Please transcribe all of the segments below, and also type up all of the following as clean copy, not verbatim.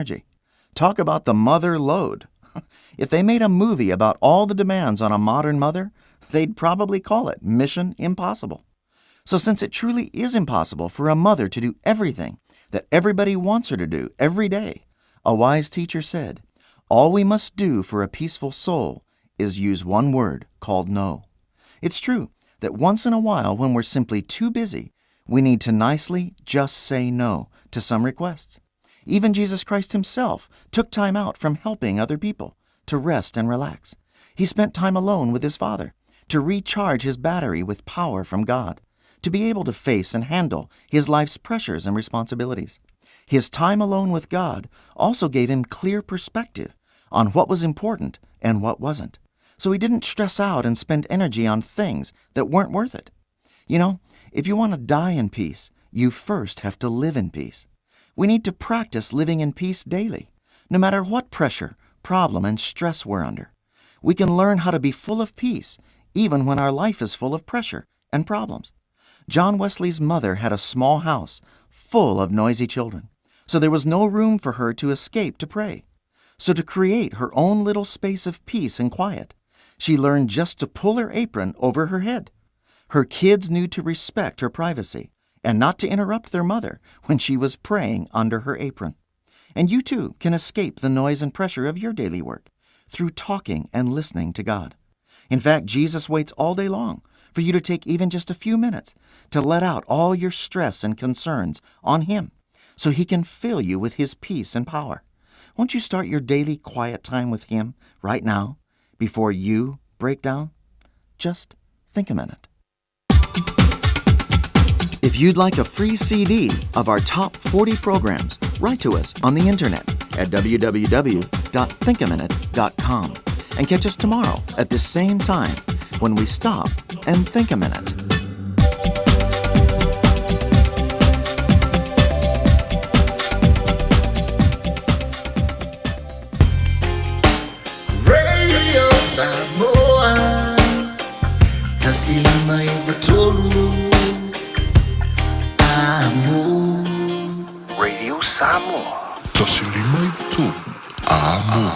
Energy. Talk about the mother load. If they made a movie about all the demands on a modern mother, they'd probably call it Mission Impossible. So, since it truly is impossible for a mother to do everything that everybody wants her to do every day, a wise teacher said, All we must do for a peaceful soul is use one word called no. It's true that once in a while, when we're simply too busy, we need to nicely just say no to some requests. Even Jesus Christ himself took time out from helping other people to rest and relax. He spent time alone with his Father to recharge his battery with power from God, to be able to face and handle his life's pressures and responsibilities. His time alone with God also gave him clear perspective on what was important and what wasn't. So he didn't stress out and spend energy on things that weren't worth it. You know, if you want to die in peace, you first have to live in peace. We need to practice living in peace daily, no matter what pressure, problem, and stress we're under. We can learn how to be full of peace even when our life is full of pressure and problems. John Wesley's mother had a small house full of noisy children, so there was no room for her to escape to pray. So, to create her own little space of peace and quiet, she learned just to pull her apron over her head. Her kids knew to respect her privacy and not to interrupt their mother when she was praying under her apron. And you too can escape the noise and pressure of your daily work through talking and listening to God. In fact, Jesus waits all day long for you to take even just a few minutes to let out all your stress and concerns on Him so He can fill you with His peace and power. Won't you start your daily quiet time with Him right now before you break down? Just think a minute. If you'd like a free CD of our top 40 programs, write to us on the internet at www.thinkaminute.com and catch us tomorrow at this same time when we stop and think a minute. Radio Samoa 153 Amo. Radio Samoa. 153 Amo.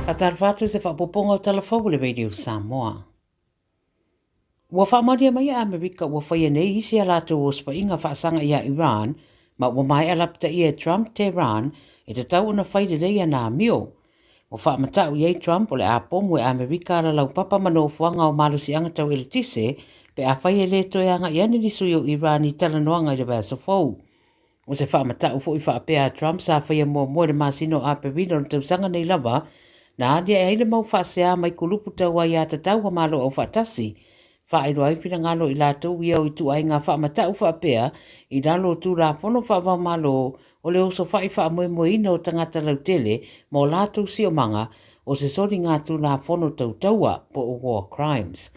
Faatalofa atu i se faaopoopoga o Tala Fou o le Radio Samoa. Ua faamaonia mai e Amerika ua faia nei isi a latou osofaiga faasaga iā Iran ma ua maea lapataia e Trump Tehran e tatau ona fai lelei ana amio. Ua faamatau i ai Trump o le a pomu e Amerika ala laupapa ma nofoaga o malosiaga tau eletise pe afai e le toe agai ane ni sui o Iran i talanoaga i le vaiaso fou. O se faamatau foi faapea a Trump sa faia muamua i le masina o Aperila o le tausaga nei lava, na aliae ai le mau faasea mai kulupu tau aiatatau a Malo Aufaatasi, faailoa ai finagalo i latou ia o ituaiga faamatau faapea i lalo o Tulafono Faavaomalo o le osofai faamoemoeina o tagata lautele ma o latou siomaga o se soliga Tulafono tau taua po o war crimes.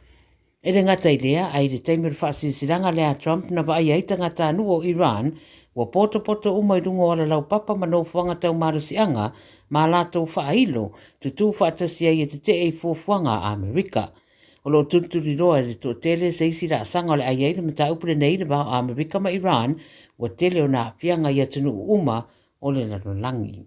E le gata i lea, ae i le taimi o le faasilasilaga lea a Trump na vaaia ai tagatanuu o Iran, ua potopoto uma i luga o alalaupapa ma nofoaga tau malosiaga ma a latou faailo, tutū faatasi ai e tetee i fuafuaga a Amerika. O lo o tulituliloa e le toatele se isi laasaga o le a i ai le mataupu lenei i le va o Amerika ma Iran, ua tele ona aafiaga i atunuu uma o le lalolagi.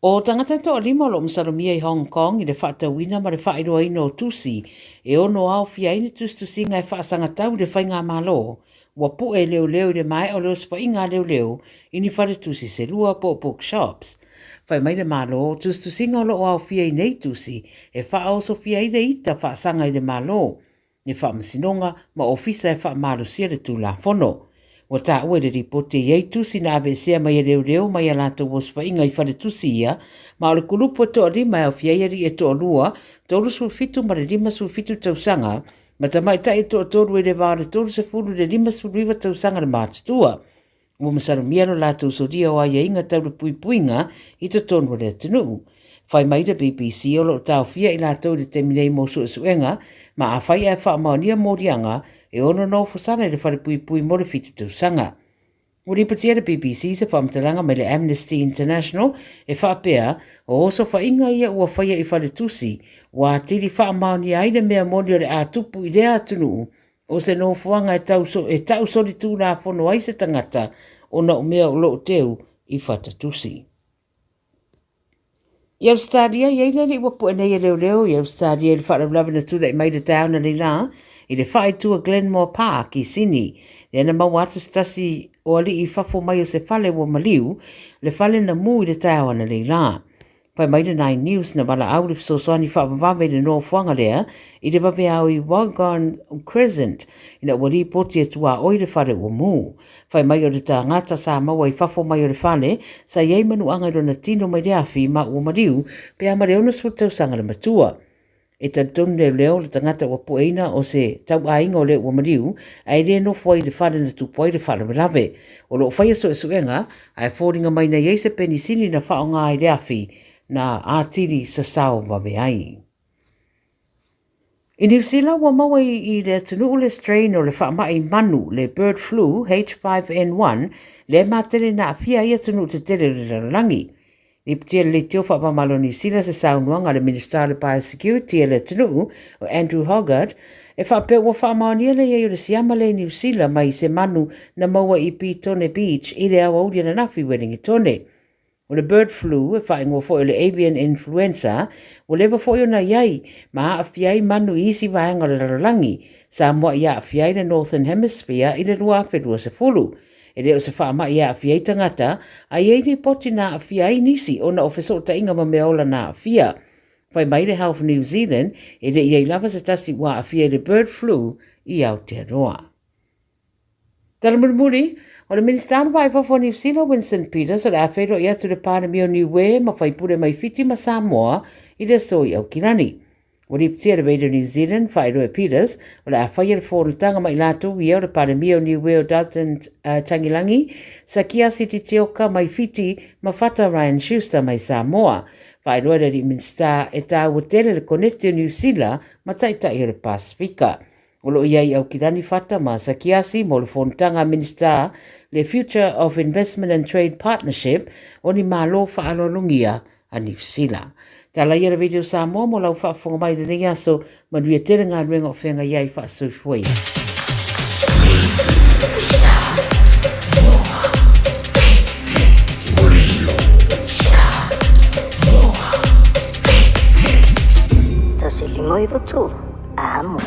O tagata e toalima o lo o masalomia i Hong Kong i le faatauina ma le faailoaina o tusi e ono aofia ai ni tusitusiga e faasagatau i le faigamalo, ua pu'e leoleo i le maea o le osofaiga a leoleo i ni faletusi se lua po o bookshops. Fai mai le Malo, o tusitusiga o lo o aofia i nei tusi e faaosofia ai le ita faasaga i le Malo, le Faamasinoga ma Ofisa e faamalosia le Tulafono. Ua taua i le lipoti e i ai tusi na aveesea mai e leoleo mai a latou osofaiga i faletusi ia, ma o le kulupu e toalima e aofia ai alii e toalua, 37 ma le 57 tausaga, ma tamaitai e toatolu i le va o le 30 i le 59 tausaga le matutua. Ua masalomia lo latou solia o aiaiga tau le puipuiga i totonu o le atunuu. Fai mai le BBC o lo o taofia i latou i le taimi nei mo suesuega, ma afai ae faamaonia moliaga, e ono nofosala i le falepuipui mo le fitu tausaga. Ua lipotia e le BBC se faamatalaga mai le Amnesty International e faapea, o osofaiga ia ua faia i faletusi, ua atili faamaonia ai le mea moni o le a tupu i lea atunuu, o se nofoaga e tau e ta'u solitulafono ai se tagata ona o mea o lo o teu i fatatusi. I Ausetalia, i ai le alii ua pue nei e leoleo i Ausetalia i le faalavelave na tulai mai i le taeao nei lā i le faaitu a Glenmore Park i Sydney, lea na maua atu se tasi o alii i fafo mai o se fale ua maliu, le fale na mū i le taeao ananei lā. Fai mai le Nine News na valaau le fesoasoani faavavave i le nofoaga lea i le vaveao i Waggon Crescent ina ua lipoti e tuaoi le fale ua mū. Fai mai o le tagata sa maua i fafo mai o le fale, sa i ai manuaga i lona tino mai le afi ma ua maliu pe a ma le 60 tausaga le matua. E talitonu leoleo le tagata ua pueina o se tauaiga o le ua maliu ae le nofo ai i le fale na tupu ai le faalavelave. O lo o faia suesuega ae foliga mai na i ai se penisini na faaaoga i le afi na atili sasao vave ai. I Niu Sila, ua maua i le atunuu le strain o le faamai manu, le bird flu, H5N1, lea e matele na aafia ai atunuu tetele o le lalolagi. Lipotia le leitio faapamalo o Niu Sila se saunoaga a le Minisita o le Biosecurity a le atunuu, o Andrew Hoggard, e faapea ua faamaonia le i ai o le siama lea i Niu Sila mai se manu na maua i Petone Beach i le aoauli ananafi i Uelingitone. O le bird flu, e faaigoa foi o le avian influenza, ua leva foi ona i ai ma aafia ai manu i isi vaega o le lalolagi, sa muai aafia ai le Northern Hemisphere i le 2020. E le o se faamai e aafia ai tagata, a i ai lipoti na aafia ai nisi ona o fesootaiga ma meaola na aafia. Fai mai le Health New Zealand, e le i ai lava se tasi ua aafia i le bird flu i Aotearoa. Tala mulimuli, o le Minisita o le Vai Fafo o Niu Sila, Winston Peters, o le a feiloai atu le Palemia o Niue ma faipule mai Fiti ma Samoa i le aso i Aukilani. Ua lipotia e le Radio New Zealand, faailoa e Peters, o le a faia le fonotaga ma i latou ia o le Palemia o Niue o Dalton uh, Tagilangi, Sakiasi Titioka mai Fiti ma Fata Ryan Schuster mai Samoa. Faailoa e le alii Minisita e tāua tele le koneti o Niu Sila ma taitai o le Pasifika. O lo o i ai i Aukilani Fata ma Sakiasi mo le Fonotaga a Minisita le Future of Investment and Trade Partnership o ni Malo Faaaloalogia a Niu Sila. Tala ia le Radio Samoa mo lau faafofoga mai i lenei aso, manuia tele galuega o feagai ai faasoifua ia. Tasi lima iwa tolu. Amo.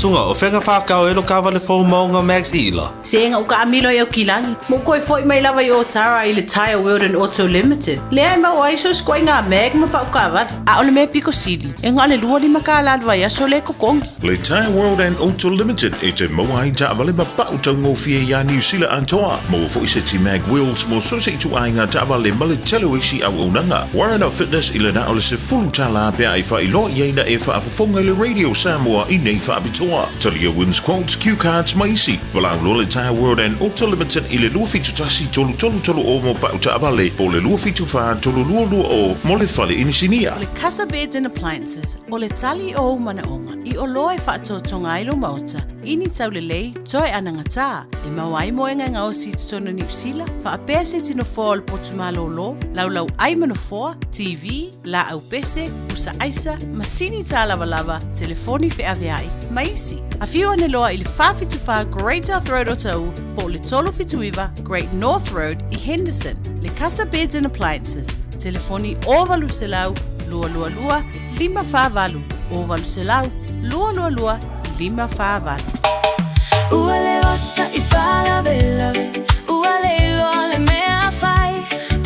Sunga, o fea ka whākau e lo kāwale fou maunga Max Ila? Sega o ka amilo i Aukilani. Mo koe foi mai lava i Otara i le Tyre World and Auto Limited. Lea e mau ai so skoe ngā mag ma pau kāwale. A o le mea piko sili, e ngā le 25 kālā le vaiaso le kokongi. Le Tyre World and Auto Limited e te maua ai taavale ma pau taugofie iā Niu Sila atoa. Maua foi se ti mag wheels mo so se ituaiga taavale ma le tele o isi auaunaga. Warren of Fitness i le na o le $10 pe a e faailoa i ai na e faafofoga i le Radio Samoa i nei faapitoa. Talia wins quotes, cue cards ma isi. Valaau loa le Tyre World and Auto Limited i le 271 3330 mo pau taavale po o le 274 3220 mo le fale inisinia. O le Casa Beds and Appliances, o le tali o ou manaoga i oloa e faatoatoga ai lou maota i ni taulelei toe anagatā e maua ai moega e gaosi i totonu o Niu Sila, faapea se tino foa o le potu malōlō, laulau ʻai ma nofoa, TV, lāʻau pese, pusa ʻaisa, masini tālavalava, telefoni feʻaveaʻi, ma isi. Afio ane loa i le 474 Great South Road o Taʻu po o le 379 Great North Road i Henderson. Le Casa Beds and Appliances, telefoni 0800 222 548, 0800 222 548. Ua le osa i faalavelave, ua le iloa le mea fai,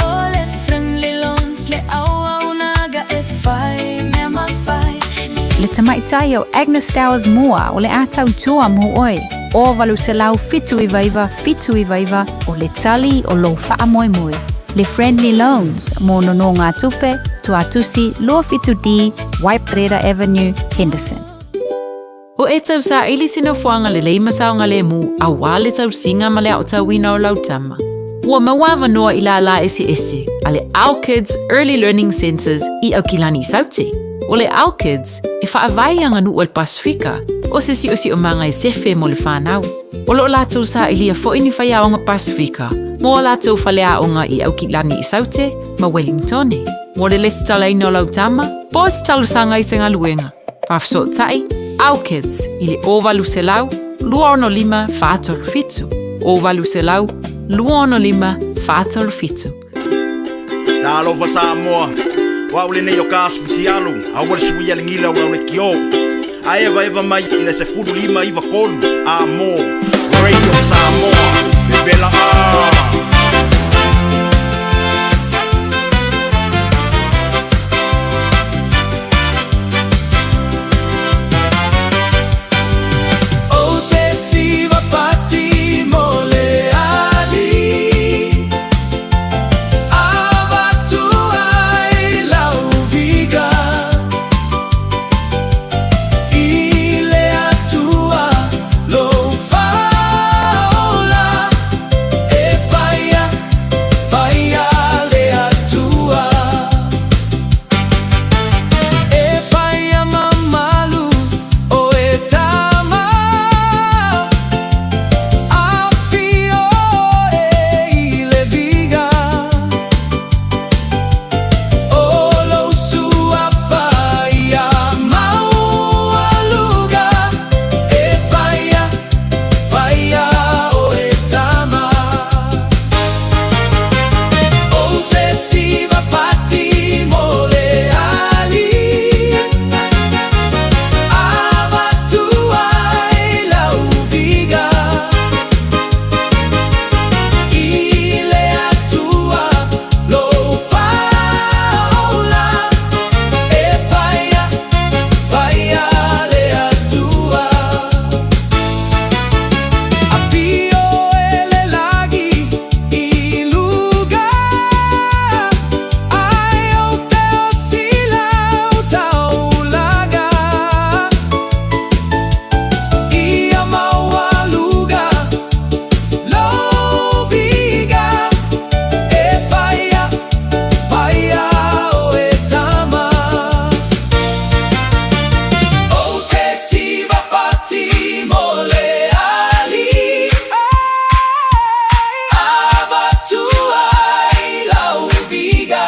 O le Friendly Loans le auaunaga e fai mea ma fai. Le tamaitai o Agnes Towers Moa o le a tautua mo oe, o 879 799 o le tali o lou faamoemoe. Le Friendly Loans mo nonogatupe, Tuatusi 27D, Waiprera Avenue, Henderson. O e tau saili se nofoaga lelei ma saogalemu aua le tausiga ma le aotauina o lau tama. Ua maua avanoa i lālā eseese a le Our Kids Early Learning Centres i Aukilani Saute. O le Our Kids, e faavae i aganuu a le Pasifika, O se siosiomaga e sefe mo le fanau. O lo o latou saʻilia foʻi ni faiaoga Pasifika mo a latou faleaoga i Aukilani i Saute ma Wellingtone. Mo le lesitalaina o lau tama, po o se talosaga i se galuega, faafesootai Our Kids i le 0800 265 437, 0800 265 437. Talofa Samoa, o au lenei o ka asu fitialu, aua le suia le gila o lau lekiō. A evaeva mai i le 15 93 a mo Radio Samoa, pepela a! Ou te siva pati mo le ali Avatu ai lau viga I le Atua lou faaola E paia, paia le Atua E paia mamalu o e tama Afio e i le viga O lou suafa ia maualuga E paia, paia o e tama Ou te siva pati mo le ali Avatu ai lau viga I le Atua lou faaola E paia, paia le Atua Afio e le lagi i luga Ae ou te osi lau taulaga Ia maualuga lou viga E paia, paia o e tama Ou te siva pati mo le ali Avatu ai lau viga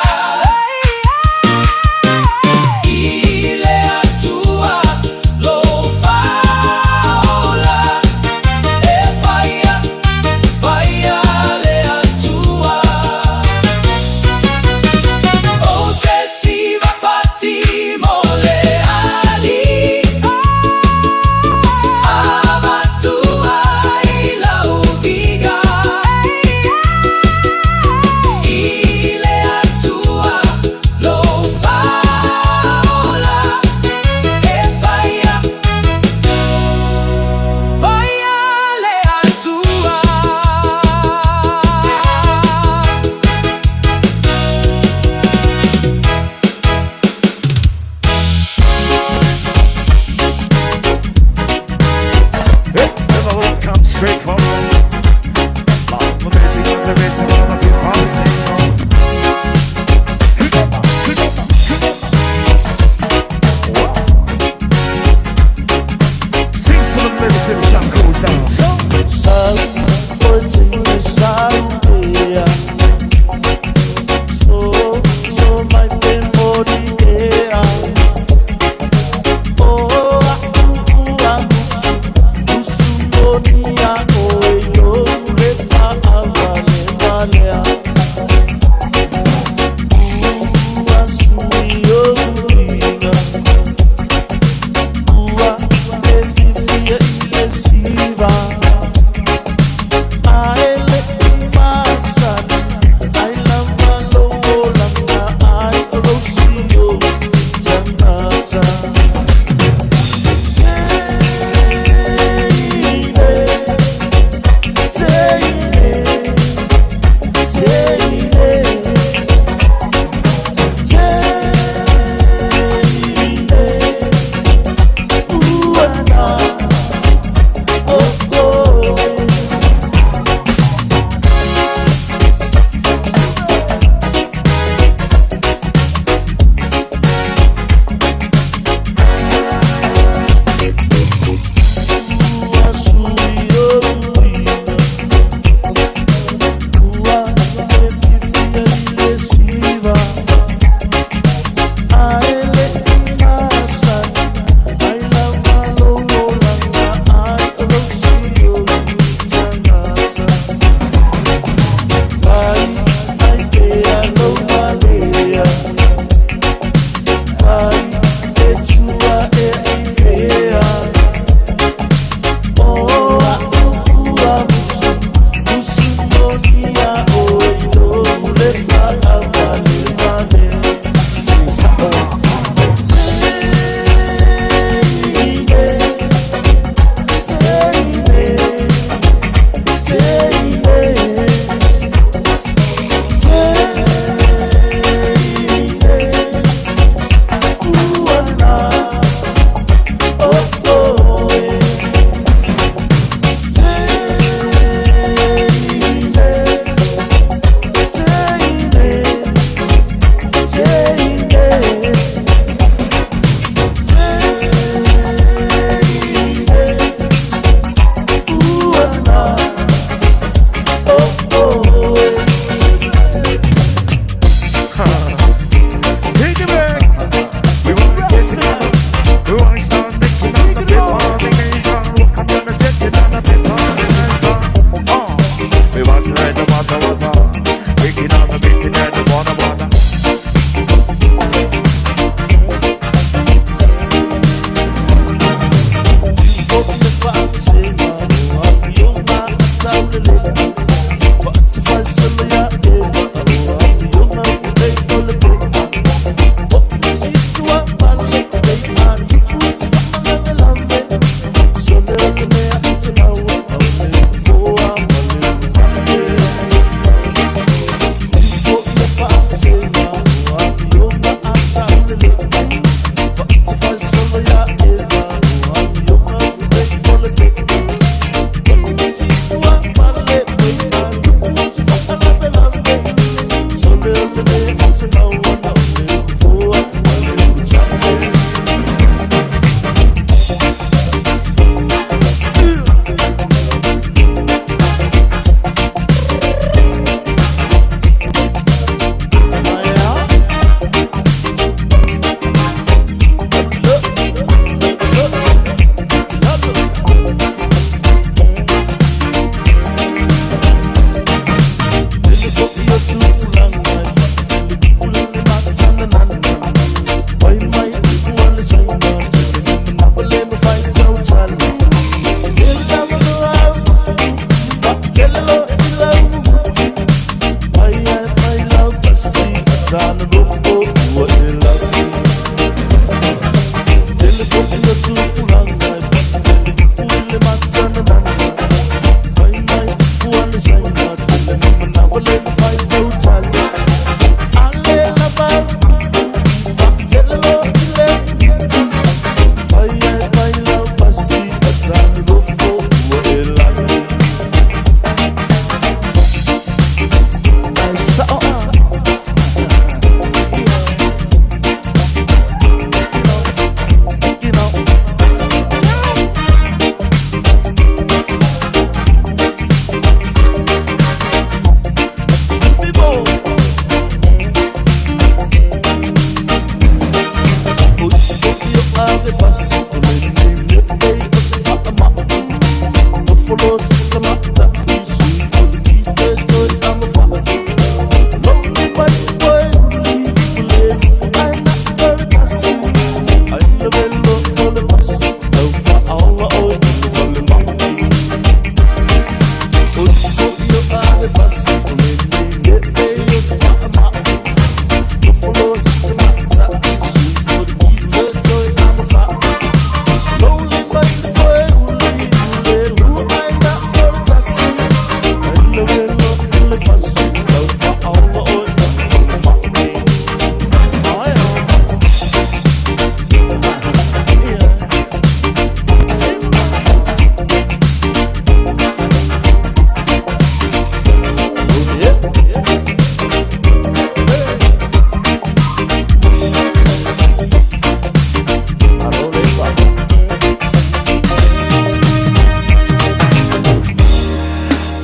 I le Atua lou faaola E paia, paia le Atua Ou te siva pati mo le ali Avatu ai lau viga I le Atua lou faaola E paia, paia le Atua. It's all come straight from Love the music and the rhythm of the party. Sing for the lyrics till the sun goes down. Sau o sau ea So so mai te mori ea O a u a musu musu moni a o e yo le pa a vale valea Ua sui o uiga Ua e fifia i le siva.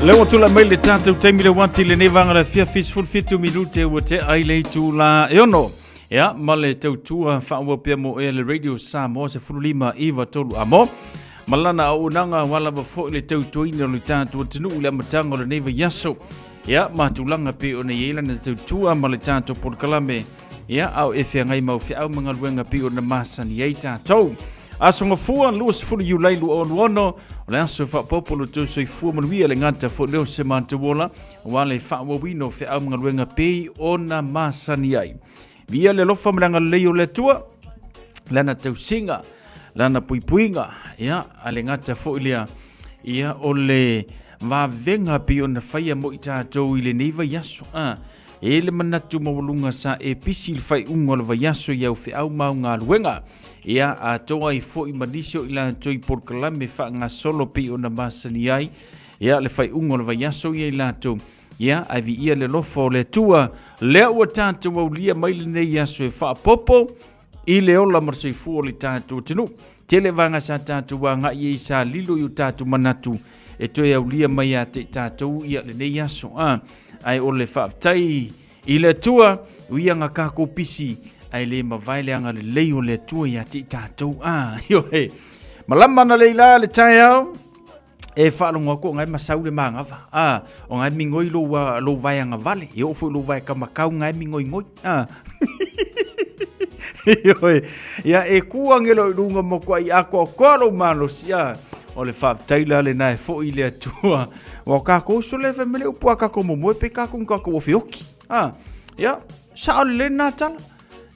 Lea ua tulai mai le tatou taimi le uati lenei vaega le afiafi 17 minute ua tea ai le itula e ono. Ia, ma le tautua faaauau pea mo ea le Radio Samoa 15 9 3 amo. Ma lana auaunaga aua lava foi le tautuaina o le tatou atunuu i le amataga o lenei vaiaso. Ia, ma tulaga pei ona i ai lana tautua ma le tatou polokalame. Ia, a o e feagai ma au feau ma galuega pei ona masani ai tatou. Aso Gafua, 20 Iulai 2026, o le aso e faaopoopo lo outou soifua manuia le gata foi lea o se matou ola, aua le faaauauina o feau ma galuega pei ona masani ai. Viia le alofa ma le agalelei o le Atua, lana tausiga, lana puipuiga, ia, a le gata foi lea, ia, o le vavega pei ona faia mo i tatou i lenei vaiaso. Ah, e le manatu maualuga sa e pisi i le faaiuga o le vaiaso i au feau ma au galuega. Ia, atoa ai foi ma nisi o i latou i polokalame faagasolo pei ona masani ai, ia, le faaiuga o le vaiaso ia i latou. Ia, ae viia le alofa o le Atua, lea ua tatou aulia mai lenei aso e faaopoopo i le ola ma le soifua o le tatou atunuu. Tele vaega sa tatou agai ai sa lilo i o tatou manatu e toe aulia mai ia te i tatou ia lenei aso. A, ae o le faafetai i le Atua, ui aga tatou pisi, ae le mavae le agalelei o le Atua ia te i tatou. A, ioe. Malama ana leila le taeao. E faalogo atu o na e masau le manava, a, o na e migoi lou, lou vae agavale, e oo foi i lou vae kamakau na e migoigoi, a. Ioe, ia e ku age loa i luga ma matuai atoatoa lou malosi, a. O le faafetai la lena e foi i le Atua. Aua o tatou sole fai mai le upu a tatou momoe pe tatou ni tatou ofeoki. A, ia, sao lelei lena tala.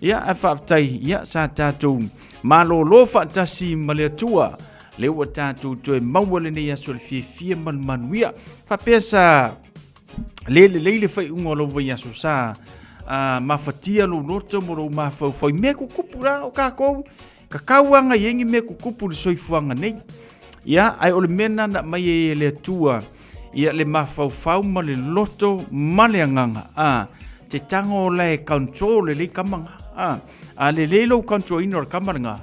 Ia, ae faafetai, ia, sa tatou malolo faatasi ma le Atua. Lea ua tatou toe maua lenei aso le fiafia ma le manuia. Faapea sa le lelei le faaiuga o lou vaiaso sa mafatia lou loto ma lou mafaufau i mea tutupu la o tatou tatau lava ona i ai ni mea tutupu i le soifuaga nei. Ia, ae o le mea lena na aumai ai e le Atua ia le mafaufau ma le loto ma le agaga, a, te tago la e control lelei kama na. A, a lelei lou control ina o le kama lena,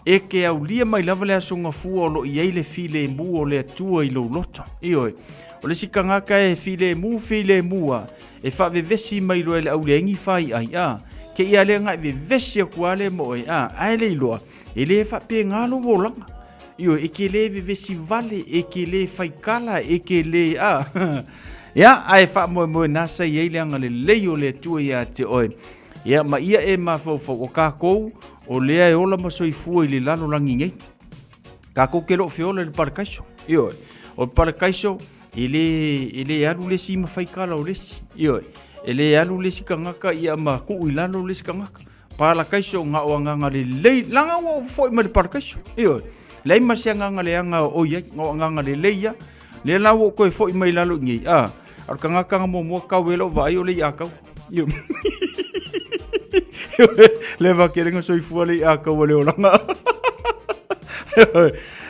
e te aulia mai lava le aso gafua o lo o i ai le filemu o le Atua i lou loto. Ioe. O le isi tagata e filemu filemu lava, e faavevesi mai loa e le auleaigi faiai, a, kēia lea na e vevesi atu lava lea ma oe, a, ae le iloa, e le faapena lou olaga. Ioe, e te le vevesi vale, e te le faikala, e te le, a, ia, ae faamoemoe na sa i ai le agalelei o le Atua ia te oe. Ia, ma ia e mafaufau, o kākou, o lea e ola ma soifua i le lalolagi nei. Kākou ke le o feola i le parakaiso. Ioe, o le parakaiso, e le, e le alu le isi ma faikala o le isi. Ioe, e le alu le isi tagata ia ma tuu i lalo le isi tagata. Parakaiso na o agaga lelei, leaga ua ou foi mai le parakaiso. Ioe, leai ma se agaga leaga o i ai, na o agaga lelei lava. Lea la ua ou toe foi mai i lalo i inei, a, o le tagata na muamua tau ai lou vaai o le iākau. Ioe, le vakelega soifua le iākau o le olaga.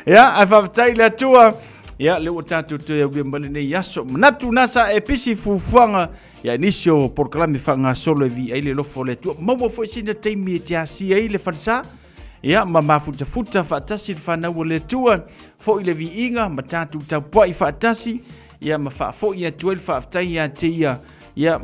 Ia, ae faafetai i le Atua. Ia, lea ua tatou toe aulia mai lenei aso. Manatu na sa e pisi fuafuaga ia nisi o polokalame faagasolo e viia ai le alofa o le Atua. Maua foi sina taimi e te asia ai le falesa. Ia, ma mafutafuta faatasi le fanau o le Atua, foi le viiga ma tatou tapuai faatasi, ia ma faafoi atu ai le faafetai ia te ia. Ia,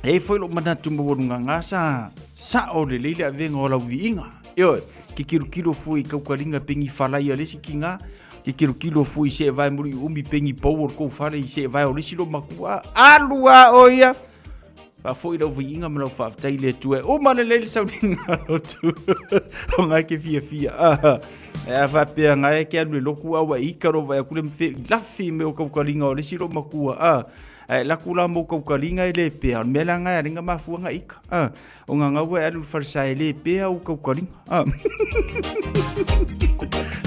e i ai foi lou manatu maualuga ga sa sao lelei le avega o lau viiga. Ioe, ke kilokilo fua i kaukaliga pengi falai a le isi tiga, ke kilokilo fua i seevae muliuumi pengi pou o le kou fale i seevae o le isi loomatua. Alu a o ia! Faafoi lau viiga ma lau faafetai i le Atua e uma lelei le sauniga lotu. O ngai ke fiafia. Ah, e a faapea ngai ke alu le lotu a ua ika lo vai aku le mfe lafi me o kaukaliga o le isi loomatua. Ah, ae laku la mo kaukaliga e le pea. O le mea la ngai a lenga mafuanga ika. Ah, o ngā ngaua e alu le falesa e le pea o kaukaliga. Ah.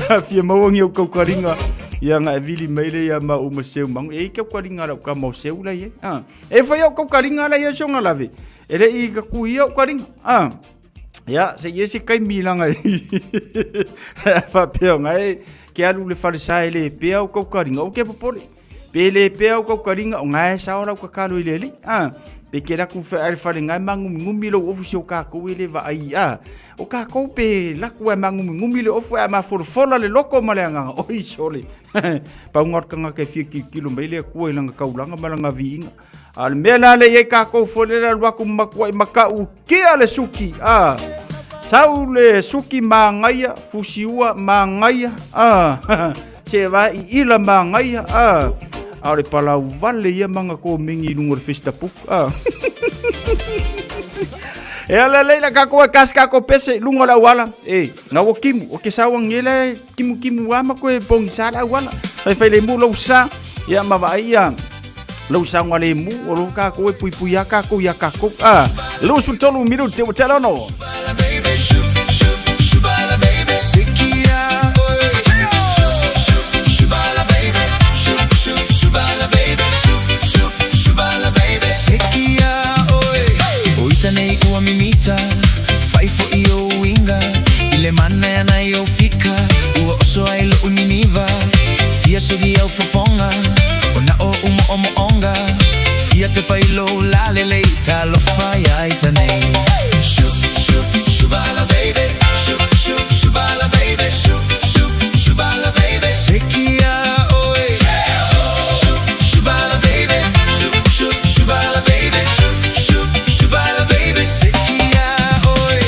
A fia maua ngi o kaukaliga. Ia nga e vili mai le ia ma uma seu mangu. E i kaukaliga lau ka mau seu la ia. Ah. E fai au kaukaliga la ia songa lave. E le i ka kui au kaliga. Ah. Ia, se i se kaimi langa i. Faapea ngai ke alu le falesa e le pea o kaukaliga. O ke popole. Pe le pea au kaukaliga o ngae sao lau kakalo i le alii. A, pe ke laku whae le whare ngae mangumingumi lou ofu si o kākou e le vaai. A, o kākou pe laku ai mangumingumi le ofu ai mafolafola le loko ma le agaga. Oi sole. Paunga o le tagata e fia kilokilo mai le Atua i lana taulaga ma lana viiga. A o le mea la lea i ai kākou foi le alu atu ma matuai matau kia le suki. A, sau le suki māgaia, fusiua māgaia. A, se va i ila māgaia. A, a o le palau vale ia manga kōmengi i luga o le Facebook. A. E ala lei la kākou e kasi kākou pese i luga o le auala. E, na ua kimu, o ke sau angela e kimukimu a ma koe pogisa le auala. Faifai lemu lou sa, ia ma vaai ia lou saogalemu o lo kākou e puipui a kākou iā kākou. A, 23 minute ua tea le ono. O ita nei ua mimita, fai fo'i ou uiga, I le mana e ana i ou fika, ua oso ai lo'u niniva, Fia sogi au fofoga, o na o'u mo'omo'oga, Fia tepa i lou lalelei, talofa ia ita nei. Shoo, shoo, shubala baby, shoo, shoo, shubala baby, shoo, shoo, shubala baby, Sekia oe. Shoo, shoo, shubala baby, shoo, shoo, shubala baby, shoo, shoo, shubala baby, Sekia oe.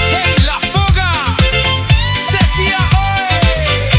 Hey, Lafoga, Sekia oe.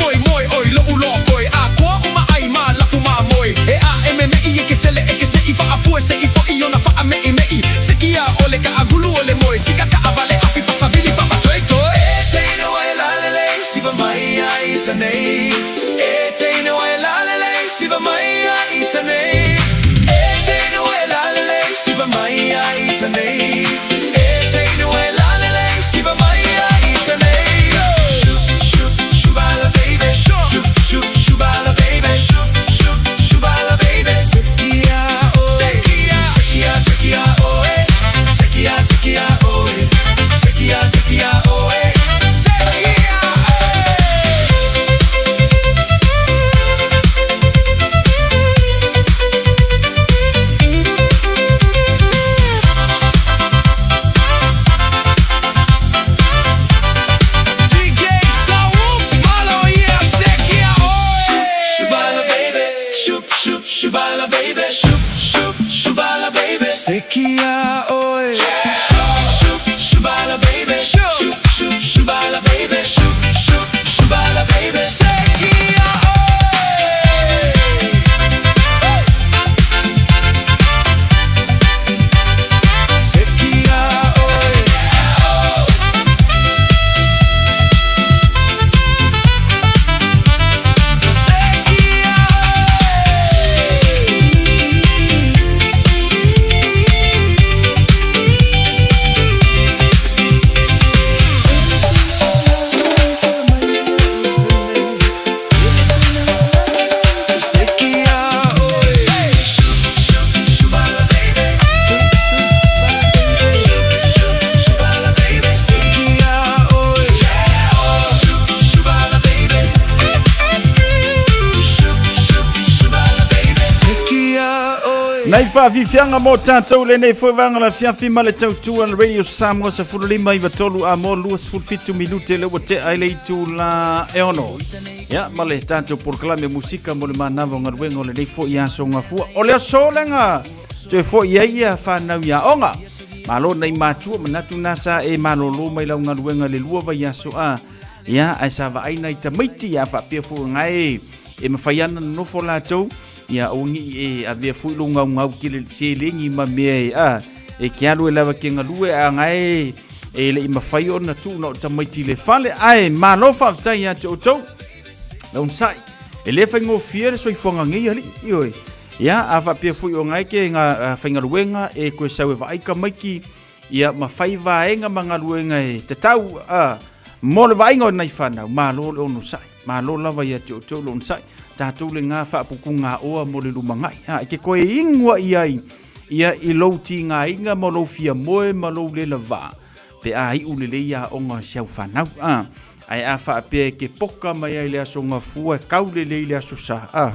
Moi moi oi loʻu loa koe a koa uma ai ma lafu mamoe E a e memeʻi e ke sele e ke seʻi faʻafue seʻi foʻi ona faʻameʻimeʻi Seki a ʻole ka ʻagulu o le moe Sika kaʻawale afi fasawili papa toe toe E teine wai lalele siva mai a ita nei E teine wai lalele siva mai a ita nei E teine wai lalele siva mai a ita nei E teine wai lalele siva mai a ita nei Shoop shoop shubala baby Shoop shoop shubala baby Shoop shoop shubala baby Sekia oe Sekia Sekia sekia oe Sekia sekia oe Sekia sekia oe Sekia Sekia oe Shoop shubala baby Shoop shoop shubala baby Shoop shoop shubala baby Sekia oe Sekia oe Nei faafiafiaga mo tatou lenei foi vaega le afiafi ma le tautua le Radio Samoa 15 93 a mo 27 minute le ua tea ai le itula e ono. Ia ma le tatou polokalame musika mo le manava o galuega o lenei foi aso gafua. O le aso lega toe foi ai ia whanau ia onga. Malo nei matua manatu nasa e malolo mai lau galuega le lua vai aso a. Ia ae sa vaai nai tamaiti ia faapea foi ngai e mawhai ana nofo latou ia aua nei e avea foi lou gaugau tele i le seleni ma mea e a e ke alu e lava ke galue a gae e leʻi mafai ona tuu na o tamaiti i le fale ae malo faafetai ia te outou launisaʻi e lē faigofie le soifuaga nei alii ioe ia a faapea foi o gae ke ga faigaluega e koe sau e vaai tamaiti ia ma fai vaega ma galuega e tatau a mo le vaaiga o nai fanau malo le onosai Malo lava ia te outou le onosai, tatou le gā faapupugaoa mo le lumanai. Ha, e ke koe ingoa i ai ia i lou tigaina ma lou fiamoe ma lou lela vaa, pe a iu lelei aoga o si au fanau. A, ae a faapea e ke poka mai ai le aso gafua e kau lelei le aso sa. A,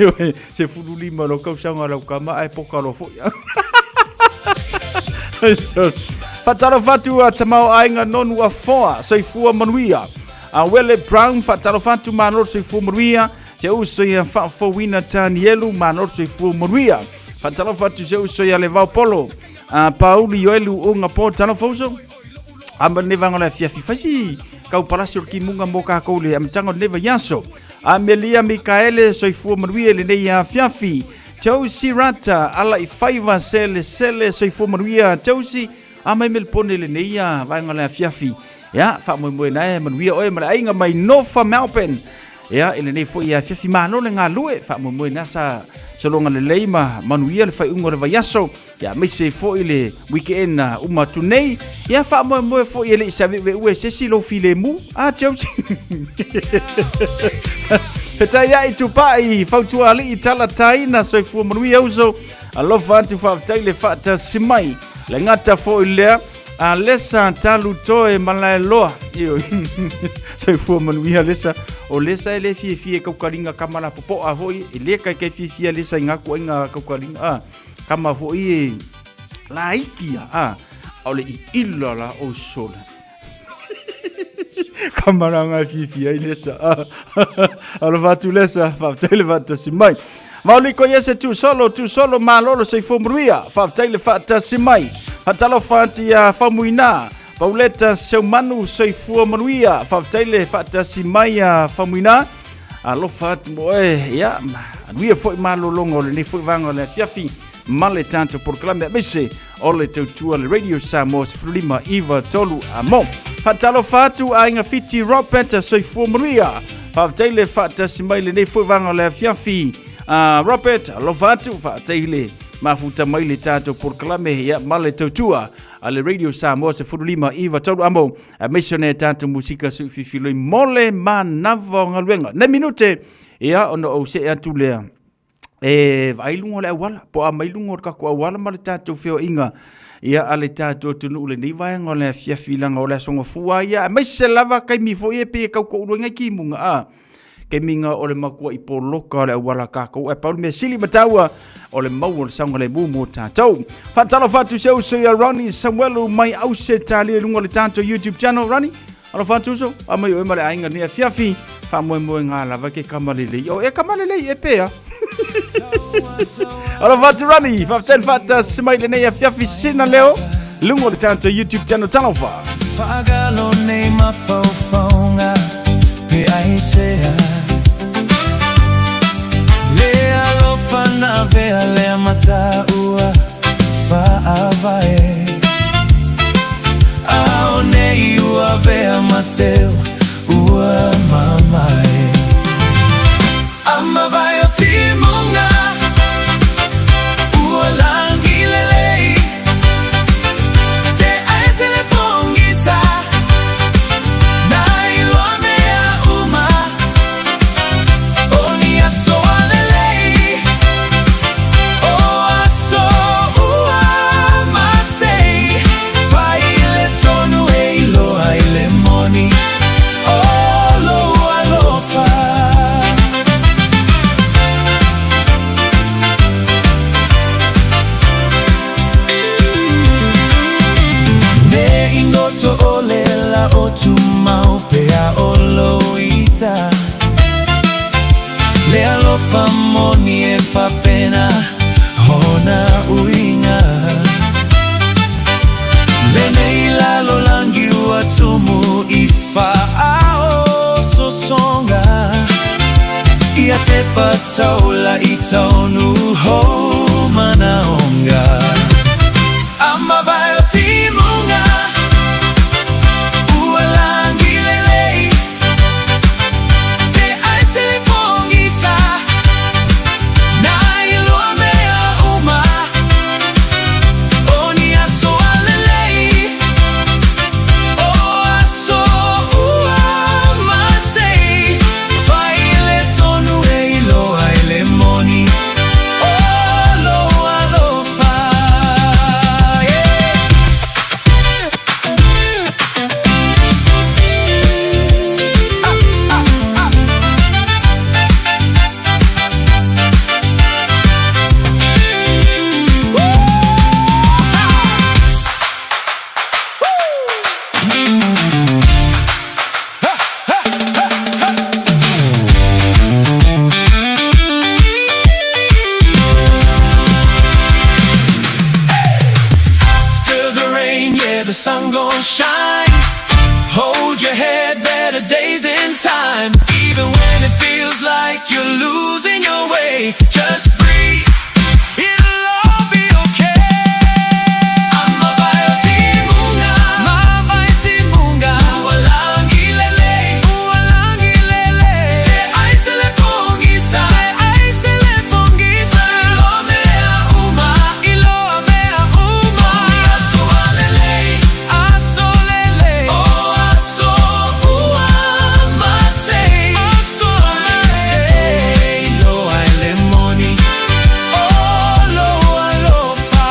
ioe, 15 lou tausaga lau tama ae poka loa foi. Faatalofa atu a Tamaoaiga Nonu Afoa, soifua manuia. A Wele Brown, faatalofa atu malo soifua manuia. Se uso ia Faafouina Tanielu, malo soifua manuia. Faatalofa atu se uso ia Levao Polo. A Pauli Ioelu Unga Po, talofa uso. A ma lenei vaega o le afiafi faisi kau palasi o le kimuga mo kākou le amataga o lenei vaiaso. Amelia Mikaele, soifua manuia i lenei afiafi. Josie Rata, ala i faiva sele sele, soifua manuia Josie. A mai Melpone i lenei vaega o le afiafi. Ia, faamoemoe nae manuia oe ma le aiga mai Nofa Melbourne. Ia, i lenei foi afiafi malo le galue, faamoemoe na sa sologa lelei ma manuia le faaiuga o le vaiaso. Ia, aemaise foi le weekend na uma atu nei. Ia, faamoemoe foi e le i save'uve'u e se isi lou filemu. A, Josie. Fetaia'i Tupa'i, Fautuaali'i Talataina, soifua manuia uso. Alofa atu faafetai le faatasi mai. Le gata foi lea, a Lesa Talu Toe Malaeloa. Ioe. Soifua manuia Lesa. O Lesa e le fiafia i kaukaliga kama la popo'a foi. E le kaikai fiafia Lesa i ngā kuaiga kaukaliga. Ah. Kama foi e laiti ia, a, ʻaʻole i ila la o sola. Kama la ngā fiafia ai lesa. Alofa atu lesa, faafetai le faatasi mai. Mauli ko ia se tu solo, tu solo malolo soifua manuia. Faafetai le faatasi mai. Faatalofa atu ia Famuina. Pauleta Seumanu, soifua manuia. Faafetai le faatasi mai a Faumuina. Alofa atu mo oe, ia, anuia foi malologa o lenei foi vaega o le afiafi ma le tatou polokalame aemaise o le tautua le Radio Samoa 15 93 amo. Faatalofa atu Aiga Fiti Robert, soifua manuia. Faafetai le faatasi mai lenei foi vaega o le afiafi. Robert, alofa atu, faafetai le mafuta mai le tatou polokalame ia, ma le tautua a le Radio Samoa 15 93 amo. Aemaise o nai tatou musika suififiloi mo le manava o galuega. Nei minute, ia, ona ou see atu lea e vaai luga o le auala, po a mai luga o le tatou auala ma le tatou feoaiga ia a le tatou atunuu lenei vaega o le afiafi leaga o le aso gafua ia, aemaise lava taimi foi e pei e tau toulu ai nai timuga a taimi o le matuai poloka o le auala tatou, ae pau le mea sili ma taua o le maua o le saogalemu mo tatou. Faatalofa atu se uso ia Ronnie Samuelu mai Ausetalia i luga o le tatou YouTube channel. Ronnie, alofa atu uso, amai oe ma le aiga ni afiafi, faamoemoega lava ke kama lelei. O e kama lelei e pea. Alofa atu Ronnie, faafetai le faatasi mai lenei afiafi sina leo luga o le tatou YouTube channel. Talofa. Faagalo nei mafaufauga pe aisea Le alofa na avea lea mataua faavae Ao nei ua avea mateo ua mamae Amavae o timuga ua langi lelei Te aese le pogisa na iloa mea uma O ni aso a lelei O aso ua masei Fai le tonu e iloa i le moni O lou alofa. Me ingoto o le la o tumau pea o loita Le alofa moni e fapena hona uiga Lenei lalolangi ua tumu i faaososoga Ia te pataula i taunu hou manaonga Amavae o timuga ua langi lelei Te aese le pogisa na iloa mea uma O ni aso a lelei O aso ua masei Fai le tonu e iloa i le moni O lou alofa yeah. After the rain, yeah, the sun gon' shine. Hold your head, better days in time. Even when it feels like you're losing your way, just breathe. It'll all be okay. Amavae o timuga, mavae timuga. Ua langi lelei, ua langi lelei. Te aise le pogisa, te aise le pogisa. Iloa mea uma, iloa mea uma. O ni aso a lelei, aso lelei. O aso ua masei, aso masei. Iloa i le moni o lou alofa.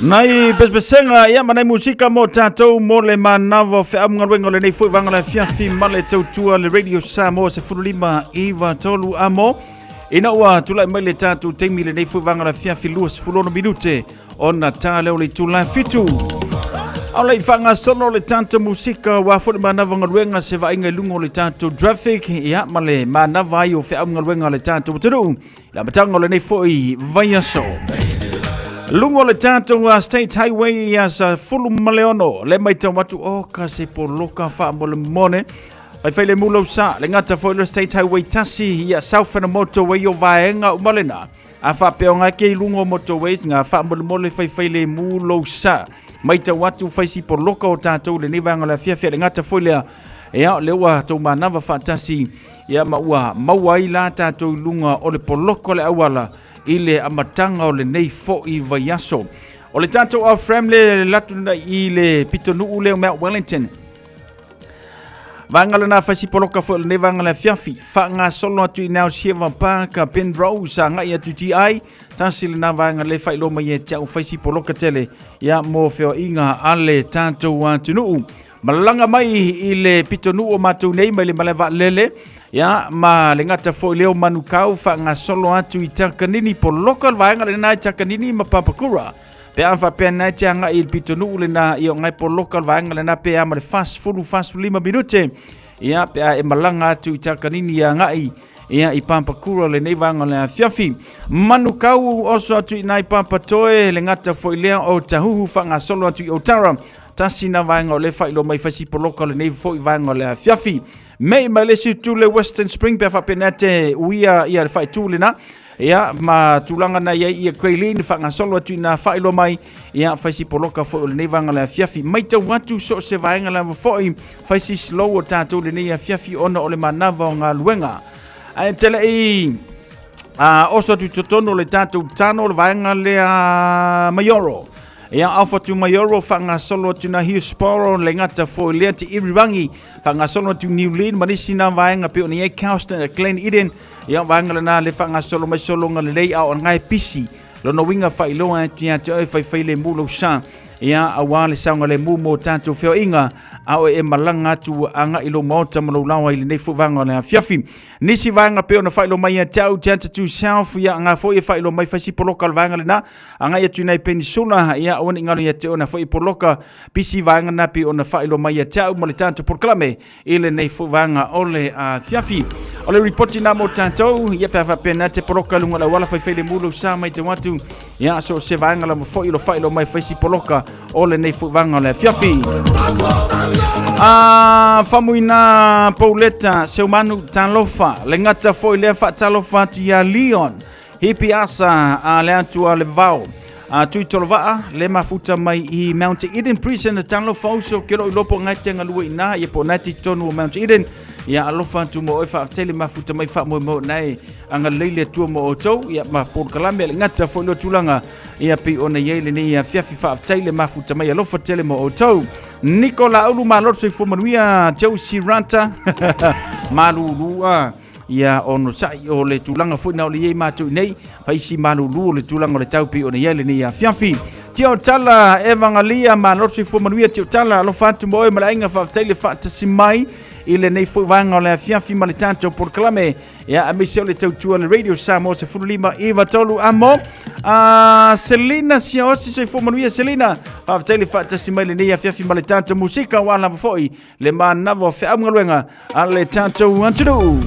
Nai pesepesega ia ma nai musika mo tatou mo le manava o feamugaluega o lenei foi vaega o le afiafi ma le tautua le Radio Samoa 15 93 amo. Ina ua tulai mai le tatou taimi lenei foi vaega o le afiafi 26 minute ona ta lea o le itula e fitu. Ao le i faagasolo le tatou musika aua foi le manava galuega se vaaiga i luga o le tatou traffic ia ma le manava ai o feau galuega a le tatou atunuu i le amataga o lenei foi vaiaso. Luga o le tatou State Highway ia sa 16 le maitau atu o ka se poloka faamolemole Faifai le mulau sa, le gata foi le State Highway 1 ia South and Motorway o vaega uma lena. A faapea o ngā kei lunga o motorways ngā faamolemole faifai le mu lou sa. Maitau atu fai si poloka o tātou lenei vaega o le afiafi a le gata foi lea. Ia, lea ua tou manava faatasi ia ma ua maua ai la tātou i luga o le poloka o le auala i le amataga o lenei foi vaiaso. O le tātou off-ramp le latu i le pitonuu lea o Mount Wellington. Vaega lena fai si poloka foi o lenei vaega le afiafi. Faagasolo atu i Now Sieva Park, Penrose, agai atu TI. Tasi lena vaega le faailoa mai e te au fai si poloka tele ia mo feoaiga a le tatou atunuu. Malaga mai i le pitonuu o matou nei mai le malae vaalele ia ma le gata foi leo Manukau faagasolo atu i Takanini poloka le vaega lena i Takanini ma Papakura. Pe a faapea na e te agai i le pitonuu lena, ia o ngai poloka le vaega lena pe a ma le 40, 45 minute. Ia, pe a e malaga atu i Takanini ia agai ia i Papakura lenei vaega o le afiafi. Manukau oso atu i nai Papatoe, le gata foi lea o Tahuhu faagasolo atu i Otara. Tasi na vaega o le faailoa mai fasi poloka o lenei foi vaega o le afiafi. Mei mai le isi itu le Western Spring pe a faapea na te uia ia le faaitu lena. Ia, ma tulaga na i ai ia Graylene faagasolo atu ina faailoa mai, ia, fai si poloka foi o lenei vaega o le afiafi. Maitau atu so o se vaega lava foi, fai si slow o tatou lenei afiafi ona o le manava o galuega. Ae te le i oso atu i totonu o le tatou tano o le vaega lea Maioro. Ia, off atu Maioro, faagasolo atu na Hillsborough, le gata foi lea te Irirangi, faagasolo atu New Lynn, ma nisi na vaega pei ona i ai Kelston, Glen Eden, Ia vaega lena le faagasolo mai sologa lelei a o ngae pisi. Lona uiga faailoa atu ia te oe faifai le mu lou sa. Ia auā le saogalemu mo tatou feoaiga a o e malaga atu agai i lou maota ma lou laoa i lenei foi vaega o le afiafi. Nisi vaega pei ona faailoa mai ia te au te atu south ia nga foi e faailoa mai fai si poloka o le vaega lena agai atu i nai penisula ia aua ne i galo ia te oe na foi poloka pisi vaega na pei ona faailoa mai ia te au ma le tatou polokalame i lenei foi vaega o le afiafi. O le ripoti nā mo tātou, ia pe a faapea nā te poloka lunga le auala faifai le mulu sa mai te watu, ia so se vaega lava foi lo whailo mai faisi poloka o lenei foi vaega o le afiafi. A famuina Pauleta Seumanu talofa, le gata foi lea faatalofa atu ia Leon, Hipi asa a le atu a le vao. A tui tolovaa, le mafuta mai i Mount Eden Prison na talofa uso ke loi lopo ngai te ngalua ina ia po nai tonu o Mount Eden. Ia alofa atu mo oe faafetai le mafuta mai faamoemoe nai agalelei le Atua mo outou ia ma polokalame le gata foi lo tulaga ia pei ona i ai lenei afiafi faafetai le mafuta mai alofa tele mo outou. Nikola Ulu malo le soifua manuia Joe Sirata malulua ia onosai o le tulaga foi na o le i ai matou i nei faisi malulu o le tulaga o le tau pei ona i ai lenei afiafi. Tio tala Evangalia malo le soifua manuia tio tala alofa atu mo oe ma le aiga faafetai le faatasi mai i lenei foi vaega o le afiafi ma le tatou polokalame ia aemaise o le tautua le Radio Samoa 15 93 amo a Selina Siaosi soifua manuia Selina faafetai le faatasi mai lenei afiafi ma le tatou musika ua lava foi le manava o feau galuega a le tatou atunuu.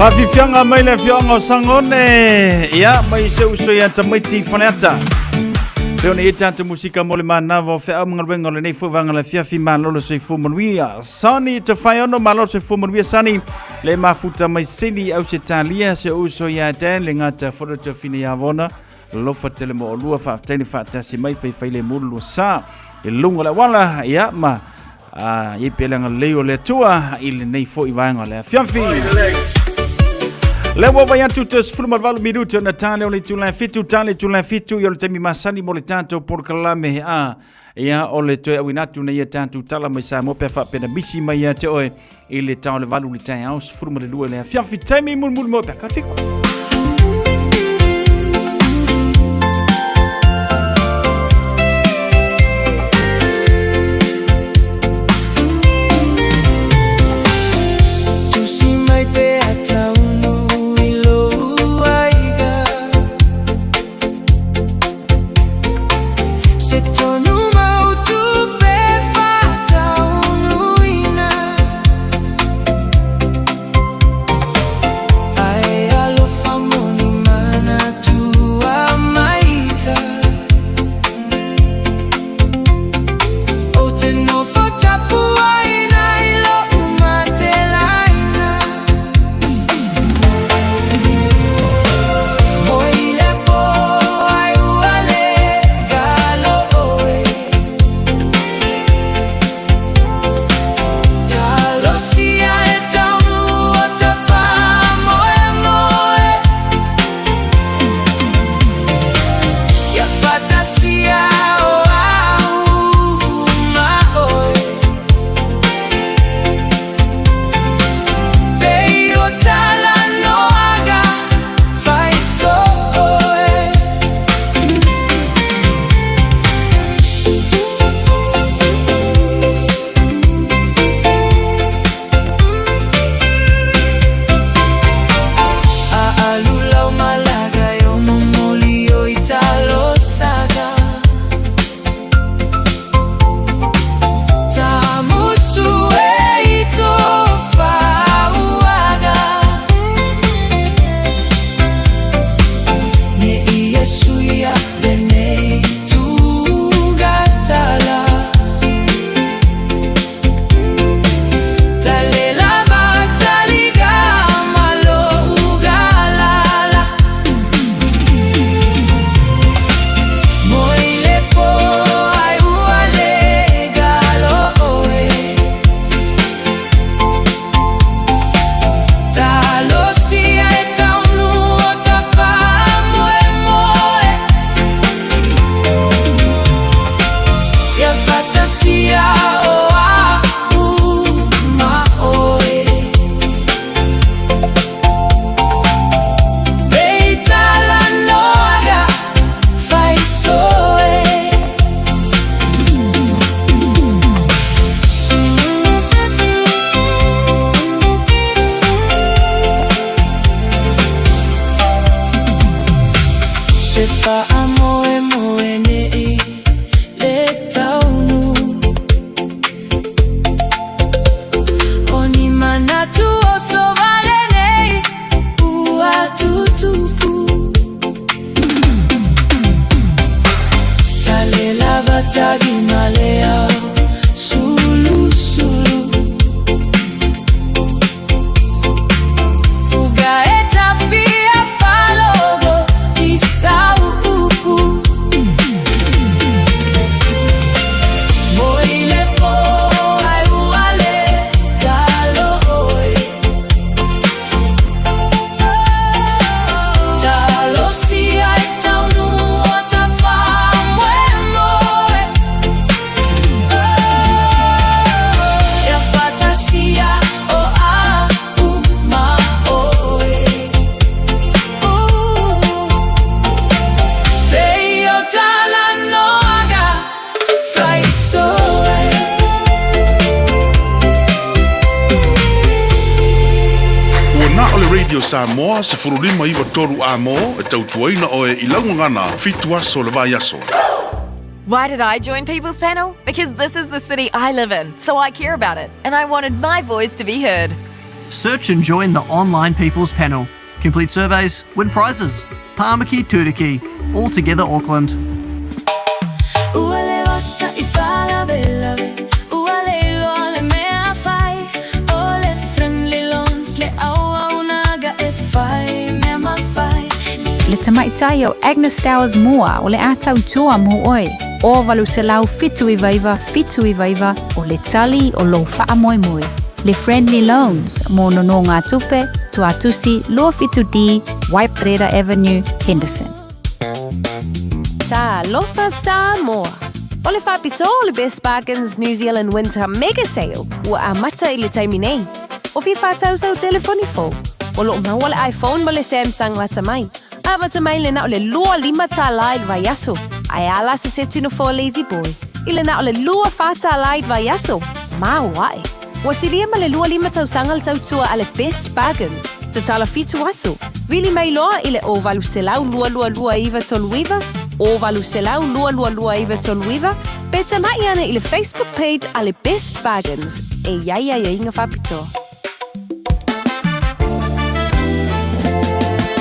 Faafiafiaga mai le afioaga o Sagone, ia mai se uso ia tamaiti i Faleata. Pei ona i ai tatou musika mo le manava o feau ma galuega o lenei foi vaega o le afiafi, malo le soifua manuia. Sani Tafaiono, malo le soifua manuia Sani, le mafuta mai Sini i Ausetalia, se uso ia Dan, le gata fono tofina ia Vona, Alofa tele mo olua, faafetai le faatasi mai, faifai le mulu lua sa i luga o le auala, ia ma a, i pea le agalelei o le Atua i lenei foi vaega o le afiafi. Le ua vai atu te 18 minute ona tale o le itula e fitu, tale itula e fitu i o le taimi masani mo le tatou polokalame a ia o le toe auina atu nei ia tatou tala mai Samoa pe faapena misi mai ia te oe i le tao le valu le taeao 12 i le afiafi taimi mulimuli mo pe ka fiku. Tusi mai pe a taunu i lou aiga Se tonu mau tupe faataunuina Ae alofa moni manatua maita Ou te nofo tapuaina i lou matelaina Moe i le po ai ua le galo oe Talosia e taunu o ta faamoemoe Ia fatasia o au ma oe Pei o talanoaga fai so oe. A alu lau malaga e o momoli o i talosaga Tamusu e i tō whauaga Ne i e suia lenei tūngatala Talela mataliga malo ugalala Moe i le po ai ua le galo oe Talosia e taunu o ta faamoemoe Ia fatasia o au ma oe Pei talanoaga fai soe. Se faamoemoe nei le taunu O ni manatu oso vale nei ua tutupu Tale lava tagi malea sulu sulu Fuga e tafia falogo i sau upu Moe i le po ai ua le galo oe Talosia e taunu o ta faamoemoe Ia fatasia o au ma oe Pei o talanoaga fai soe. Ua na o le Radio Samoa 15 9 3 A mo e tautuaina oe i lau gagana fitu aso o le vaiaso. Why did I join People's Panel? Because this is the city I live in, so I care about it, and I wanted my voice to be heard. Search and join the online People's Panel. Complete surveys, win prizes. Tāmaki Turuki. All together Auckland. Ua le osa i faalavelave, ua le iloa le mea fai, o le Friendly Loans le auaunaga e fai mea ma fai. Le tamaitai o Agnes Towers Moa o le a tautua mo oe. O 879 799 o le tali o lou faamoemoe. Le Friendly Loans mo nonogatupe, Tuatusi 27D, Waiparera Avenue, Henderson. Talofa Samoa! O le faapitoa o le Best Bargains New Zealand Winter Mega Sale ua amata i le taimi nei. O fia whātau sau telefoni fou. O loo maua le iPhone ma le Samsung lata mai. Amata mai le na o le 25 tālā i le vaiaso. Ae a la se seti nofoa Lazy Boy i le na o le 24 tālā i le vaiaso. Maoae! Ua silia ma le 25 tausaga le tautua a le Best Bargains, tatala fitu aso. Vili mai loa i le 0800 222 939, 0800 222 939, pe tamai ane i le Facebook page a le Best Bargains e i ai aiaiga faapitoa.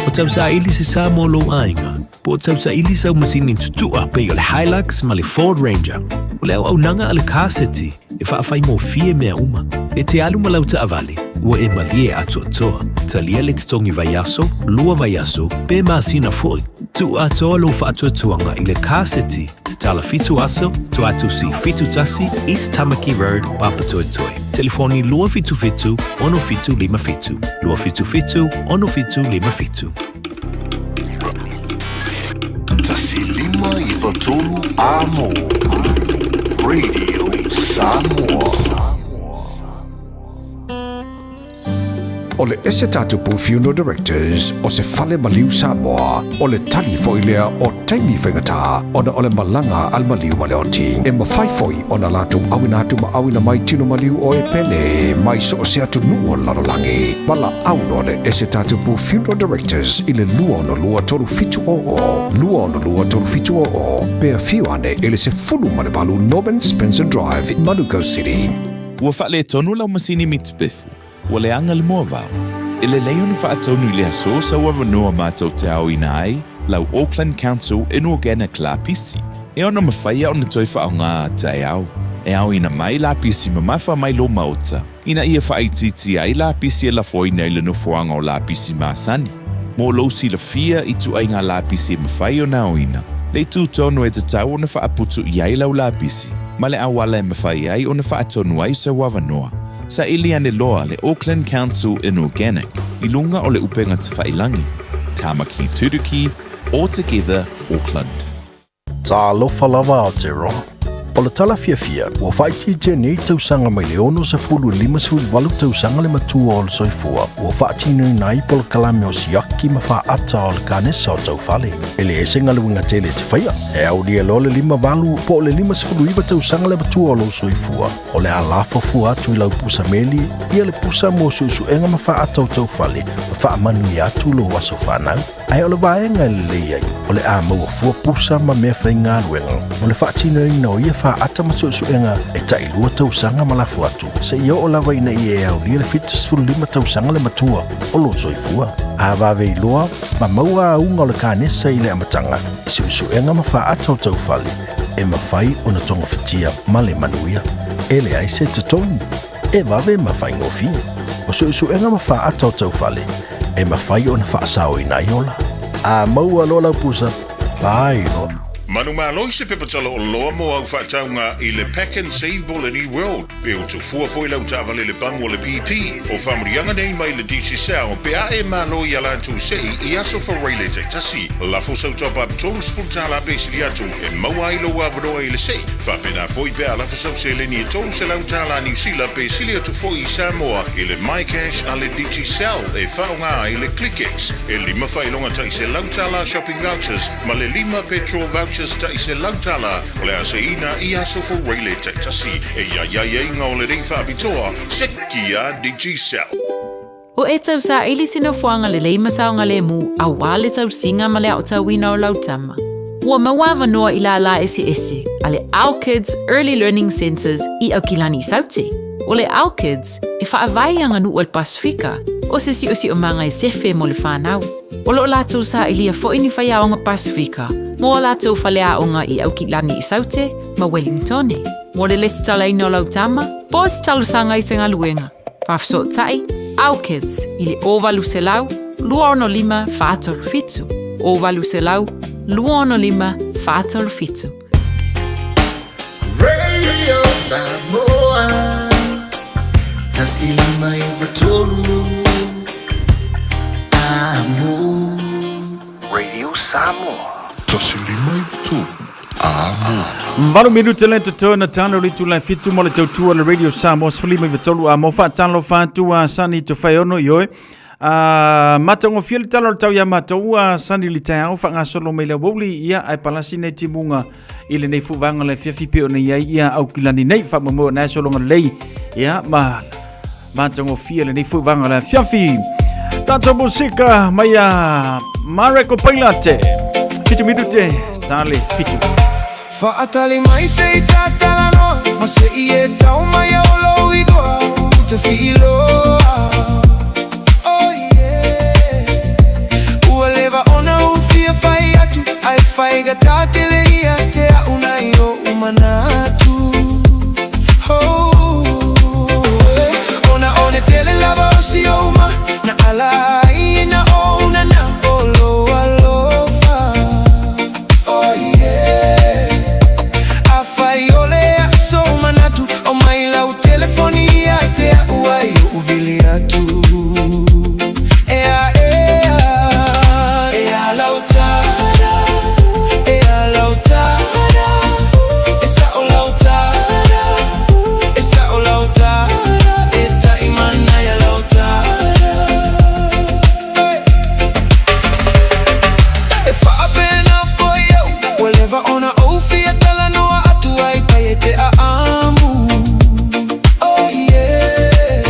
O tausaili se sa mo lou aiga, po o tausaili sau masini tutua pei o le Hilux ma le Ford Ranger. O le auaunaga a le Car City e faafaigofie mea uma. E te alu ma lau taavale, ua e malie atoatoa. Talia le totogi vaiaso, lua vaiaso, pe masina foi. Tuu atoa lou faatuatuaga i le Car City, tatala fitu aso, Tuatusi 71, East Tamaki Road, Papatoetoe. Telefoni 277 6757, 277 6757. 1 5 93 Amo. Radio Samoa. O le ese tatupu Funeral Directors o se fale maliu Samoa, o le tali foi lea o taimi faigata ona o le malaga a le maliu ma le oti. E mafai foi ona latou auina atu ma auina mai tino maliu o e pele mai so o se atunuu o le lalolagi. Valaau loa le ese tatupu Funeral Directors i le 262 3700, 262 3700, pe afio ane i le 18 Norman Spencer Drive, Manukau City. Ua faaletonu lau masini mitipefu, ua leaga le moavao. E lelei ona faatonu i le aso sau avanoa matou te aoina ai lau Auckland Council Inorganic lapisi, e ono mafai ona toe faaaoga a taeao. E aoina mai lapisi mamafa mai lō maota, ina ia faaitiitia ai lapisi e lafoina i le nofoaga o lapisi masani. Mo lou silafia i ituaiga lapisi e mafai ona aoina, le itu tonu e tatau ona faaputu i ai lau lapisi, ma le auala e mafai ai ona faatonu ai sau avanoa. Saili ane loa le Auckland Council Inorganic i luga o le upega tafailangi, Tāmaki Turuki, All Together Auckland. Talofa lava Aotearoa. O le tala fiafia, ua faaitiitia nei tausaga mai le 60 i le 58 tausaga le matua o le soifua ua faatinoina ai polokalame o siaki ma faata o le kanesa o taufale. E leai se galuega tele e te faia, e aulia loa le 58 po o le 59 tausaga le matua o lou soifua, o le a lafo fua atu i lau pusa meli ia le pusa mo suesuega ma faata o taufale ma faamanuia atu lou aso fanau. Ae o le vaega e lelei ai, o le a maua fua pusa ma mea faigaluega mo le faatinoina o ia faata ma suesuega e tailua tausaga ma lafo atu, seia oo lava ina ia e aulia le 75 tausaga le matua o lou soifua. A vave iloa ma maua auga o le kanesa i le amataga i suesuega ma faata o taufale, e mafai ona togafitia ma le manuia. E leai se totogi, e vave ma faigofie. O suesuega ma faata o taufale, e mafai ona faasaoina ai ola. A maua loa lau pusa, fai loa. Manumalo i se pepa tala oloa mo au faatauga i le Pack and Save po o le New World, pe ua tufua foi lau taavale i le pamu a le BP. O faamanuiaga nei mai le Digicel pe a e malo i a latou sei i aso Faraile taitasi. Lafo sau top-up $30 pe sili atu e maua ai lou avanoa i le sei. Faapena foi pe a lafo sau seleni e $300 Niu Sila pe sili atu foi i Samoa i le MyCash a le Digicel e faaaoga ai le ClickX. E lima faailoga tai $100 shopping vouchers ma le lima petrol vouchers tai $100 o le a seiina i aso Faraile taitasi. E i ai aiaiga o lenei faapitoa, seki a Digicel. Ua e tausaili se nofoaga lelei ma saogalemu aua le tausiga ma le aotauina o lau tama. Ua maua avanoa i lālā eseese a le Our Kids Early Learning Centres i Aukilani i Saute. O le Our Kids, e faavae i aganuu a le Pasefika, o se siosiomaga e sefe mo le fanau. O lo o latou sailia foi ni faiaoga Pasefika mo a latou faleaoga i Aukilani i Saute ma Wellingtone. Mo le lesitalaina o lau tama, po o se talosaga i se galuega, faafesootai Our Kids i le 0800 265 437, 0800 265 437. Radio Samoa 159 Amo. Radio Samoa. 159 Amo. Valu minute le totoe na tano le itula e fitu mo le tautua le Radio Samoa 15 a mo faatalofa atu a Sani Tofaeono i oe. A matagofie le tala o le tau ia matou a Sani le taeao faagasolo mai le aoauli ia ae palasi nei timuga i lenei fuvaga le afiafi pei ona i ai ia Aukilani nei faamoemoe ona e sologa lelei ia ma matagofie lenei fuvaga le afiafi. Tatou musika mai a Mareko Pailate. 7 minute tale fitu. Faatali mai se i tatalanoa Ma se i e tau mai au lou igoa Ou te fiiloa Oh yeah Ua leva ona ou fia fai atu Ae faigata tele ia te a'u nai o'u manatu Oh Ona one tele lava o si ou ma Na ala ai na ou na na o lou alofa Oh yeah Afai o le aso manatu O mai lau telefoni ia te a'u ai o'u vili atu Ea ea Ea lau tala Ea lau tala E sa'o lau tala E sa'o lau tala E taimanaia lau tala Hey. E faapena foi au Ua leva ona ou fia talanoa atu ai pai e te aamu Oh yeah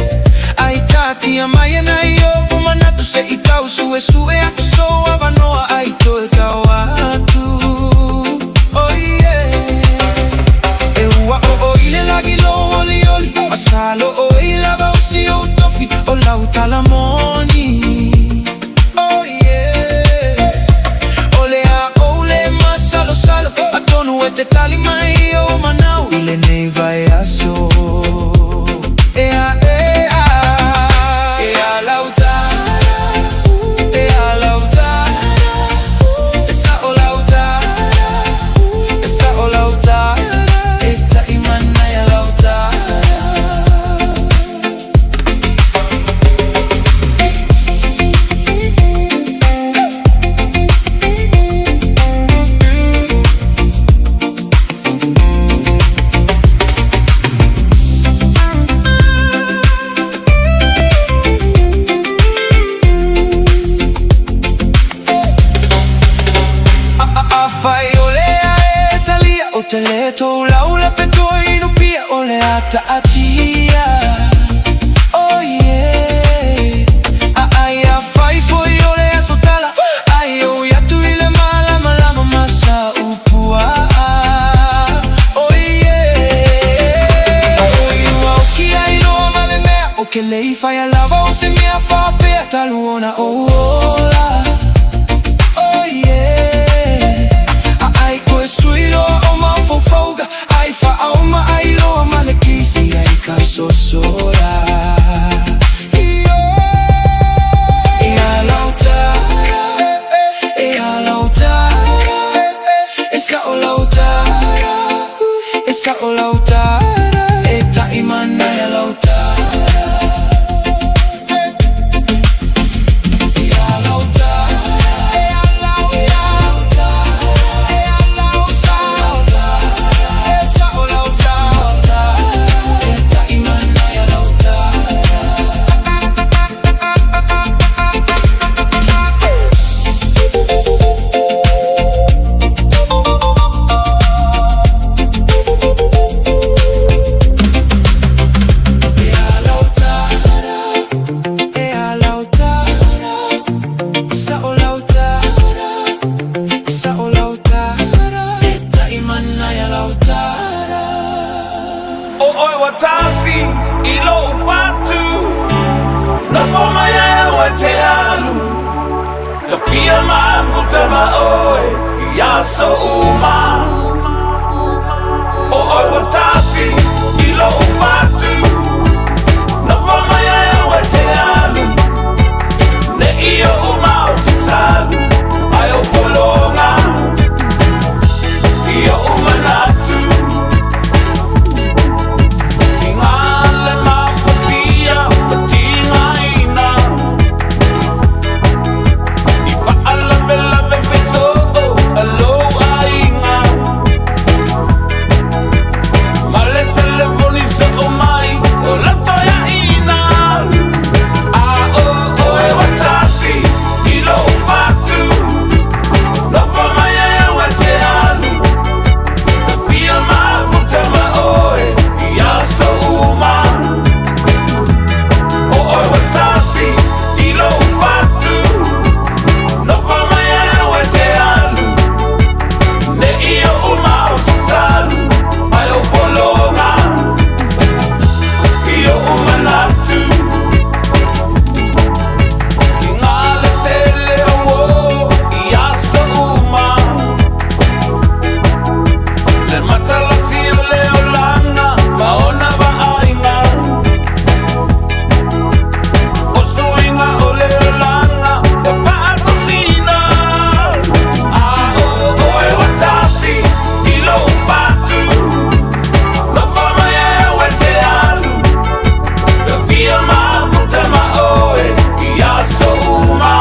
Ai taatia mai ana i o'u manatu Se i tau suesue atu sou avanoa ai toe tau atu Oh yeah E ua oo i le lagi lou olioli Masalo oe i lava o si ou tofi O lau tala moni Oh yeah O le a ou le masalosalo Atonu e te tali mai i ou manao I lenei vaiaso Ea ea Ea lau tala Ea lau tala E sa'o lau tala E sa'o lau tala E taimanaia lau tala. Afai o le a e talia o te le tou lau le petoa inupia o le a taatia Oh yeah A ai afai foi o le aso tala Ai oi atu i le malamalama ma sa upuaa Oh yeah Oi ua oki ai loa ma le mea O ke lei whaia lava o se mea faapea Talu ona ou ola Oh yeah A ai koe sui loa o mafaufauga Ai faauma ai loa ma le kisi ai ka sosola Io E a lau tala E a lau tala E sa'o lau tala E sa'o lau tala E taimanaia lau tala E a lau tala E a lau tala E a lau tala E sa'o lau tala E taimanaia lau tala. E a lau tala E a lau tala E sa'o lau tala E sa'o lau tala E taimanaia lau tala. O oe ua tasi i lou fatu Nofo mai au e te alu Tawhia mafuta ma oe I aso uma O oe ua tasi i lou fatu Nofo mai au e te alu Ne i oʻu mau salu Ai o polonga I oʻu manatu Tingā le mafatia ma tigaina I faalavelave fesoo a lou aiga Ma le telefoni soo mai o lau toeaina A o oe ua tasi i lou fatu Nofo mai ai au e te alu Tafia mafuta ma oe i aso uma O oe ua tasi i lou fatu Nofo mai ai au e te alu Ne i oʻu mau salu Ai o pologa I oʻu manatu Tingā le tele o uō i aso uma Le matalasi o le olaga ma ona vaaiga O suiga o le olaga ua faatosina A o oe ua tasi i lou fatu Nofo mai ai au e te alu Tafia mafuta ma oe i aso uma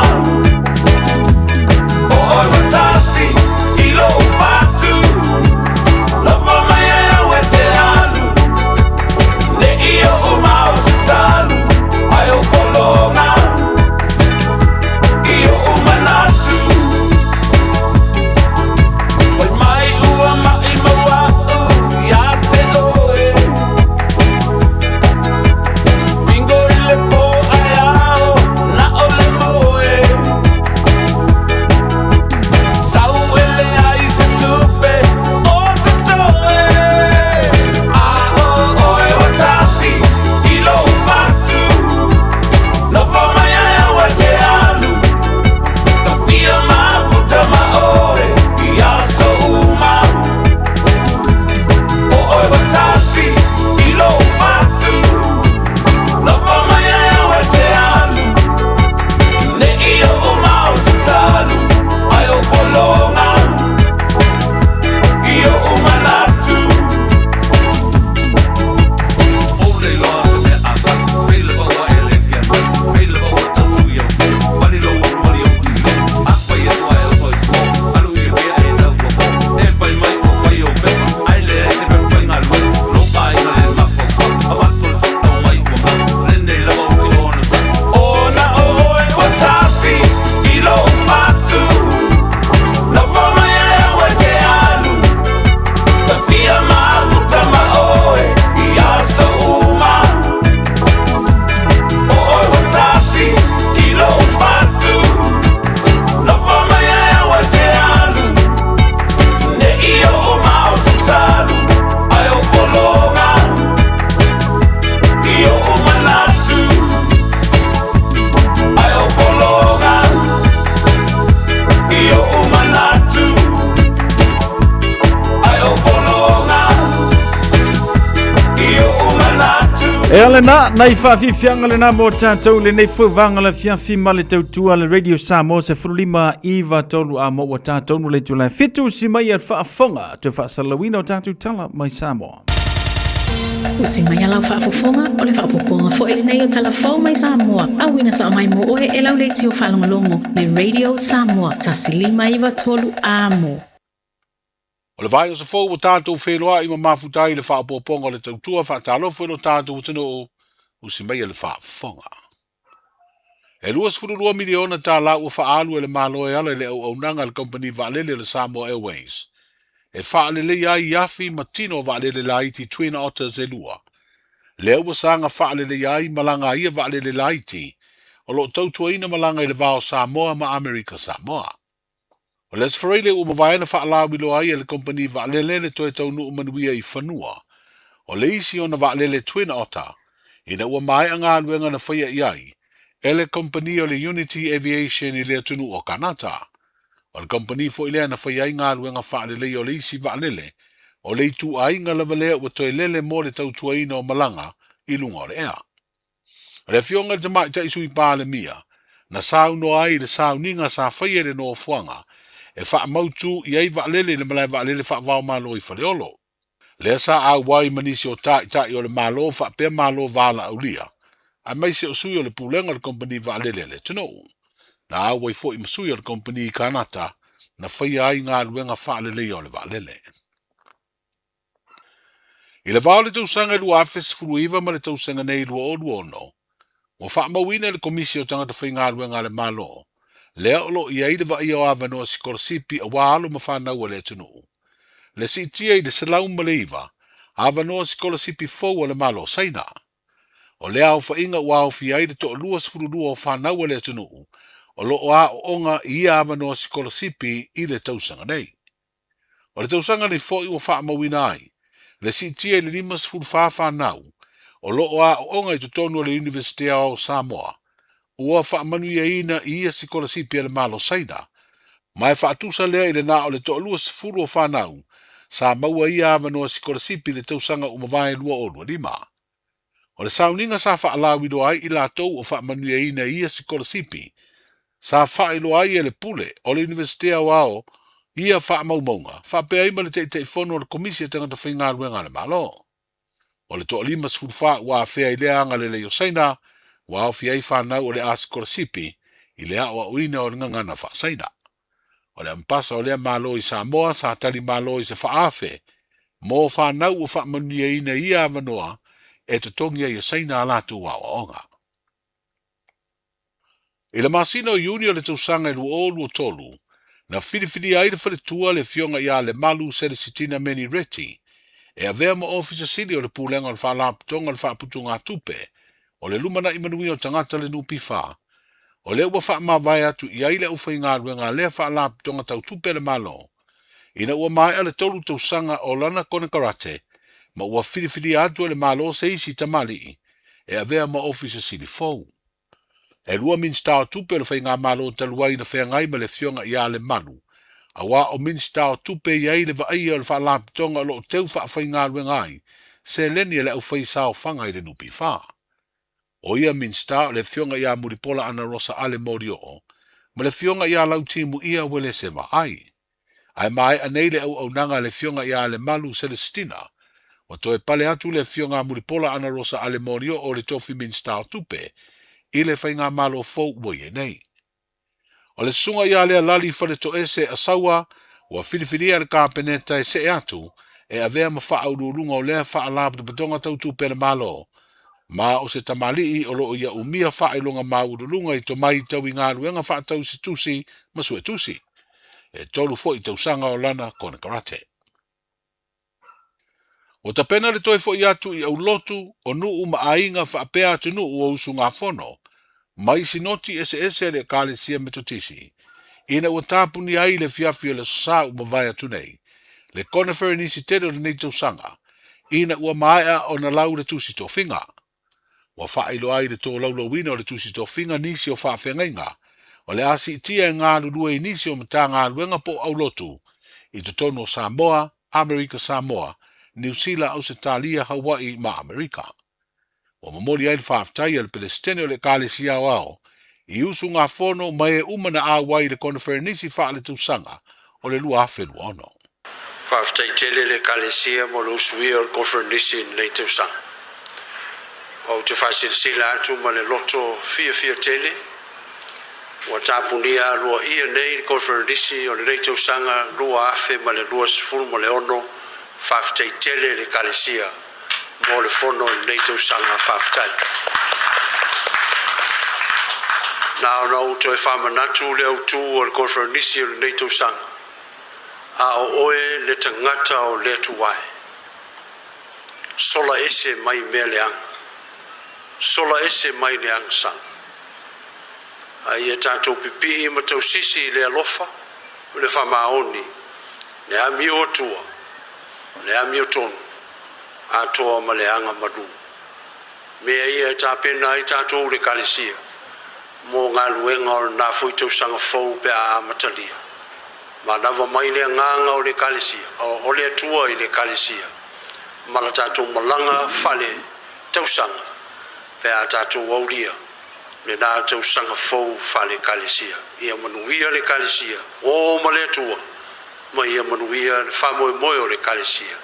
O oe ua tasi i lou fatu Nofo mai ai au e te alu Ne i oʻu mau salu Ai o pologa I oʻu manatu Fai mai ua maʻimau aʻu ia te oe Bingo i le pō ae ao na o le moe Sau e leai se tupe o totoe A o oe ua tasi i lou fatu Nofo mai ai au e te alu Tafia mafuta ma oe i aso uma O oe ua tasi i lou fatu Nofo mai ai au e te alu Ne i oʻu mau salu Ai o pologa I oʻu manatu Ona o oe ua tasi i lou fatu Nofo mai ai au e te alu Tafia mafuta ma oe i aso uma O oe ua tasi i lou fatu Nofo mai ai au e te alu Ne i oʻu mau salu Ai o pologa I oʻu manatu Ai o pologa I oʻu manatu Ai o pologa I oʻu manatu E lena, nai faafiafiaga lena mo tatou lenei foi vaega le afiafi ma le tautua le Radio Samoa 15 93 a mo ua tatou no le itula e 7 si mai a le faafofoga toe faasalalauina o tatou tala mai Samoa. Usi mai a lau faafofoga o le faaopoopoga foi lenei o tala fou mai Samoa auina sao mai mo oe e lau leitio faalogologo le Radio Samoa 1593 amo. O le vaiaso fou ua tatou feiloai ma mafuta ai le faaopoopoga o le tautua faatalofa i lo tatou atunuu, usi maia le faafofoga. E $22 miliona tala ua faaalu e le Malo e ala i le auaunaga a le kamupani vaalele o le Samoa Airways e faaleleia ai afi ma tino o vaalele laiti Twin Otters e lua, lea ua saga faaleleia ai malaga a ia vaalele laiti o lo o tautuaina malaga i le va o Samoa ma Amerika Samoa. O le Aso Faraile ua mavae na faalauiloa ai e le kamupani vaalele le toe taunuu manuia i fanua o le isi ona vaalele Twin Otter. ina ua maea galuega na faia i ai e le kamupani o le Unity Aviation i le atunuu o Kanata. O le kamupani foi lea na faia ai galuega faaleleia o le isi vaalele o le ituaiga lava lea ua toe lele mo le tautuaina o malaga i luga o le ea. O le Afioga i le Tamaitai Sui Palemia na saunoa ai i le sauniga sa faia i le nofoaga e faamautu i ai vaalele i le malae vaalele faava-o-Malo i Faleolo. Lea sa auai ma nisi o taitai o le Malo faapea Malo valaaulia, aemaise o sui o le Pulega o le Kamupani Vaalele a le atunuu. Na auai foi ma sui o le Kamupani i Kanata na faia ai galuega faaleleia o le vaalele. I le va o le tausaga e 2019 ma le tausaga nei 2026, ua faamauina e le Komisi o Tagata Faigaluega a le Malo, lea o lo o i ai le vaaia o avanoa sikolasipi aua alo ma fanau a le atunuu, le siitia i le 109 avanoa sikolasipi fou a le Malo o Saina. O lea aofaiga ua aofia ai le toa-22 o fanau a le atunuu o lo o aooga i ia avanoa sikolasipi i le tausaga nei. O le tausaga nei foi ua faamauina ai le siitia i le 54 fanau o lo o aooga i totonu o le Iunivesite Aoao o Samoa ua faamanuiaina i ia sikolasipi a le Malo Saina, ma e faatusa lea i le na o le toa-20 o fanau sa maua ia avanoa sikolasipi i le tausaga ua mavae 2025. O le sauniga sa faalauiloa ai i latou o faamanuiaina i ia sikolasipi, sa faailoa ai e le Pule o le Iunivesite Aoao ia faamaumauga, faapea ai ma le Taitaifono o le Komisi a Tagata Faigaluega a le Malo. O le toa-54 ua afea i lea agalelei o Saina, ua aofia ai fanau o le a sikolasipi i le aoaoina o le gagana faa-Saina. O le ampasa o lea Malo i Samoa sa tali malo i se faaafe mo fanau ua faamanuiaina i ia avanoa e totogi ai e Saina a latou aoaoga. I le masina o Iuni o le tausaga e 2023, na filifilia ai le faletua le Afioga ia Lemalu Selesitina Meni Reti e avea ma Ofisa Sili o le Pulega o le Faalapotopotoga o le Faaputugatupe o le Lumanai Manuia o Tagata le NPF, o lea ua faamavae atu i ai le aufaigaluega a lea Faalapotopotoga Tau Tupe a le Malo ina ua maea le tolu tausaga o lana konekarate ma ua filifilia atu e le Malo se isi tamalii e avea ma Ofisa Sili fou. E lua Minisita o Tupe o le Faigamalo talu ai na feagai ma le Afioga ia Lemalu, aua o Minisita o Tupe e i ai le vaaia o le Faalapotopotoga o lo o teu faafaigaluega ai seleni a le aufaisaofaga i le NPF. O ia Minisita o le Afioga ia Mulipola Anarosa Ale Molioo ma le Afioga ia Lautimuia Uelese Vaai. Ae maea nei le auaunaga a le Afioga ia Lemalu Selesitina, ua toe pale atu le Afioga a Mulipola Anarosa Ale Molioo i le tofi Minisita o Tupe i le Faigamalo fou ua i ai nei. O le susuga ia Lealali Faletoese Asaua ua filifilia e le Kapeneta e see atu e avea ma faauluuluga o lea Faalapotopotoga Tau Tupe a le Malo, ma o se tamalii o lo o ia umia faailoga maualuluga i tomai tau i galuega faatausi tusi ma suetusi. E tolu foi tausaga o lana konekarate. Ua tapena le toe foi atu i aulotu o nuu ma aiga faapea atunuu o usugafono mai sinoti eseese a le Ekalesia Metotisi ina ua tapunia ai i le afiafi o le Aso Sa ua mavae atu nei le koneferenisi tele o lenei tausaga ina ua maea ona lau le tusi tofiga. Ua faailoa ai le tolaulauina o le tusi tofiga nisi o faafeagaiga o le a siitia e galulue i nisi o Matagaluega po o aulotu i totonu o Samoa, Amerika Samoa, Niu Sila, Ausetalia, Hawaii ma Amerika. Ua momoli ai le faafetai a le Pelesitene o le Ekalesia Aoao i usugafono ma e uma na auai i le koneferenisi faaletausaga o le 2026. Faafetai tele le Ekalesia mo le usuia o le koneferenisi i lenei tausaga. Ou te faasilasila atu ma le loto fiafia tele, ua tapunia aloaia nei le koneferenisi o lenei tausaga 2026. Faafetai tele le Ekalesia mo le fono i lenei tausaga. Faafetai. Na ona ou toe faamanatu le autu o le koneferenisi o lenei tausaga, a o oe le tagata o le Atua e. Sola ese mai mea leaga. Sola ese mai le agasala. A ia tatou pipii ma tausisi i le alofa, o le faamaoni, le amio atua, le amiotonu, atoa ma le aga malu. Mea ia e tapena ai tatou le Ekalesia mo galuega o lena foi tausaga fou pe a amatalia. Manava mai le agaga o le Ekalesia, o le Atua i le Ekalesia ma la tatou malaga fale tausaga pe a tatou aulia lena tausaga fou fale Ekalesia. Ia manuia le Ekalesia, o ma le Atua, ma ia manuia le faamoemoe o le Ekalesia.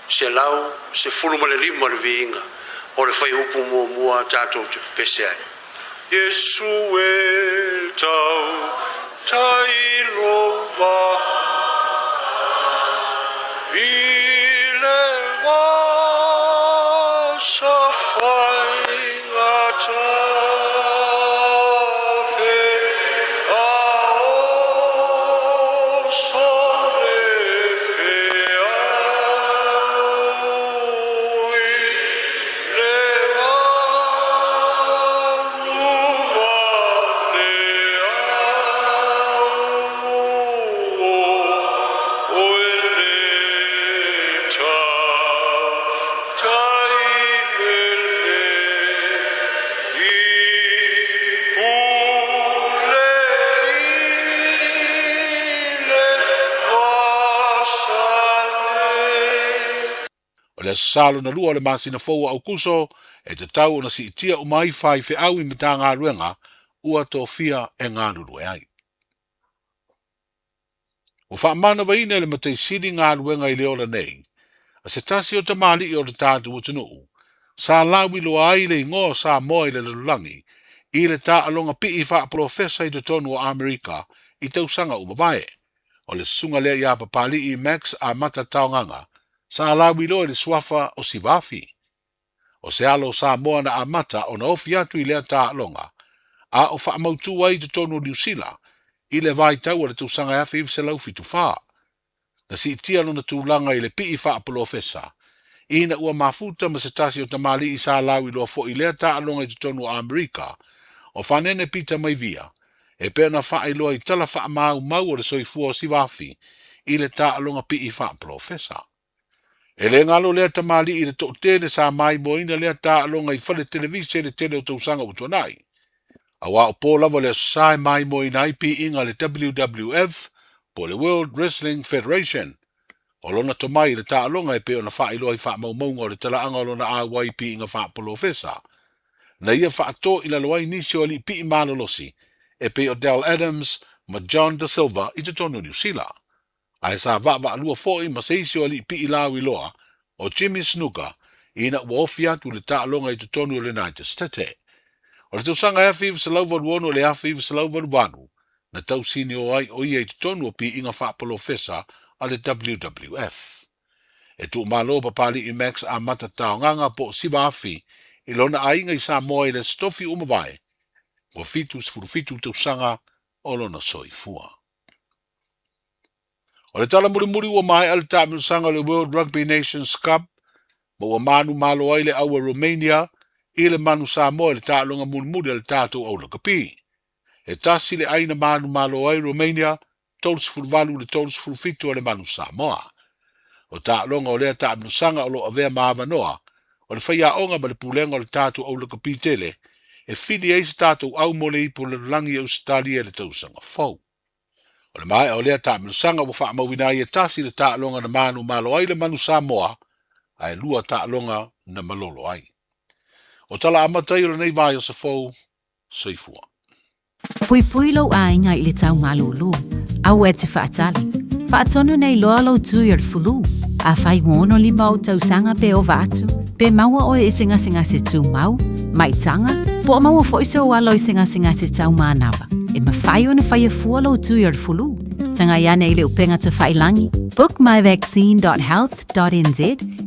115 le viiga o le faiupu muamua tatou te pepese ai. Iesu e tau tailova i le vasa faigata pe a oso le peau i le anu ma le au oe le tautai lelei i pule i le vasa nei. O le Aso Sa lona lua o le masina fou o Aukuso, e tatau ona siitia uma ai faifeau i Matagaluega ua tofia e galulue ai. Ua faamanavaina e le Matai Sili galuega i le ola nei, a se tasi o tamalii o le tatou atunuu, sa lauiloa ai le igoa o Samoa i le lalolagi i le taaloga pii faapolofesa i totonu o Amerika i tausaga ua mavae. O le susuga lea ia Papalii Max Amata Taogaga, sa lauiloa i le suafa o Sivafi. O se alo o Samoa na amata ona ofi atu i lea taaloga, a o faamautu ai i totonu o Niu Sila i le vaitau o le tausaga e 1974. Na siitia lona tulaga i le pii faapolofesa, ina ua mafuta ma se tasi o tamalii sa lauiloa foi i lea taaloga i totonu o Amerika, o Fanene Peter Maivia, e pei ona faailoa i tala faamaumau o le soifua o Sivafi i le taaloga pii faapolofesa. E le galo lea tamalii i le toatele sa maimoaina lea taaloga i fale televise i le tele o tausaga ua tuanai. Aua o po lava le Aso Sa e maimoaina ai piiga a le WWF po o le World Wrestling Federation. O lona tomai i le taaloga e pei ona faailoa i faamaumauga o le talaaga o lona auai i piiga faapolofesa. Na ia faatō i lalo ai nisi o alii pii malolosi e pei o Del Adams ma John Da Silva i totonu o Niu Sila. Ae sa vaavaalua foi ma se isi o alii pii lauiloa, o Jimmy Snuka, ina ua ofi atu i le taaloga i totonu o le United State. O le tausaga e 1986 i le 1988, na tausinio ai o ia i totonu o piiga faapolofesa a le WWF. E tuumalo Papalii Max Amata Taogaga po o Siva Afi i lona aiga i Samoa i le Aso Tofi ua mavae, ua 77 tausaga o lona soifua. O le tala mulimuli ua maea le taamilosaga o le World Rugby Nations Cup ma ua manumalo ai le aua Romania i le manu Samoa i le taaloga mulimuli a le tatou au lakapi. E tasi le ai na manumalo ai Romania, 38 i le 37 a le manu Samoa. O taaloga o lea taamilosaga o lo o avea ma avanoa o le faiaoga ma le pulega o le tatou au lakapi tele e fili ai se tatou au mo le ipu lalolagi i Ausetalia i le tausaga fou. O le maea o lea taamilosaga ua faamauina ai e tasi le taaloga na manumalo ai le manu Samoa, ae lua taaloga na malolo ai. O tala amata ia o lenei vaiaso fou, soifua. Puipui lou aiga i le tau malūlū. Aua e te faatali. Faatonu nei loa lou tui o le fulu. Afai ua 65 ou tausaga pe ova atu, pe maua oe i se gasegase tumau, maitaga, po o maua foi sou alo i se gasegase tau manava, e mafai ona faia fua lou tui o le fulu. Tagai ane i le upega tafailangi, bookmyvaccine.health.nz,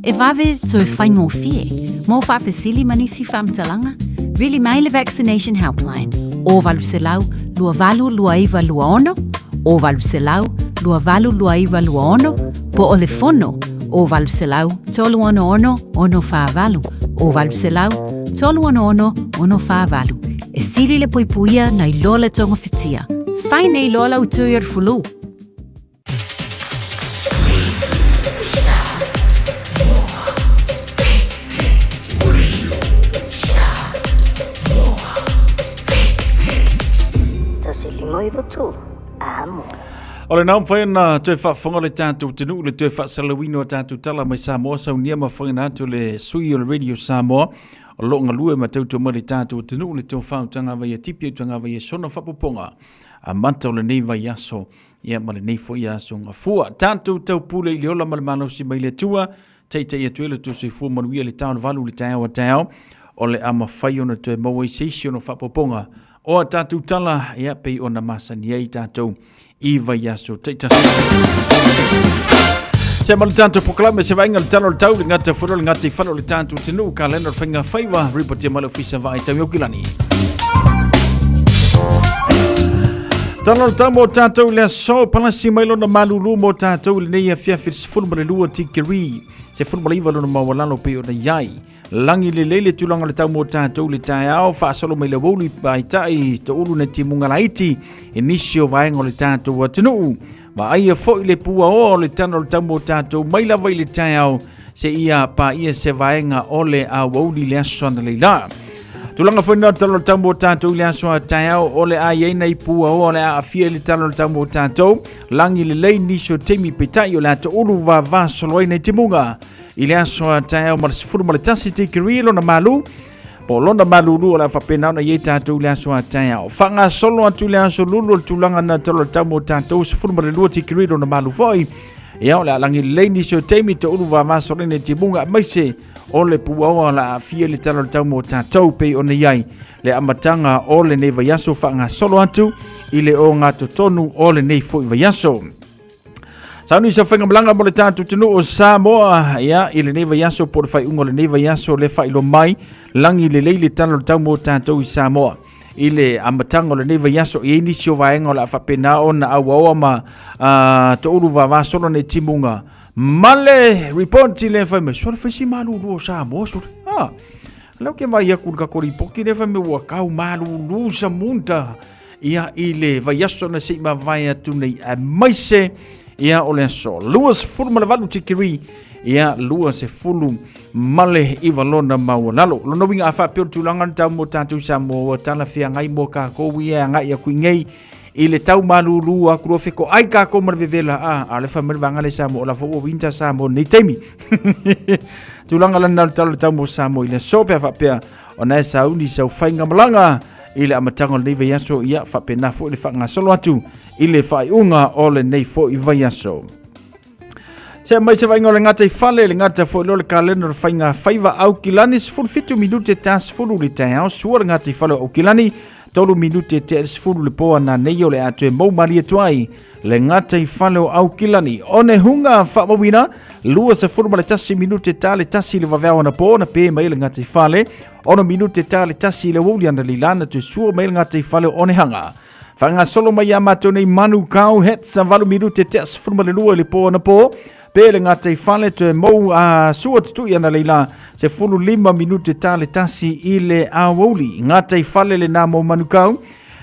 e vave toe faigofie. Mo faafesili ma nisi faamatalaga, vili mai le Vaccination Helpline, o 800 282926, o 800 282926, po o le fono, o 800 366 648, o 800 366 648. E sili le puipuia nai lo le togafitia. Fai nei loa lau tui o le fulu. tu amo. O le nao mawhai ona toe faafofoga le tatou atunuu le toe faasalauina o tatou tala mai Samoa saunia ma whaina atu le sui o le Radio Samoa o loo galue ma tautua mai le tatou atunuu le toe faautaga vai a tipi utaga vai a sona faapopoga amata o lenei vaiaso ia ma lenei foi aso gafua. Tatou taupule i le ola ma le malosi mai le Atua taitai atu ai le tou soifua manuia le tao le valu le taeao a taeao o le a mafai ona toe maua ai se isi ona faapopoga o a tatou tala ia pei ona masani ai tatou i vaiaso taitasi. Se ma le tatou polokalame se vaaiga le tala o le tau le gata folo le gata i falo le tatou atunuu kalena o le faiga faiva ripotia mai le ofisa vaai tau i Aukilani. Tala o le tau mo tatou i le aso, palasi mai lona malulu mo tatou i lenei afiafi le 12 tikeri, 19 lona maualalo pei ona i ai. Lagi lelei le tulaga o le tau mo tatou i le taeao, faasolo mai le aoauli paetai toulu na timuga laiti i nisi o vaega o le tatou atunuu. Vaaia foi le puaoa o le tala o le tau mo tatou mai lava i le taeao seia paia se vaega o le aoauli le aso analeila. Tulaga foi na tala o le tau mo tatou i le aso a taeao o le a i ai nai puaoa o le a aafia i le tala o le tau mo tatou. Lagi lelei nisi o taimi peitai o le a toulu vavasolo ai nai timuga i le aso a taeao ma le 11 tikeri lona malu po o lona malulu o le a faapena ona i ai tatou i le aso a taeao. Faagasolo atu i le aso lulu o le tulaga na tala o le tau mo tatou 12 tikeri lona malu foi. Ia o le a lagi lelei nisi o taimi toulu vavasolo ai nai timuga aemaise o le puaoa o le a aafia i le tala o le tau mo tatou pei ona i ai le amataga o lenei vaiaso faagasolo atu i le ogatotonu o lenei foi vaiaso. Sauni sa faigamalaga mo le tatou atunuu o Samoa ia i lenei vaiaso po o le faaiuga o lenei vaiaso le faailoa mai lagi lelei le tala o le tau mo tatou i Samoa i le amataga o lenei vaiaso i ai nisi o vaega o le a faapena ona auaoa ma toulu vavasolo nei timuga ma le report i le fai mai sole fai si malulu o Samoa sole ah lau ke vai aku le kako ripoti le fai mai ua kau malulu sa munta ia i le vaiaso na sei mavae atu nei aemaise ia o le aso 28 tikiri ia 29 lona maualalo. Lona uiga a faapea o le tulaga na tau mo tatou Samoa ua talafeagai mo kākou ia e agai aku i nei i le tau malūlū aku loa feko ai kākou ma le vevela a a le fai mai le vaega le Samoa o la foi ua winter Samoa nei taimi. Tulaga lana o le tala o le tau mo Samoa i le aso pe a faapea ona e sauni sau faigamalaga i le amataga o lenei vaiaso ia faapena foi le faagasolo atu i le faaiuga o lenei foi vaiaso. Se mai se vaaiga o le gata i fale, le gata foi lea o le kalena o le faiga faiva Aukilani, 17 minute ta 10 le taeao, sua le gata i fale o Aukilani, 3 minute te 10 le po ana nei o le a toe mau malie atu ai le gata i fale o Aukilani. O ne hunga faamauina, 21 minute ta le tasi le vaveao ana po na pe mai le gata i fale, 6 minute ta le tasi le aoauli ana leilana toe sua mai le gata i fale o Onehanga. Faagasolo mai ia matou nei Manukau Hits a 8 minute tea 12 i le po ana po. Pe le gata i fale toe mou a sua tutui ana leila 15 minute ta le tasi i le aoauli. Gata i fale le nā mo Manukau.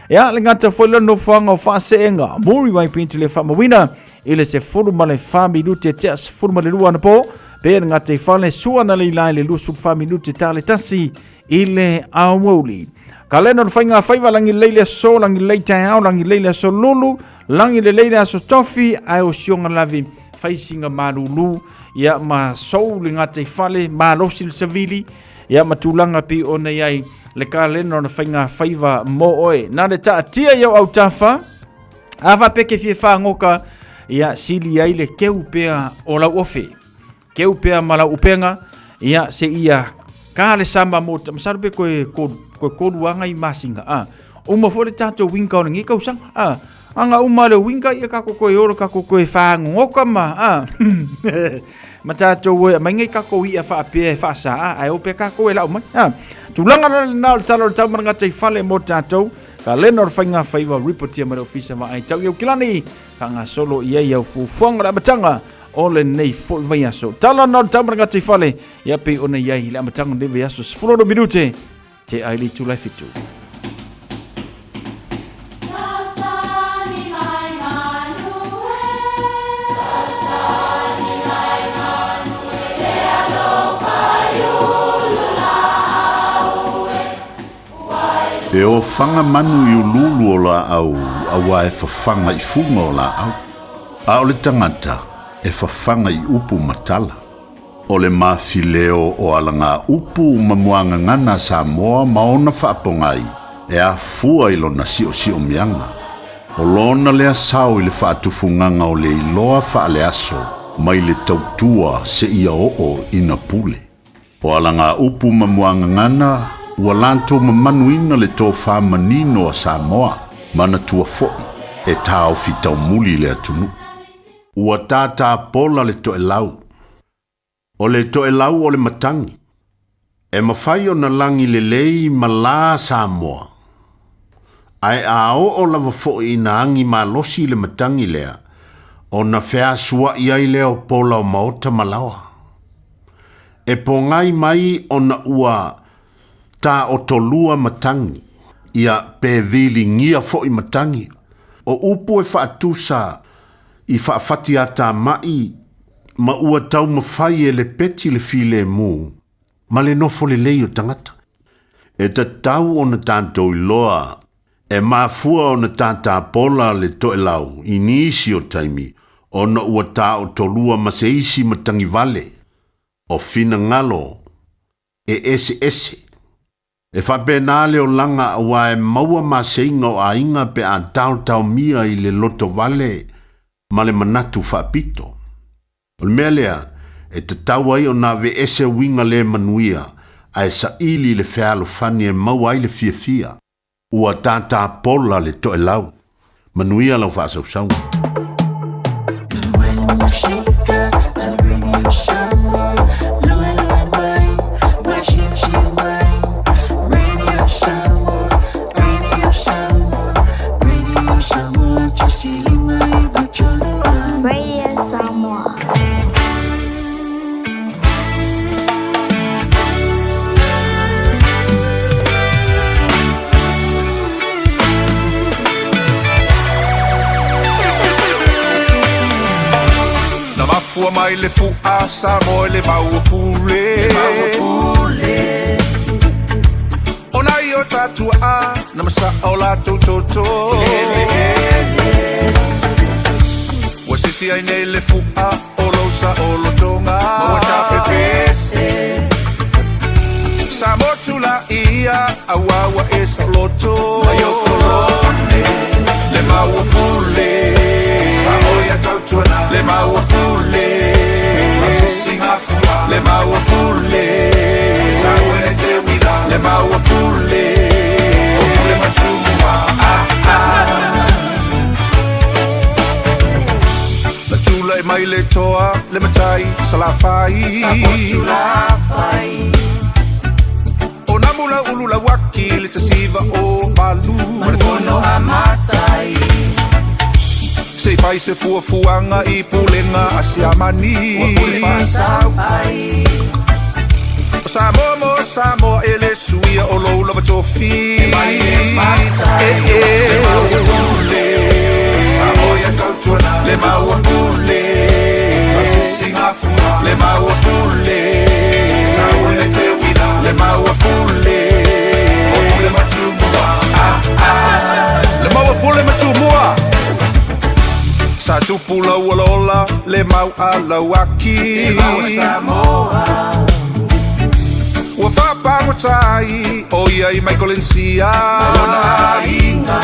Ea le gata foi le nofoaga o Faaseenga. Muriwai Pintu le faamauina i le 14 minute tea 12 ana po. Pe le gata i fale sua ana leila i le 24 minute ta le tasi i le aoauli. Kalena o le faiga faiva lagi lelei le aso, lagi lelei taeao, lagi lelei le aso lulu, lagi lelei le aso tofi, ae o sioga lavi faisinga malulu, ia ma sou le gata i fale, malosi le savili, ia ma tulaga pei ona i ai le kalena o le faiga faiva mo oe. Na le taatia i au autafa, a faapea ke fia whangoka, ia sili ai le keu pea o lau ofe. Keu pea ma lau upenga, ia se ia ka le sama mo masalo pe koe kolu, koe kolu anga i masinga. A, uma foi le tatou winga o lenei tausaga. A, anga uma le winga ia kako koe oro kako koe whangoka ma. A, ma tatou e mai ngai kako ia whaapea e whaasa a, ae o pea kako e lau mai. A, tulaga la lena o le tala o le tau marangata i fale mo tatou, ka lena o le whainga whaiwa ripotia mai le ofisa wa ai tau i Aukilani, whangasolo i ai au fuafuaga o le amataga o lenei foi vaiaso. Tala na o le tau marangata i fale, ia pei ona i ai i le amataga o lenei vaiaso, 16 minute, te ai le itula e fitu. E ofaga manu i uluulu o laau auā e fafaga i fuga o laau, a o le tagata e fafaga i upu ma tala. O le mafileo o alagaupu ma muagagana a Samoa ma ona faapogai e afua i lona siosiomiaga. O lona lea sao i le faatufugaga o le iloa faaleaso mai le tautua seia oo ina pule. O alagaupu ma muagagana ua latou mamanuina le tofa manino a Samoa, manatua foi e taofi taumuli le atunuu. Ua tātāpola le toelau. O le toelau o le matagi. E mafai ona lagi lelei ma la Samoa. Ae a oo lava foi ina agi malosi le matagi lea, ona feasua'i ai lea o pola o maota ma laoa. E pogai mai ona ua taotolua matagi, ia pe viligia foi matagi. O upu e faatusa i faafatiatamai ma ua taumafai e lepeti le filemu ma le nofo lelei o tagata. E tatau ona tatou iloa e mafua ona tatapola le toelau i nisi o taimi ona ua taotolua ma se isi matagivale o finagalo e eseese. E faapena le olaga auā e maua maseiga o aiga pe a taotaomia i le lotovale ma le manatu faapito. O le mea lea e tatau ai ona aveese uiga le manuia ae saili le fealofani e maua ai le fiafia. Ua tatapola le toelau. Manuia lau faasausauga. Radio Samoa. Na mafua mai le fu'a Samoa i le maua pule. Le maua pule. O nai o ta tua'a na masa'a o latou toto. Ua sisi ai nei le fu'a o lou saolotoga. Ma ua tapepese. Sa motu laia auā ua e saoloto. Mai o kolone le maua pule. Sa oia tautuana le maua pule. Masisi gafua le maua pule. Taua e te uila le maua pule. O pule matumua ah ah. Na tulai mai le toa le matai Salafai. Sa O namula ulu lauaki le tasiva o malu. Ma le fono a matai. Se fai se fuafuaga i pulega a siamani. Ua pule faasau ai. O Samoa mo Samoa e le suia o lou lava tofi. E mai e matai. E e. Le maua pule. Samoa ia tautuana. Le maua pule. Masisi gafua. Le maua pule. Taua e te uila. Le maua pule. O pule matumua. Ah ah. Le maua pule matumua. Sa tupu lau olola le mau a lauaki. Le mau a Samoa. Ua faapagotai o ia i Michael Malona aiga.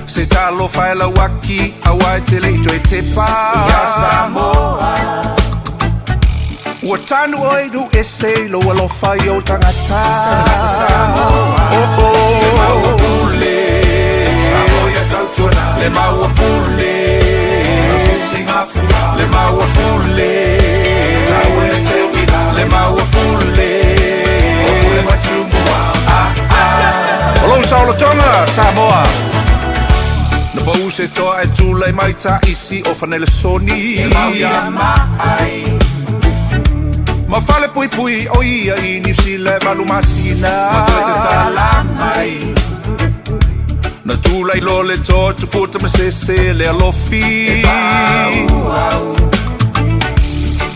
Se talofa e lauaki auā e te le'i toe tepa. Ia Samoa. Ua tanu oe nu ese i lou alofa i ou tagata. Tagata Samoa. Oh oh. Le maua pule. Samoa ia tautuana. Le maua pule. Masisi gafua. Le maua pule. Taua e te uila. Le maua pule. O pule matumua. Ah ah. O lou saolotoga Samoa. Na pau se toa e tulai mai taisi o Fanelesoni. E mau ia maai. Ma fale puipui o ia i Niu Sila e valu masina. Ma toe tatala mai. Na tulai loa le toa tupu tamasese le alofi. E faaauau.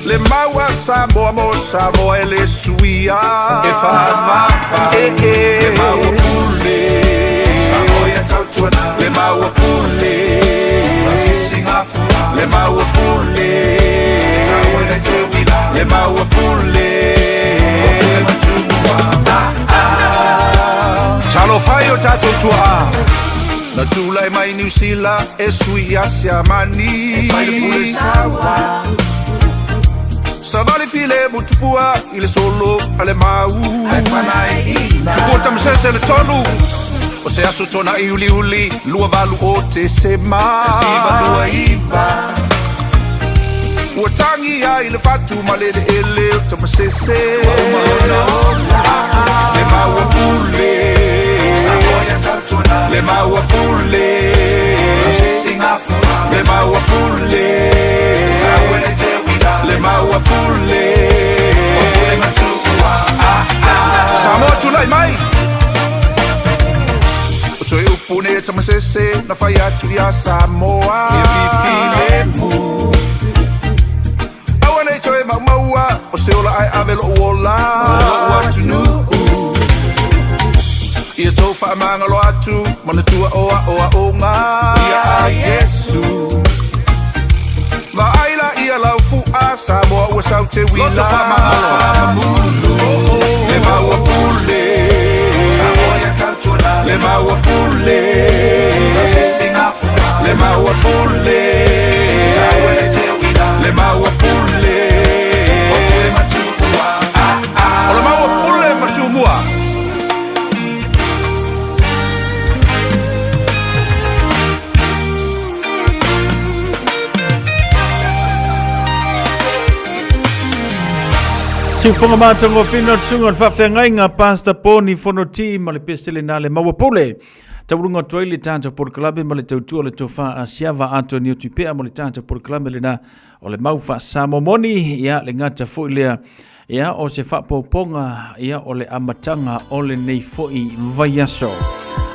Le mau a Samoa mo Samoa e le suia. E whaavava e e. Le mau a pule. Samoa ia tautuana. Le mau a pule. Sisi ngafua. Le mau a pule. E tau e te wila. Le mau a pule. O pule matumua. Ah ah. Talo fai o tātou tua. Na tūlai mai Niu Sila e sui a Siamani. E fai le pule sawa. Savali file mutupua i le solo a le mau. Tukua tamasese le tolu. O se aso tona i uli uli, lua valu o te sema. 29. Ua tangi ai le fatu ma le le ele o tamasese. Le maua pule. Le maua pule. Le maua pule. Le maua pule. Samoa tulai mai. O toe upu ne tamasese na fai atu ia Samoa. E fifi le mu. Aua nei toe maumaua o se ola ai ave lou ola. O lou atunuu. Ia tou faamagalo atu manatua o aoaoga. Ia a Iesu. Vaai la ia lau fu'a Samoa ua sau te uila. Loto faamagalo. Le maua pule. Le maua pule. Le maua pule. Le maua pule. O le maua pule matumua. Siufoga matagofina o le susuga o le faafeagaiga Pastor Poni Fonoti ma le pesele na le maua pule. Tauluga atu ai le tatou polokalame ma le tautua o le tofa a Siava Antonio Tupea ma le tatou polokalame lena o le mau faasamoa moni ia le gata foi lea ia o se faapopoga ia o le amataga o lenei foi vaiaso.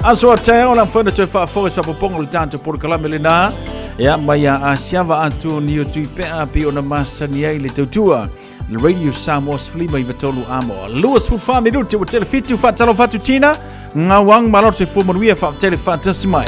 Aso a taeao la mafai ona toe faafofoga i se faapopoga o le tatou polokalame lena ia mai a Asiava Antonio Tuipea pei ona masani ai le tautua le Radio Samoa 153 amo. 24 minute ua tele fitu faatalofa atu Tina ngauang malo se fua manuia faatele faatasi mai.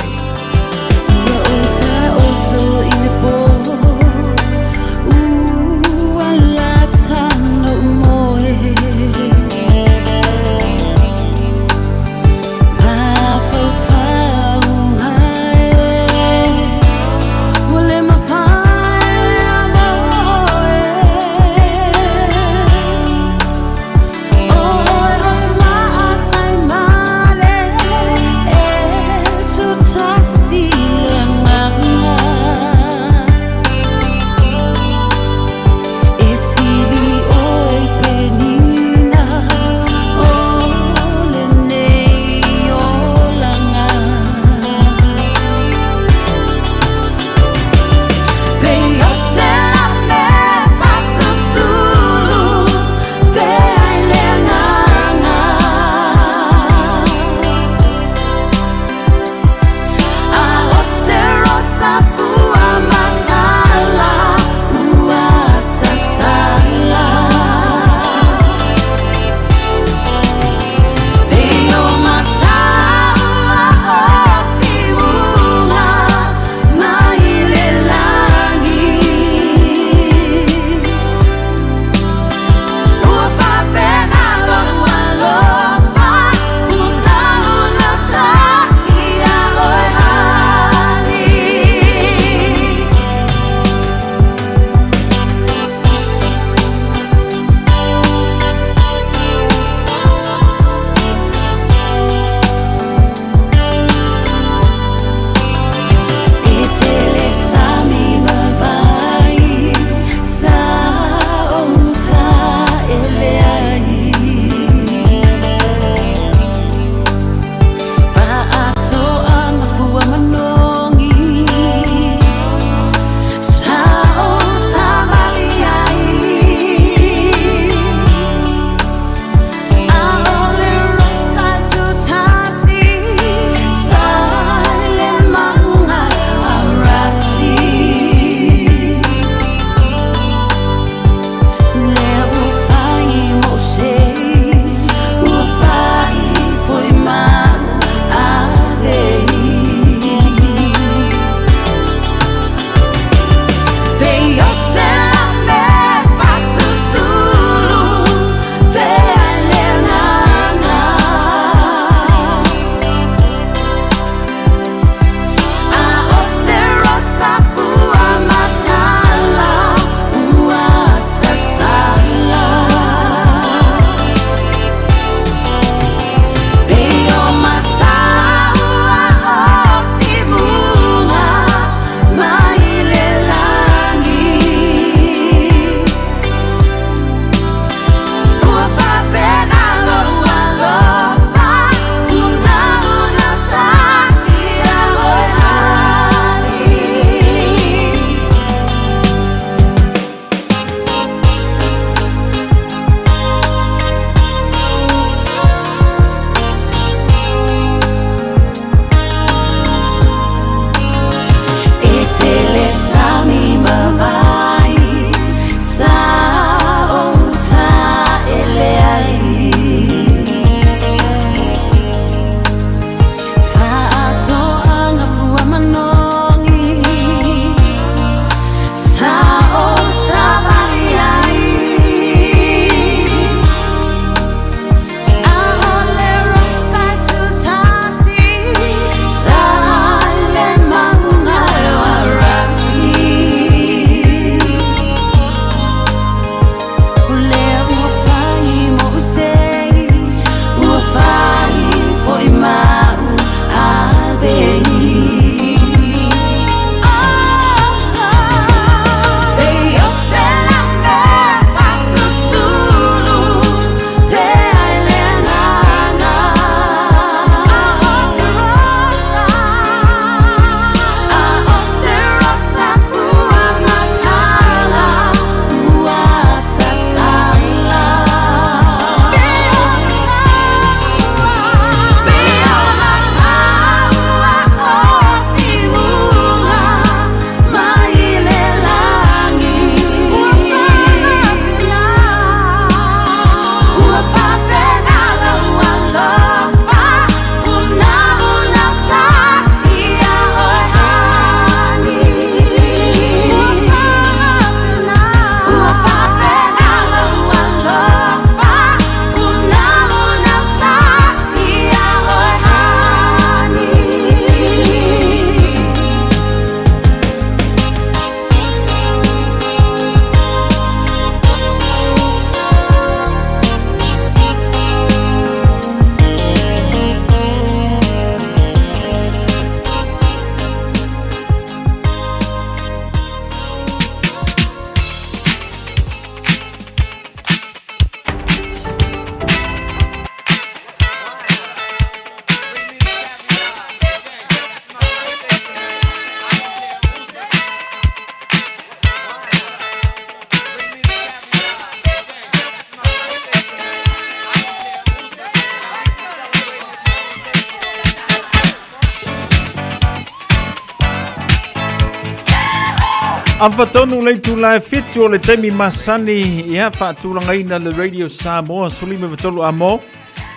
Afa tonu le itula e fitu o le taimi masani ia faatulagaina le Radio Samoa 13 amo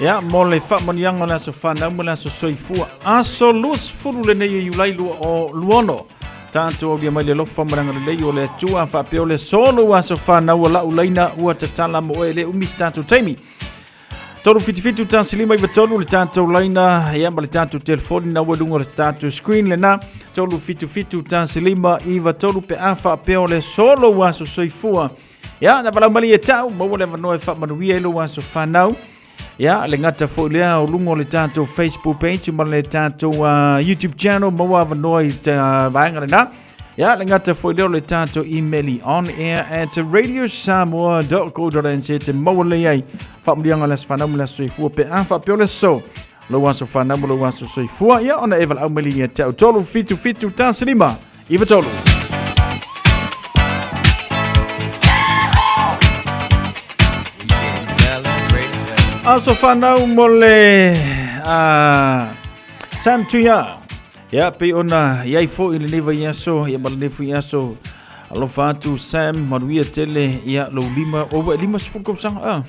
ia mo le faamanuiaga o le aso fanau ma le aso soifua aso 20 lenei o Iulai 2026 tatou aulia mai le alofa ma le agalelei o le Atua faapea o le solo aso fanau o lau laina ua tatala mo oe le umi se tatou taimi 377 15 93 le tatou laina ia ma le tatou telefoni na ua i luga o le tatou screen lena 377 15 93 pe a faapea o le solo ua aso soifua ia na valau mali e tau maua le avanoa e faamanuia i lou aso fanau ia le gata foi lea o luga o le tatou Facebook page ma le tatou uh, YouTube channel maua avanoa i ta vaega lena Ia, le gata foi lea o le tatou email i onair at radiosamoa.co.nz te maua lelei ai faamanuiaga o le aso fanau ma le aso soifua pe a faapea o le aso lou aso fanau ma lou aso soifua ia ona e valaau mai lea ia te au 3 7 7 1 5 9 3. Aso fanau mo le uh, Sam Tuia. Ia, pei ona i ai foi lenei vaiaso, ia ma lenei foi aso, alofa atu Sam, manuia tele, ia, lou lima, o ua e 50 tausaga, ah.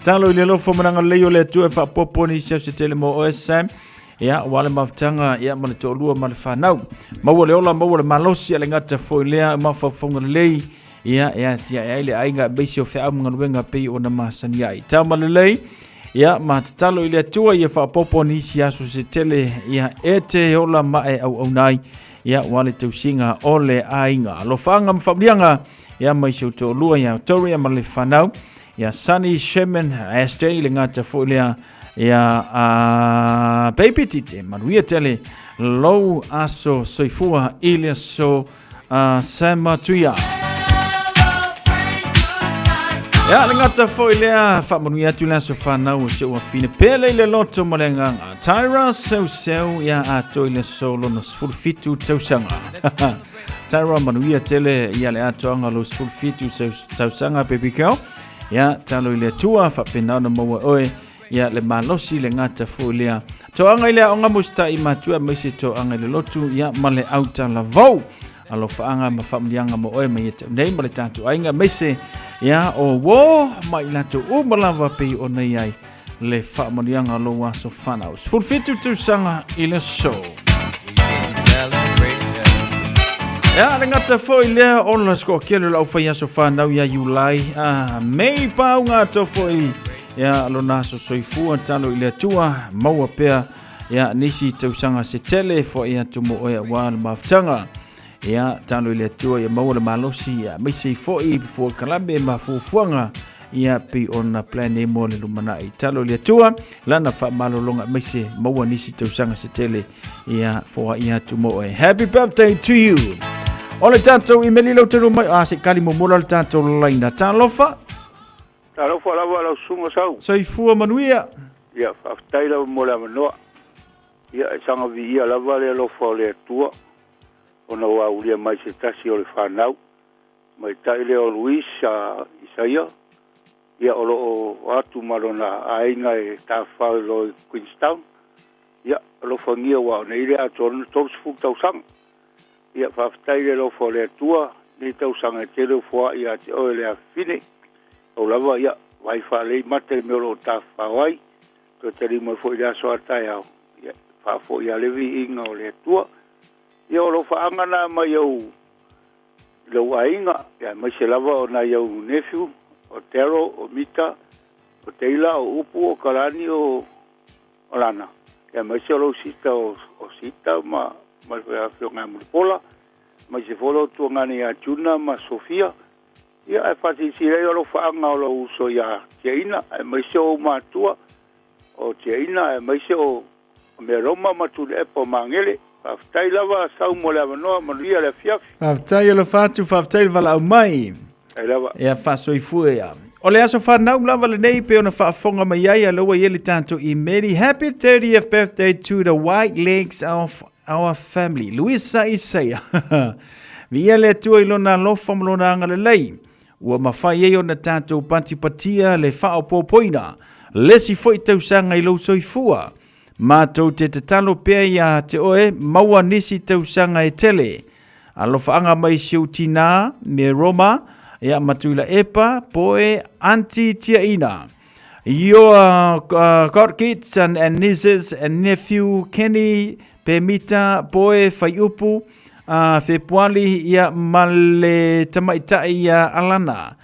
Talo i le alofa ma le agalelei o le Atua e faapopo ni siau se tele mo oe Sam. Ia, ua le mafutaga, ia, ma le toalua ma le fanau. Maua le ola, maua le malosi, a le gata foi lea, mafaufauga lelei, ia, e atiae ai le aiga aemaise o feau ma galuega pei ona masani ai. Tau ma lelei, ia, ma tatalo i le Atua ia faaopoopo nisi aso se tele, ia, e te ola ma e auauna ai, ia, ua le tausiga o le aiga. Alofaaga ma faamanuiaga, ia, mai si ou toalua ia Tori ma le fanau, ia Sunny Sherman SJ, le gata foi lea, ia, a Baby Tite, manuia tele, lou aso soifua i le aso a Sam Tuia. Ia, le gata foi lea, faamanuia atu le aso fanau o si ou afine pele i le loto ma le agaga. Tyra Seuseu, ia atoa i le aso lona 17 tausaga. Tyra manuia tele ia le atoaga lou 17 tausaga, baby girl. Ia, talo i le Atua, faapena ona maua oe ia le malosi le gata foi lea. Toaga i le aoga musita'i matua aemaise toaga i le lotu ia ma le autalavou. Alofaaga ma faamanuiaga mo oe mai ia te au nei ma le tatou aiga aemaise ia o uō ma i latou uma lava pei ona i ai le faamanuiaga o lou aso fanau. 17 tausaga i le aso. Ia, le gata foi lea o le toatele o le aufai aso fanau ia Iulai, a Mei pauga atoa foi ia lona aso soifua talo i le Atua, maua pea ia nisi tausaga se tele foai atu mo oe aua le mafutaga. Ia talo i le Atua ia maua le malosi ia aemaise ai foi polokalame ma fuafuaga ia pei ona plan ai mo le lumanai. Talo i le Atua lana faamalologa aemaise maua nisi tausaga se tele ia foai atu mo oe. Happy birthday to you. O le tatou imeli lau tanu mai, a se kali momola le tatou laina. Talofa. Talofa lava lau susuga Sau. Soifua manuia. Ia, faafetai lava mo le avanoa. Ia, e saga viia lava le alofa o le Atua, ona ua aulia mai se tasi o le fanau, tamaitai lea o Luis Isaia, ia o lo o atu ma lona aiga e tafafao i loa i Queenstown. Ia, alofagia aua o nei le atoa lona 30 tausaga. Ia, faafetai i le alofa o le Atua, i lenei tausaga e tele o foai ia te oe le afafine. Pau lava, ia, vaai faalei mata i le mea o lo o tafafao ai, toe taliu mai foi i le aso a taeao, ia, faafoi lava le viiga o le Atua. Ia, o alofaaga na mai ou i lou aiga, ia, aemaise lava o nai ou nephew, o Daryl, o Mita, o Taylor, o Upu, o Kalani, o o Lana, ia aemaise o lou sita o, o Sita ma, ma le afioga ia Mulipola, aemaise foi lou tuagane ia Juna ma Sofia, ia ae faasilasila ai o alofaaga o lou uso ia Tiaina, aemaise o ou matua o Tiaina, aemaise o Meroma ma Tuilaepa o Magele. Faafetai lava Sau mo le avanoa, manuia le afiafi. Faafetai alofa atu, faafetai le valaau mai. Ai lava. Ia faasoifua ia. O le aso fanau lava lenei pe ona faafofoga mai ai a lea ua i ai le tatou imeli. Happy 30th birthday to the white legs of our family. Luisa Isaia. Viia le Atua i lona alofa ma lona agalelei. Ua mafai ai ona tatou patipatia le faaopoopoina le isi foi tausaga i lou soifua. Matou te tatalo pea ia te oe maua nisi tausaga e tele. Alofaaga mai si ou tinā me Roma, ia ma Tuilaepa, Poe, Aunty Tiaina. Your godkids and, and nieces and nephew Kenny, Pemita, Poe, Whaiupu, Fepuali, ia ma le tamaitai ia Alana.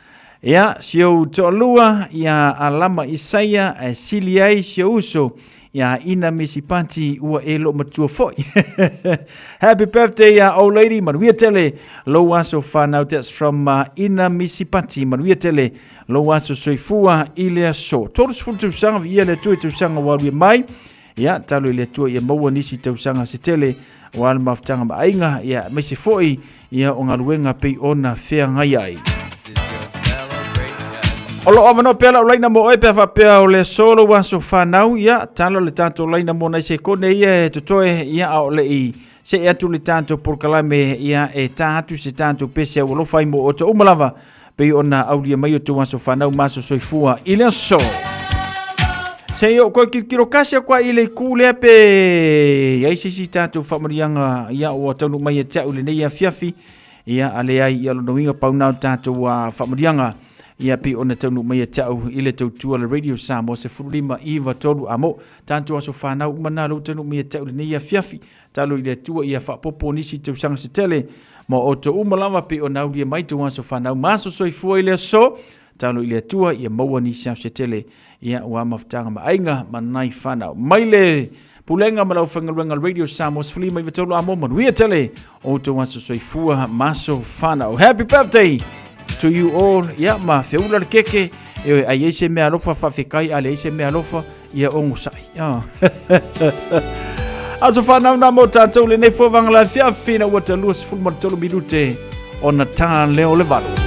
Ia, si ou toalua, ia Alama Isaia, e sili ai si ou uso, ia Ina Misipati, ua e loo matua foi. Happy birthday, old lady, manuia tele, lou aso whanau, that's from Ina Misipati, manuia tele, lou aso soifua i le aso. 30 tausaga, viia le Atua i tausaga ua alu mai, ia, talo i le Atua ia maua nisi tausaga se tele, ua le mafutaga ma aiga, ia, aemaise foi, ia o galuega pei ona feagai ai. O loo avanoa pea lau laina mo oe pe a faapea o le aso lou aso fanau, ia, tala le tatou laina mo nai sekone ia e totoe, ia, a o le i see atu le tatou polokalame, ia, e tā atu se tatou pese au alofa ai mo outou uma lava, pei ona aulia mai o tou aso fanau ma aso soifua i le aso. Se i ou koe kilokilo kasi aku ai i le itu lea pe i ai se isi tatou faamanuiaga ia ua taunuu mai ia te au i lenei afiafi. Ia, a leai, ia lona uiga pau na o tatou faamanuiaga ia pei ona taunuu mai ia te au i le tautua le Radio Samoa 15 9 3 a mo tatou aso fanau uma na lou taunuu mai ia te au i lenei afiafi. Talo i le Atua ia faapopo nisi tausaga se tele ma outou uma lava pei ona aulia mai tou aso fanau ma aso soifua i le aso. Talo i le Atua ia maua nisi aso se tele ia ua mafutaga ma aiga ma nai fanau. Mai le pulega ma lau faigaluega Radio Samoa 15 93 a mo manuia tele outou aso soifua ma aso fanau. Happy birthday to you all. Ia ma feula le keke. E ai ai se mea alofa faafetai, a leai se mea alofa ia ogosai. Oh. Aso whanau nā mō tātou le nei fōwanga la fiafi na ua ta 23 minute ona tā leo le valu.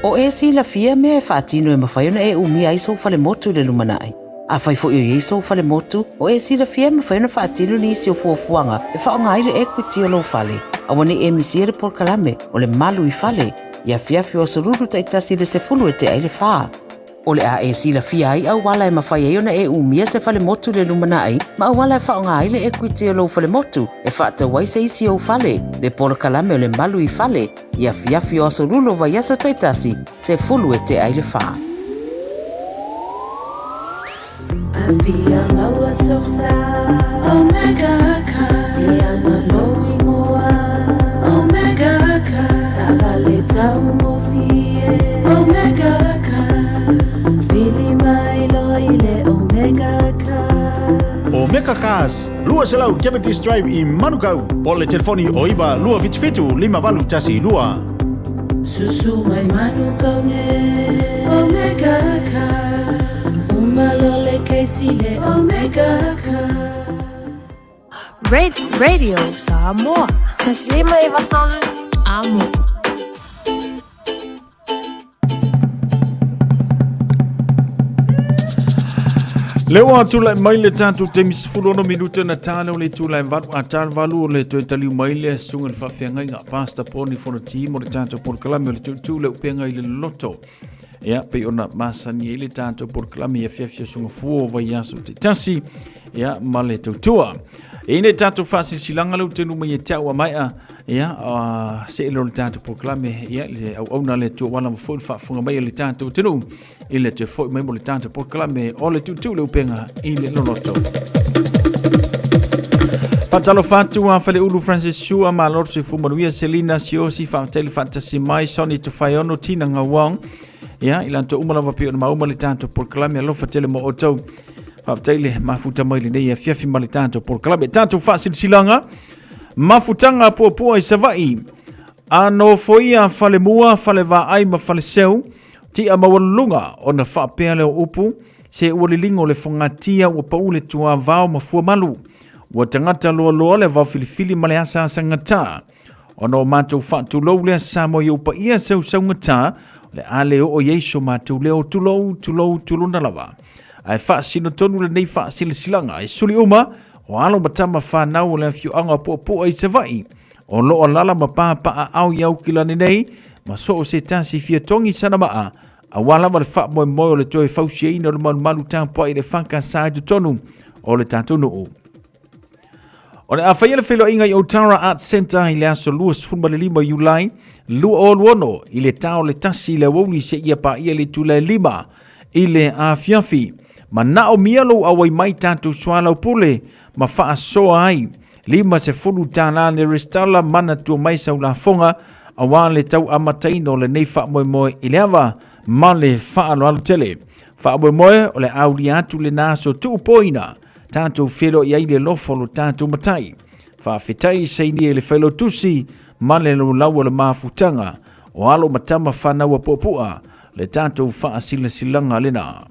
O e silafia mea e faatino e mafai ona e umia ai sou falemotu i le lumanai. Afai foi o i ai sou falemotu, o e silafia e mafai ona faatino nisi o fuafuaga e faaaoga ai le equity o lou fale. Aua ne i e misia le polokalame o le Malu i Fale i afiafi o Aso Lulu taitasi i le 10 e tea i le fa. O le a e silafia ai auala e mafai ai ona e umia se falemotu i le lumanai ma auala e faaaoga ai le equity o lou falemotu e faatau ai se isi ou fale, le polokalame o le Malu i Fale i afiafi o Aso Lulu o vaiaso taitasi, 10 e tea i le fa. Afia maua sosa Omega Car Ianga lou ingoa Omega Car Taavale taugofie Omega Car Vili mai loa i le Omega Car Omega Cars, 200 Cavendish Drive i Manukau, po o le telefoni o 9 277 5812. Susu mai Manukau nei Omega Cars Uma loa le kesi le Omega Cars. Radio Samoa. 153 Amo. Le ua tulai mai le tatou taimi 16 minute na tale o le itula e valu a tale valu o le toe taliu mai le susuga i le faafeagaiga Pastor Poni Fonoti mo le tatou polokalame o le tuutuu le upega i le loloto. Ia, pei ona masani ai le tatou polokalame i afiafi o suga fua o vaiaso taitasi, ia, ma le tautua. E ina i tatou faasilasilaga le utenu mai e te au a maea, ia, se i le o le tatou polokalame, ia, le auauna le Atua ua lava foi le faafofoga mai a le tatou atunuu i le toe foi mai mo le tatou polokalame o le tuutuu le upega i le loloto. Faatalofa atu a Faleulu Francis Sua, malo le soifua manuia, Selina Siosi, faafetai le faatasi mai, Sonny Tofaeono, Tina Ngauang, ia, i latou uma lava pei ona maua le tatou polokalame, alofa tele mo outou. Faafetai le mafuta mai lenei afiafi ma le tatou polokalame. Tatou faasilasilaga, mafutaga puapua i Savaii, a nofoia falemua, falevaai ma faleseu, tia maualuluga ona faapea lea o upu, se ua liligo le fogatia ua pau le tuavao ma fuamalu. Ua tagata loaloa le vaofilifili ma le asaasagata. Ona o matou faatulou lea Samoa i ou paia sausaugata, o le a le oo i ai so matou leo tulou, tulou, tulona lava. Ae faasino tonu lenei faasilasilaga e suli uma o alo ma tama fanau o le afioaga o Puapua i Savaii, o lo o alala ma papaaao i Aukilani nei, ma so o se tasi fia togi sana maa, aua lava le faamoemoe o le toe fausiaina o le malumalu tapuai i le FKS i totonu o le tatou nuu. O le a faia le feiloaiga i Otara Art Centre i le aso 25 Iulai 2026 i le ta o le tasi i le aoauli seia paia le itula e lima i le afiafi. Manaomia lou auai mai tatou soalaupule ma faasoa ai $50 le resitala manatua mai sau lafoga aua le tau amataina o lenei faamoemoe i le ava ma le faaaloalo tele. Faamoemoe o le aulia atu lena aso tuupoina tatou feiloai ai le alofa o lo tatou Matai. Faafetai sainia i le Failautusi ma le laulau o le mafutaga o alo ma tama fanau a Puapua le tatou faasilasilaga lena.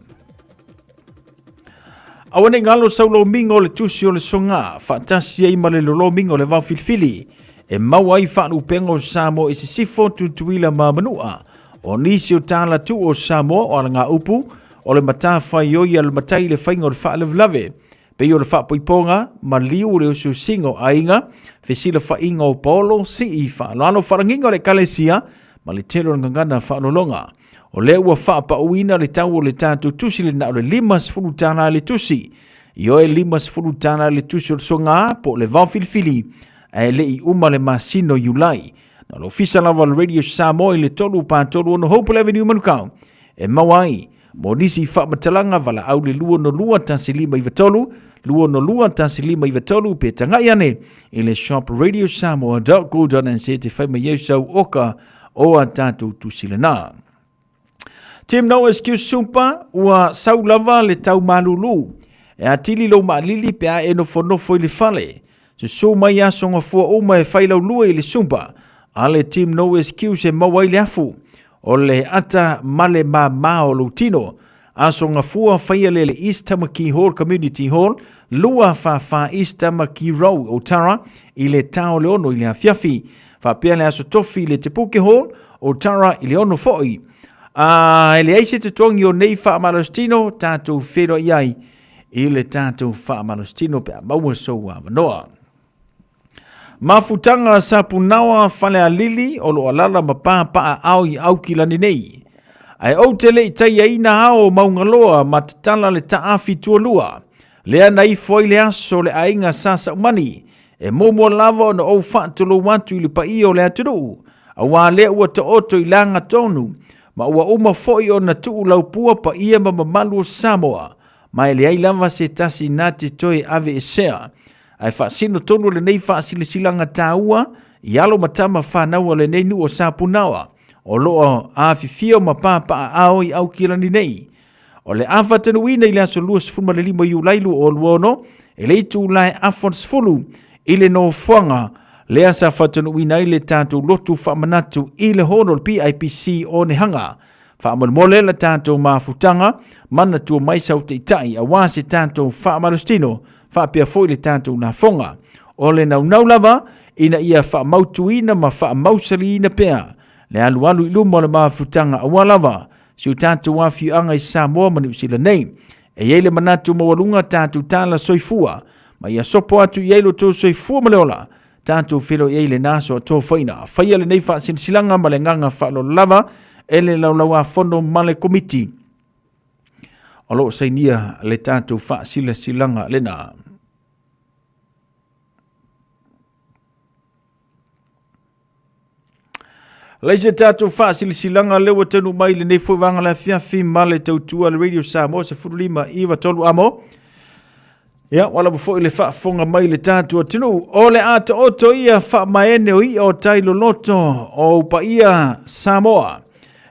Aua ne i galo sau lomiga o le tusi o le soga faatasi ai ma le lolomiga o le vaofilifili e maua ai faalupega o Samoa i sisifo, Tutuila ma Manua. O nisi o tala tuu o Samoa o alagaupu o le matafaioi a le matai i le faiga o le faalavelave, pei o le faapoipoga, maliu o le osiosiga o aiga, fesilafaiga o paolo, sii faaaloalo, faalagiga o le ekalesia, ma le tele o le gagana faaaloaloga. O lea ua faapauina le tau o le tatou tusi le na o le $50 le tusi. Ioe $50 le tusi o le soga po o le vaofilifili ae le i uma le masina o Iulai. Na o le ofisa lava o le Radio Samoa i le 3 4 3 6 Hope Avenue Manukau e maua ai mo nisi faamatalaga valaau le 262 1593 262 1593 pe tagai ane i le shop radiosamoa.co.nz te fai mai ai sau oka o a tatou tusi lena. Team No Excuse Super, ua sau lava le tau malulu. E atili lou maalili pe a e nofonofo i le fale. Susu mai aso gafua uma e fai laulua i le Zumba a le Team No Excuse e maua ai le afu o le ata ma le māmā o lou tino. Aso gafua faia le le East Tamaki Hall Community Hall, 244 East Tamaki Road, Otara, i le ta o le ono i le afiafi. Faapea le Aso Tofi i le Te Puke Hall o Tara i le 6 foi. A e leai se totogi o nei faamalositino, tatou feiloai ai i le tatou faamalositino pe a maua sou avanoa. Mafutaga Sapunaoa Falealili o lo o alala ma papaaao i Aukilani nei. Ae ou te le i taiaina ao o Maungaloa ma tatala le taafi tualua, lea na ifo ai le aso o le aiga Sa Saumani, e muamua lava ona ou faatulou atu i le paia o le atunuu, auā lea ua taoto i lagatonu, ma ua uma foi ona tuu laupua paia ma mamalu o Samoa, ma e leai lava se tasi na te toe aveesea. Ae faasino tonu lenei faasilasilaga taua i alo ma tama fanau a lenei nuu o Sapunaoa, o lo o afifio ma papaaao i Aukilani nei. O le a faatanuuina i le aso 25 Iulai 2026 e le itula e afa o le 10 i le nofoaga lea sa faatanuuina ai le tatou lotu faamanatu i le holo o le PIPC o Onehanga. Faamolemole la tatou mafutaga, manatua mai sau taitai aua se tatou faamalositino faapea foi le tatou lafoga. O le naunau lava ina ia faamautuina ma faamausaliina pea le alualu i luma o le mafutaga aua lava si o tatou afioaga i Samoa ma Niu Sila nei. E i ai le manatu maualuga tatou tala soifua ma ia sopo atu i ai lo outou soifua ma le ola, tatou feiloai ai i lena aso atofaina. Faia lenei faasilasilaga ma le agaga faaaloalo lava e le Laulauafono ma le Komiti o lo o sainia le tatou faasilasilaga lena. Lai se tatou faasilasilaga lea ua taunuu mai lenei foi vaega le afiafi ma le tautua le Radio Samoa 15 9 3 amo. Ia, ua lava foi le faafofoga mai le tatou atunuu. O le a taoto ia faamaene o ia o tai loloto o upaia Samoa.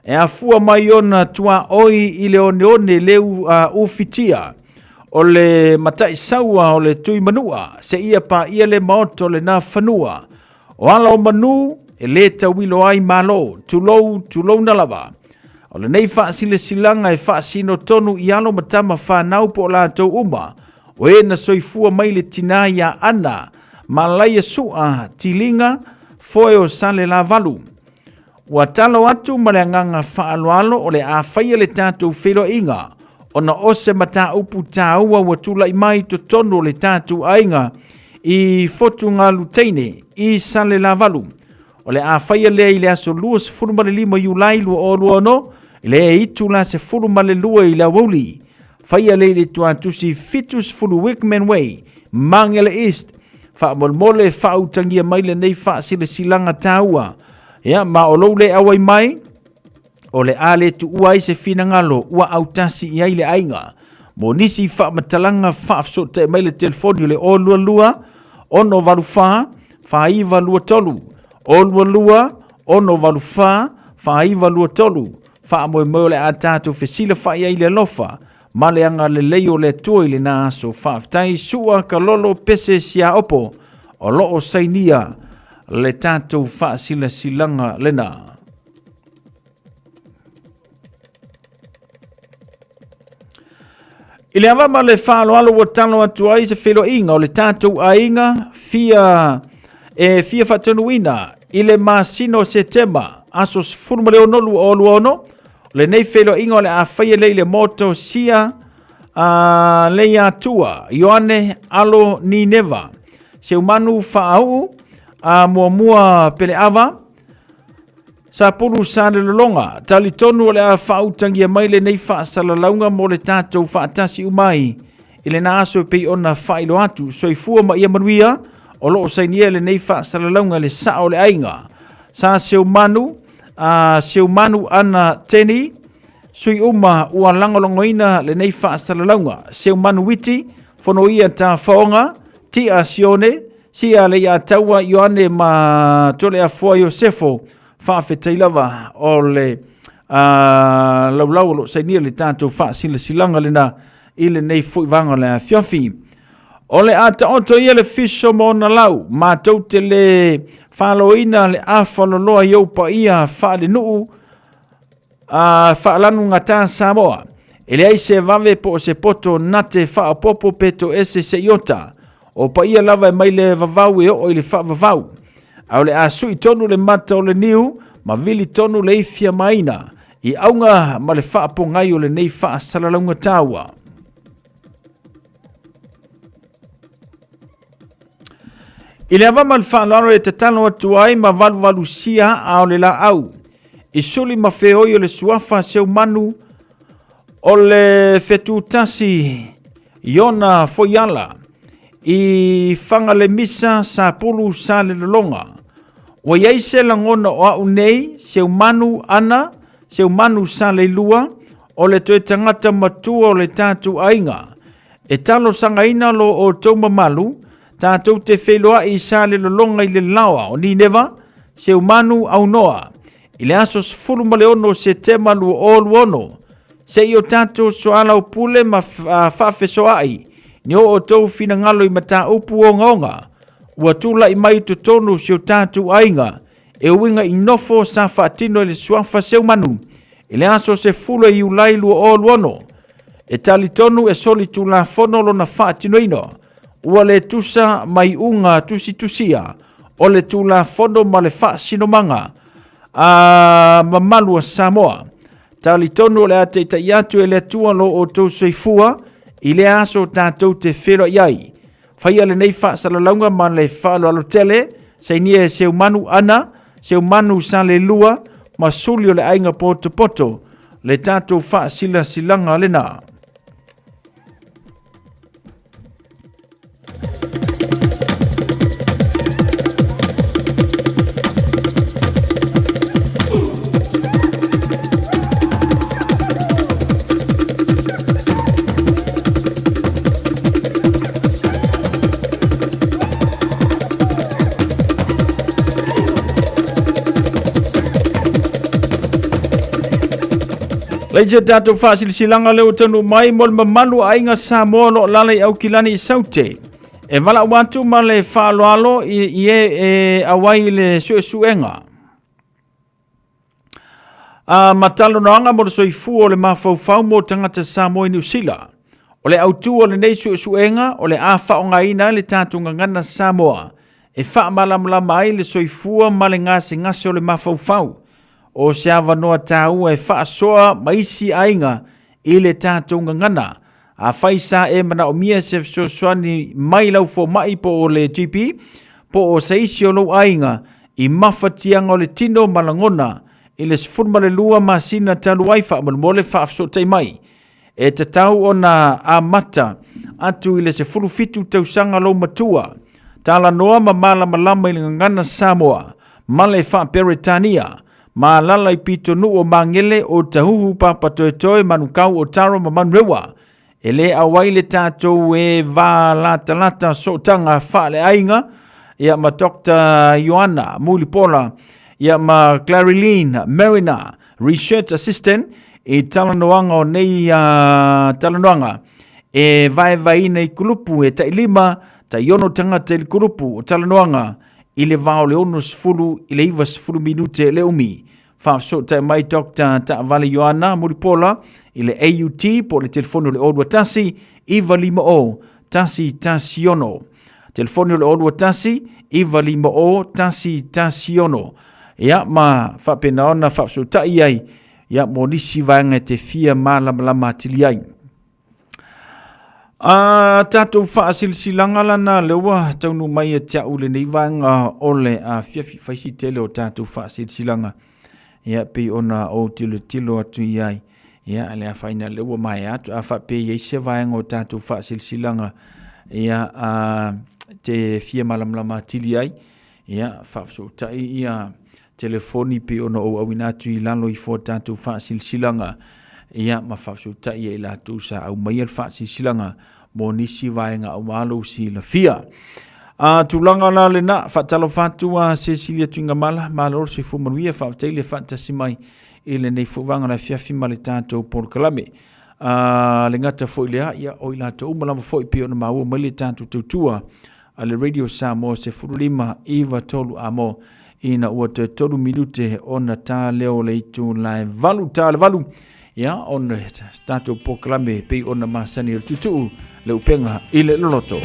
E afua mai ona tuaoi i le oneone leu ufitia. O le mataisaua o le Tuimanua, seia paia le maota o lena fanua. O ala o manu e lē tauilo ai Malo, tulou, tulouna lava. O lenei faasilasilaga e faasino tonu i alo ma tama fanau po o latou uma, o e na soifua mai le tinā iā Ana, Malaia Su'a, Tiliga, Foe o Salelavalu. Ua talo atu ma le agaga faaaloalo o le a faia le tatou feiloaiga ona o se mataupu tāua ua tulai mai i totonu o le tatou aiga i Fotugalu-teine i Salelavalu. O le a faia lea i le aso 25 Iulai 2026 i le itula 12 i le aoauli. Faia lea i le tuatusi 70 Wickman Way, Mangere East. Faamolemole faautagia mai lenei faasilasilaga tāua. Ia, ma o lou le auai mai, o le a le tuua ai se finagalo ua autasi i ai le aiga. Mo nisi faamatalaga faafesootai mai le telefoni o le 022 684 4923, 022 684 4923. Faamoemoe o le a tatou fesilafai ai i le alofa ma le agalelei o le Atua i lena aso. Faafetai Sua Kalolo Pese Siaopo o lo o sainia le tatou faasilasilaga lena. I le ava ma le faaaloalo ua talo atu ai se feiloaiga o le tatou aiga fia e fia faatonuina i le masina o Setema aso 16 2026. O lenei feiloaiga o le a faia lea i le moto sia a Leiatua Ioane Alo Nineva Seumanu Faauu a Muamua Peleava Sapulu Salelologa. Talitonu o le a faautagia mai lenei faasalalauga mo le tatou faatasi uma ai i lena aso e pei ona faailoa atu. Soifua ma ia manuia, o lo o sainia lenei faasalalauga e le sao o le aiga Sa Seumanu, a Seumanu Ana Teni, sui uma ua lagolagoina lenei faasalalauga. Seumanu Witi, Fonoia Tafaoga, Tia Sione, Sia Leiataua Ioane ma Toleafoa Iosefo, faafetai lava o le laulau o lo o sainia le tatou faasilasilaga lena i lenei foi vaega o le afiafi. O le a taoto ia le fiso ma ona lau, matou te le faloina le afaloloa i ou paia faalenuu, a faalanugata Samoa. E leai se vave po o se poto na te faaopoopo pe toese se iota. O paia lava e mai le vavau e oo i le faavavau. Ae o le a sui tonu le mata o le niu ma vili tonu le ifi a maina i auga ma le faapogai o lenei faasalalauga taua. I le ava ma le faaaloalo e tatalo atu ai ma valuvalusia aa o le laau, i suli ma feoi o le suafa seumanu o le fetutasi Iona Foiala, i Fagalemisa Sapulu Salelologa. Ua i ai se lagona o au nei, Seumanu ana, Seumanu Saleilua, o le toe tagata matua o le tatou aiga. E talosagaina lo outou mamalu, tatou te feiloai i Salelologa i le laoa o Nineva, Seumanu Aunoa, i le aso 16 o Setema 2026, se i o tatou soalaupule ma faafesoaai ni o outou finagalo i mataupu ogaoga ua tulai mai i totonu o si o tatou aiga e uiga i nofo sa faatino e le suafa Seumanu i le aso 10 o Iulai 2026. E talitonu e solitulafono lona faatinoina ua le tusa ma iuga tusitusia o le Tulafono ma le faasinomaga a mamalu a Samoa. Talitonu o le a taitai atu e le Atua lo outou soifua i lea aso tatou te feiloai ai. Faia lenei faasalalauga ma le faaaloalo tele, sainia e Seumanu Ana, Seumanu Salelua ma Suli o le Aiga Potopoto le tatou faasilasilaga lena. Leite tatou faasilasilaga lea ua taunuu mai mo le mamalu o aiga Samoa o lo o lala i Aukilani i Saute. E valaau atu ma le faaaloalo i, i e, e auai i le suesuega. A ma talanoaga mo le soifua o le mafaufau mo tagata Samoa i Niu Sila. O le autu o lenei suesuega o le a faaaogaina ai le tatou gagana Samoa e faamalamalama ai le soifua ma le gasegase o le mafaufau. O se avanoa taua e faasoa ma isi aiga i le tatou gagana. Afai sa e manaomia se fesoasoani mai lau fomai po o le GP, po o se isi o lou aiga i mafatiaga o le tino ma lagona i le 12 masina talu ai, faamolemole faafesootai mai. E tatau ona amata atu i le 17 tausaga lou matua. Talanoa ma malamalama i le gagana Samoa ma le Faa-Peretania. Ma alala i pitonuu o Magele, o Tahuhu, Papatoetoe, Manukau, o Taro ma Manurewa. E le auai le tatou e valatalata sootaga faaleaiga ia ma Dr. Ioana Mulipola ia ma Clariline Mariner, Research Assistant i talanoaga o nei talanoaga e vaevaeina i kulupu e tailima, taiono tagata i le kulupu o talanoaga i le va o le 60 i le 90 minute le umi. Faafesootai mai Dr. Taavale Ioana Mulipola i le AUT po o le telefoni o le 021 950 116. Telefoni o le 021 950 116. Ia ma faapena ona faafesootai ai ia mo nisi vaega e te fia malamalama atili ai. A tatou faasilasilaga lana lea ua taunuu mai ia te au lenei vaega o le afiafi faisi tele o tatou faasilasilaga ia pei ona ou tilotilo atu i ai ia le afaina lea ua maea atu a faapea i ai se vaega o tatou faasilasilaga ia a te fia malamalama atili ai ia faafesootai ia telefoni pei ona ou auina atu i lalo ifo o tatou faasilasilaga, ia ma faafesootai ai latou sa aumaia le faasilasilaga mo nisi vaega aua lou silafia. A tulaga la lena, faatalofa atu a Cecilia Tuigamala, malo le soifua manuia, faafetai le faatasi mai i lenei foi vaega o le afiafi ma le tatou polokalame. A le gata foi lea, ia o i latou uma lava foi pei ona maua mai le tatou tautua a le Radio Samoa 15 93 amo ina ua toe 3 minute ona ta lea o le itula e 8 ta le 8 ia ona tatou polokalame pei ona masani o le tuutuu le upega i le loloto.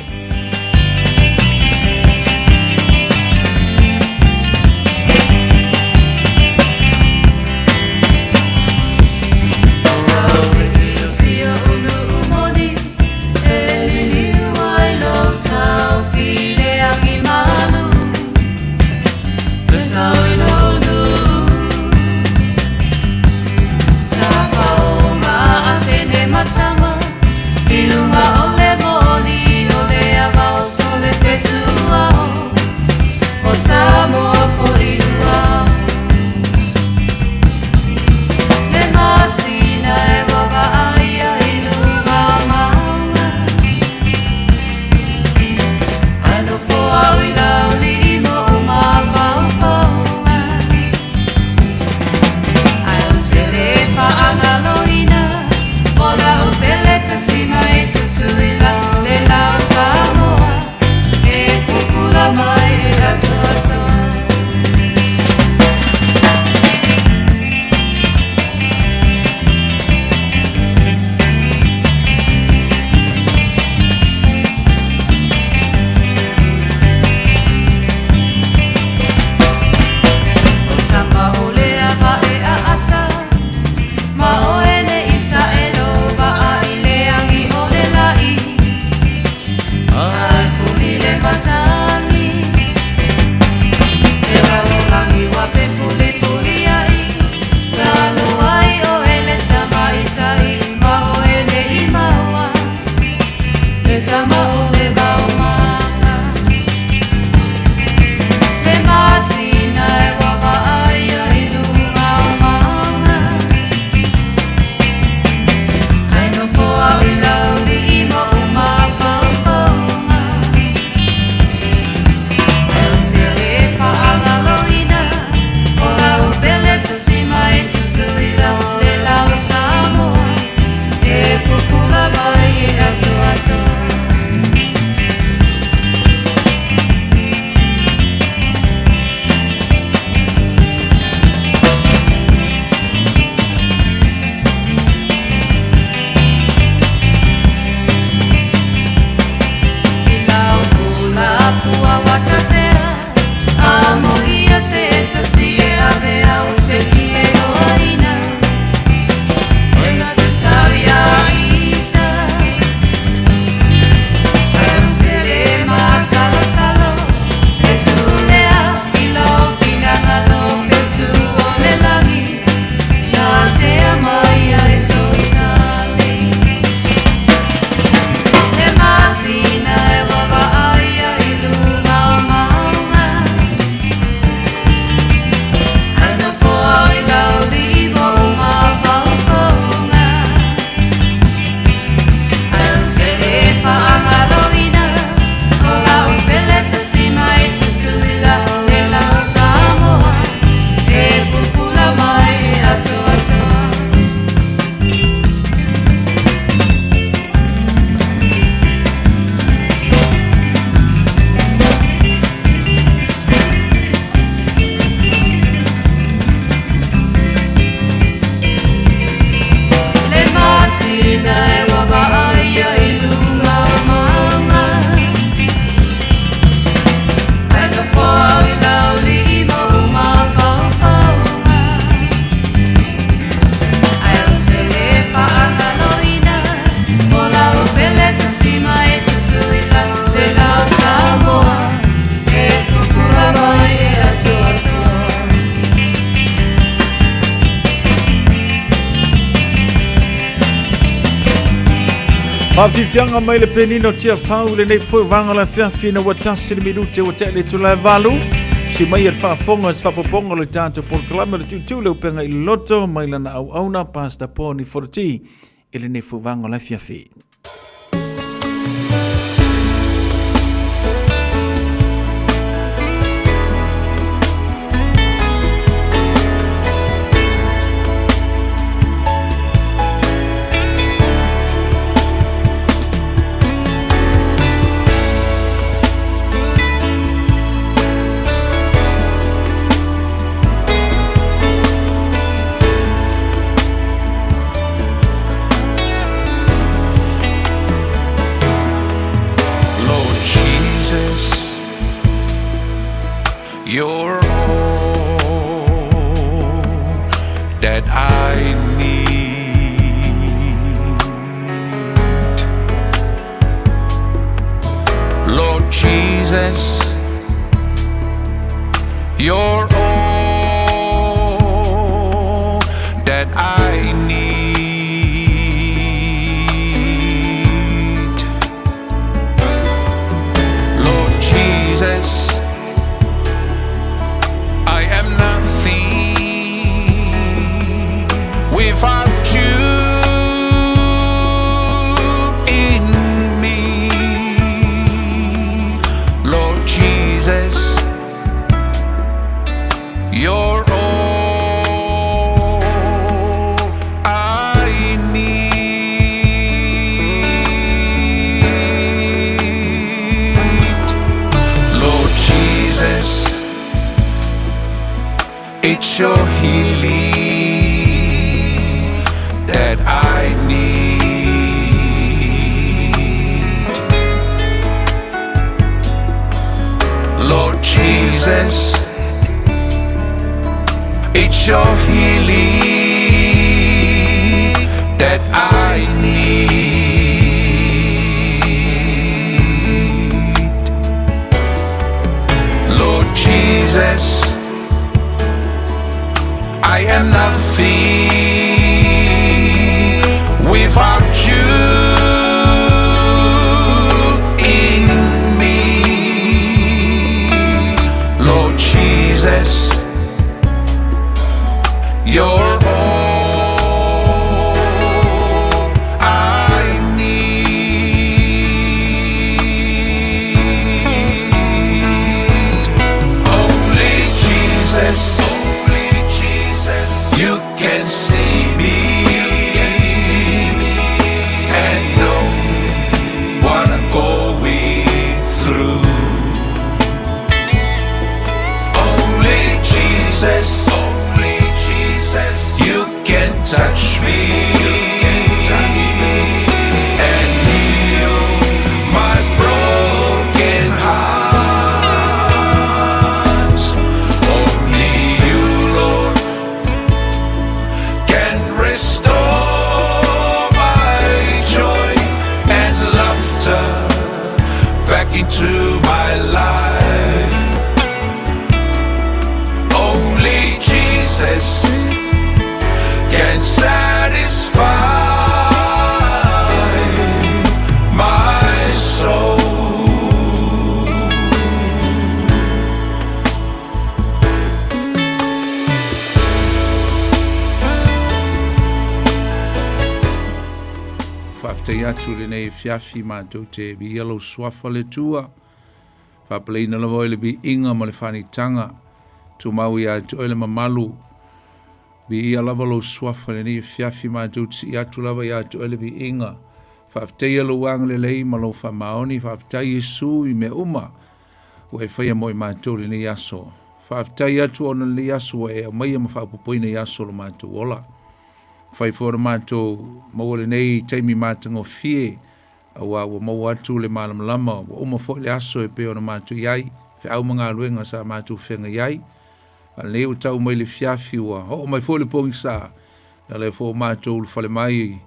ina e vavaia i luga o mauga. Ae nofo au i laulii ma ou mafaufauga. Ae ou te le faagaloina o lau pele tasima e Tutuila le la o Samoa e pupula mai e atoatoa. Faafiafiaga mai le penina o Tiafau i lenei foi vaega o le afiafi ina ua tasi le minute ua tea i le itula e valu. Si mai e le faafofoga se faapopoga o le tatou polokalame o le tuutuu le upega i le loto mai lana auauna Pastor Poni Foroti i lenei foi vaega o le afiafi. Lord Jesus, you're all that I need. Lord Jesus, you're all that I need. Lord Jesus, I am nothing without you in me. Lord Jesus, you're all I need. Lord Jesus, it's your healing that I need. Lord Jesus, it's your healing that I need. Lord Jesus, I am nothing without you in me. Lord Jesus, you're all I need. Only Jesus, only Jesus, you can see me, you can see me, and know what I'm going through. Only Jesus, only Jesus, you can touch me, you can touch me, and heal my broken heart. Only you, Lord, can restore my joy and laughter back into my life. Only Jesus can satisfy my soul. Faafetai atu i lenei afiafi matou te viia lou suafa le Atua. Faapaleina lava oe i le viiga ma le faanitaga. Tumau ia te oe le mamalu. Viia lava lou suafa i lenei afiafi matou te sii atu lava ia te oe le viiga. Faafetaia lou agalelei ma lou faamaoni. Faafetai Iesu i mea uma ua e faia mo i matou i lenei aso. Faafetai atu ona lenei aso ua e aumaia ma faaopoopoina i aso o lo matou ola. Mafai foi ona matou maua lenei taimi matagofie auā ua maua atu le malamalama ua uma foi le aso e pei ona matou i ai, feau ma galuega sa matou feagai ai. A o lenei ua tau mai le fiafi ua oo mai foi le pogisa, ia lea foi ua matou ulufale mai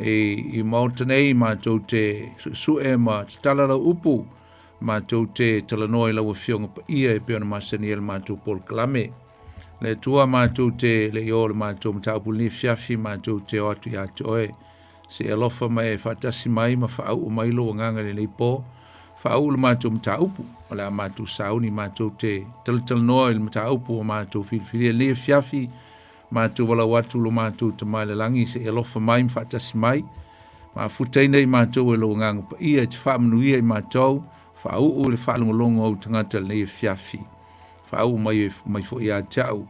i Maota nei matou te suesue ma tatala lau upu, matou te talanoa i lau Afioga Paia e pei ona masani ai le matou polokalame. Le Atua matou te le i o le matou mataupu lenei afiafi matou te o atu ia te oe. Se i alofa ma e faatasi mai ma faauu mai lou agaga i lenei po. Faauu le matou mataupu, o le a matou sauni matou te talatalanoa i le mataupu ua matou filifilia i lenei afiafi, matou valaau atu lo matou Tama i le Lagi se i alofa mai ma faatasi mai, mafutaina i matou e lou Agaga Paia e te faamanuia i matou, faauu i le faalogologo a ou tagata i lenei afiafi. Faauu mai, mai foi ia te au,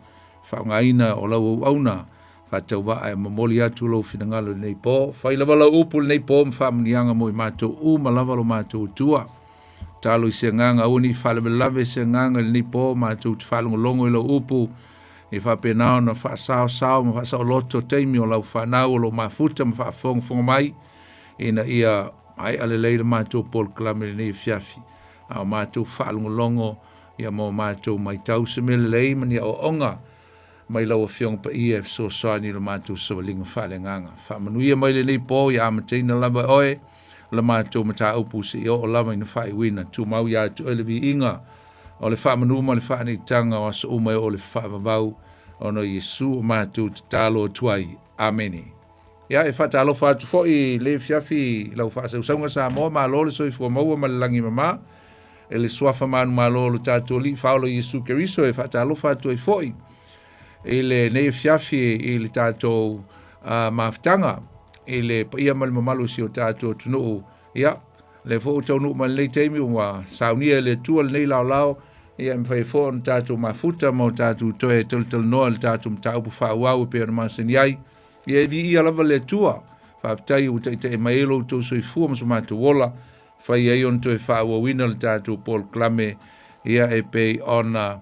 faaaogaina o lau auauna faatauvaa e momoli atu lou finagalo i lenei po. Fai lava lau upu i lenei po ma faamanuiaga mo i matou uma lava lo matou Atua. Talo i se agaga, aua ne i faalavelave se agaga i lenei po, matou te faalogologo i lau upu, e faapena ona faasaosao ma faasaoloto taimi o lau fanau o lo o mafuta ma faafogafoga mai, ina ia maea lelei le matou polokalame i lenei afiafi. A o matou faalogologo ia ma o matou matau se mea lelei ma ni aoaoga mai lau Afioga Paia e fesoasoani i lo matou savaliga faaleagaga. Faamanuia mai lenei po ia amataina lava e oe la matou mataupu seia oo lava ina faaiuina. Tumau ia te oe le viiga o le faamanu ma le faaneetaga o aso uma e oo i le faavavau, ona o Iesu o matou tatalo atu ai. Amene. Ia, e faatalofa atu foi i le afiafi i lau faasausauga Samoa, malo le soifua maua ma le lagi mama. E le suafa manumalo o lo tatou Alii Faaola Iesu Keriso e faatalofa atu ai foi i lenei afiafi i le tatou mafutaga i le paia ma le mamalu o si o tatou atunuu. Ia, lea foi ua taunuu mai lenei taimi ua saunia e le Atua lenei laolao, ia e mafai foi ona tatou mafuta ma o tatou toe talatalanoa i le tatou mataupu faaauau e pei ona masani ai. Ia e viia lava le Atua. Faafetai ua taitai mai ai lo outou soifua ma so matou ola, fai ai ona toe faaauauina le tatou polokalame ia e pei ona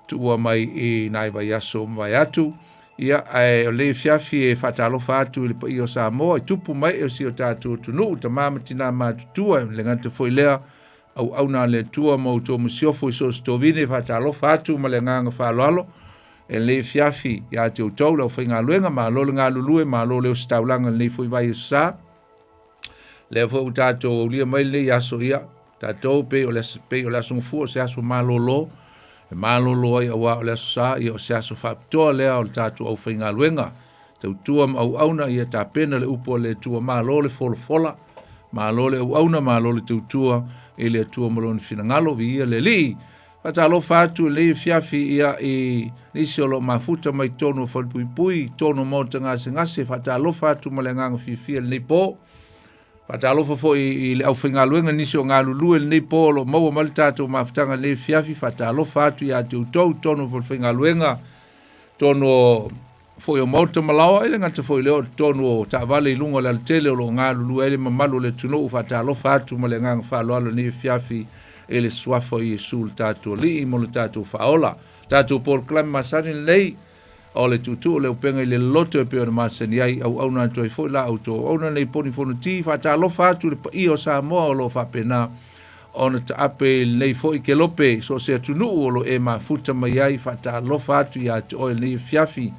tuua mai i nai vaiaso ua mavae atu. Ia, ae o lenei afiafi e faatalofa atu i le paia o Samoa, i tupu ma ee o si o tatou atunuu, tama ma tina matutua, e le gata foi lea, auauna a le Atua ma outou masiofo i so o se tovine, e faatalofa atu ma le agaga faaaloalo e lenei afiafi ia te outou le aufaigaluega, malo le galulue, malo le ositaulaga i lenei foi vai aso sa. Lea foi ua tatou aulia mai lenei aso, ia, tatou pei o le, pei o le aso Gafua o se aso malolo, e malolo ai auā o le aso sa, ia o se aso faapitoa lea o le tatou aufaigaluega, tautua ma auauna, ia tapena le upu a le Atua, malo le folafola, malo le auauna, malo le tautua i le Atua ma lona finagalo, viia le Alii. Faatalofa atu i lenei afiafi ia i nisi o lo o mafuta mai totonu o Falepuipui, i totonu o Maota Gasegase, faatalofa atu ma le agaga fiafia i lenei po. Faatalofa foi i le aufaigaluega nisi o galulue i lenei po o lo o maua mai le tatou mafutaga i lenei afiafi, faatalofa atu ia te outou i totonu o Falefaigaluega, totonu o foi o Maota ma Laoa, e le gata foi i lea o totonu o taavale i luga o le alatele o lo o galulue ai le mamalu o le atunuu. Faatalofa atu ma le agaga faaaloalo i lenei afiafi i le suafa o Iesu le tatou Alii mo le tatou faaola. Tatou polokalame masani lenei o le tuutuu o le upega i le loloto e pei ona masani ai, auauna atu ai foi la outou auauna nei poni fonoti. Faatalofa atu i le paia o Samoa o lo o faapena ona taape i lenei foi kelope i so o se atunuu o lo o e mafuta mai ai. Faatalofa atu ia te oe i lenei afiafi,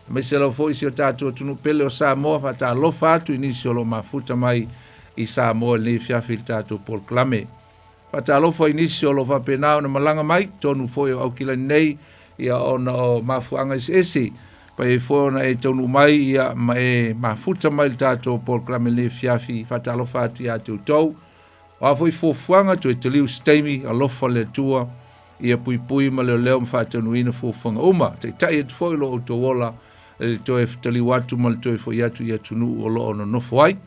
aemaise lava foi si o tatou atunuu pele o Samoa. Faatalofa atu i nisi o lo o mafuta mai i Samoa i lenei afiafi i le tatou polokalame. Faatalofa i nisi o lo o faapena ona malaga mai totonu foi o Aukilani nei, ia ona o mafuaaga eseese, pai ai foi ona e taunuu mai ia ma e mafuta mai i le tatou polokalame i lenei afiafi. Faatalofa atu ia te outou. O a foi fuafuaga, toe taliu se taimi, alofa le Atua ia puipui ma leoleo ma faataunuuina fuafuaga uma. Taitai atu foi lo outou ola i le toe taliu atu ma le toe foi atu i atunuu o lo o nonofo ai.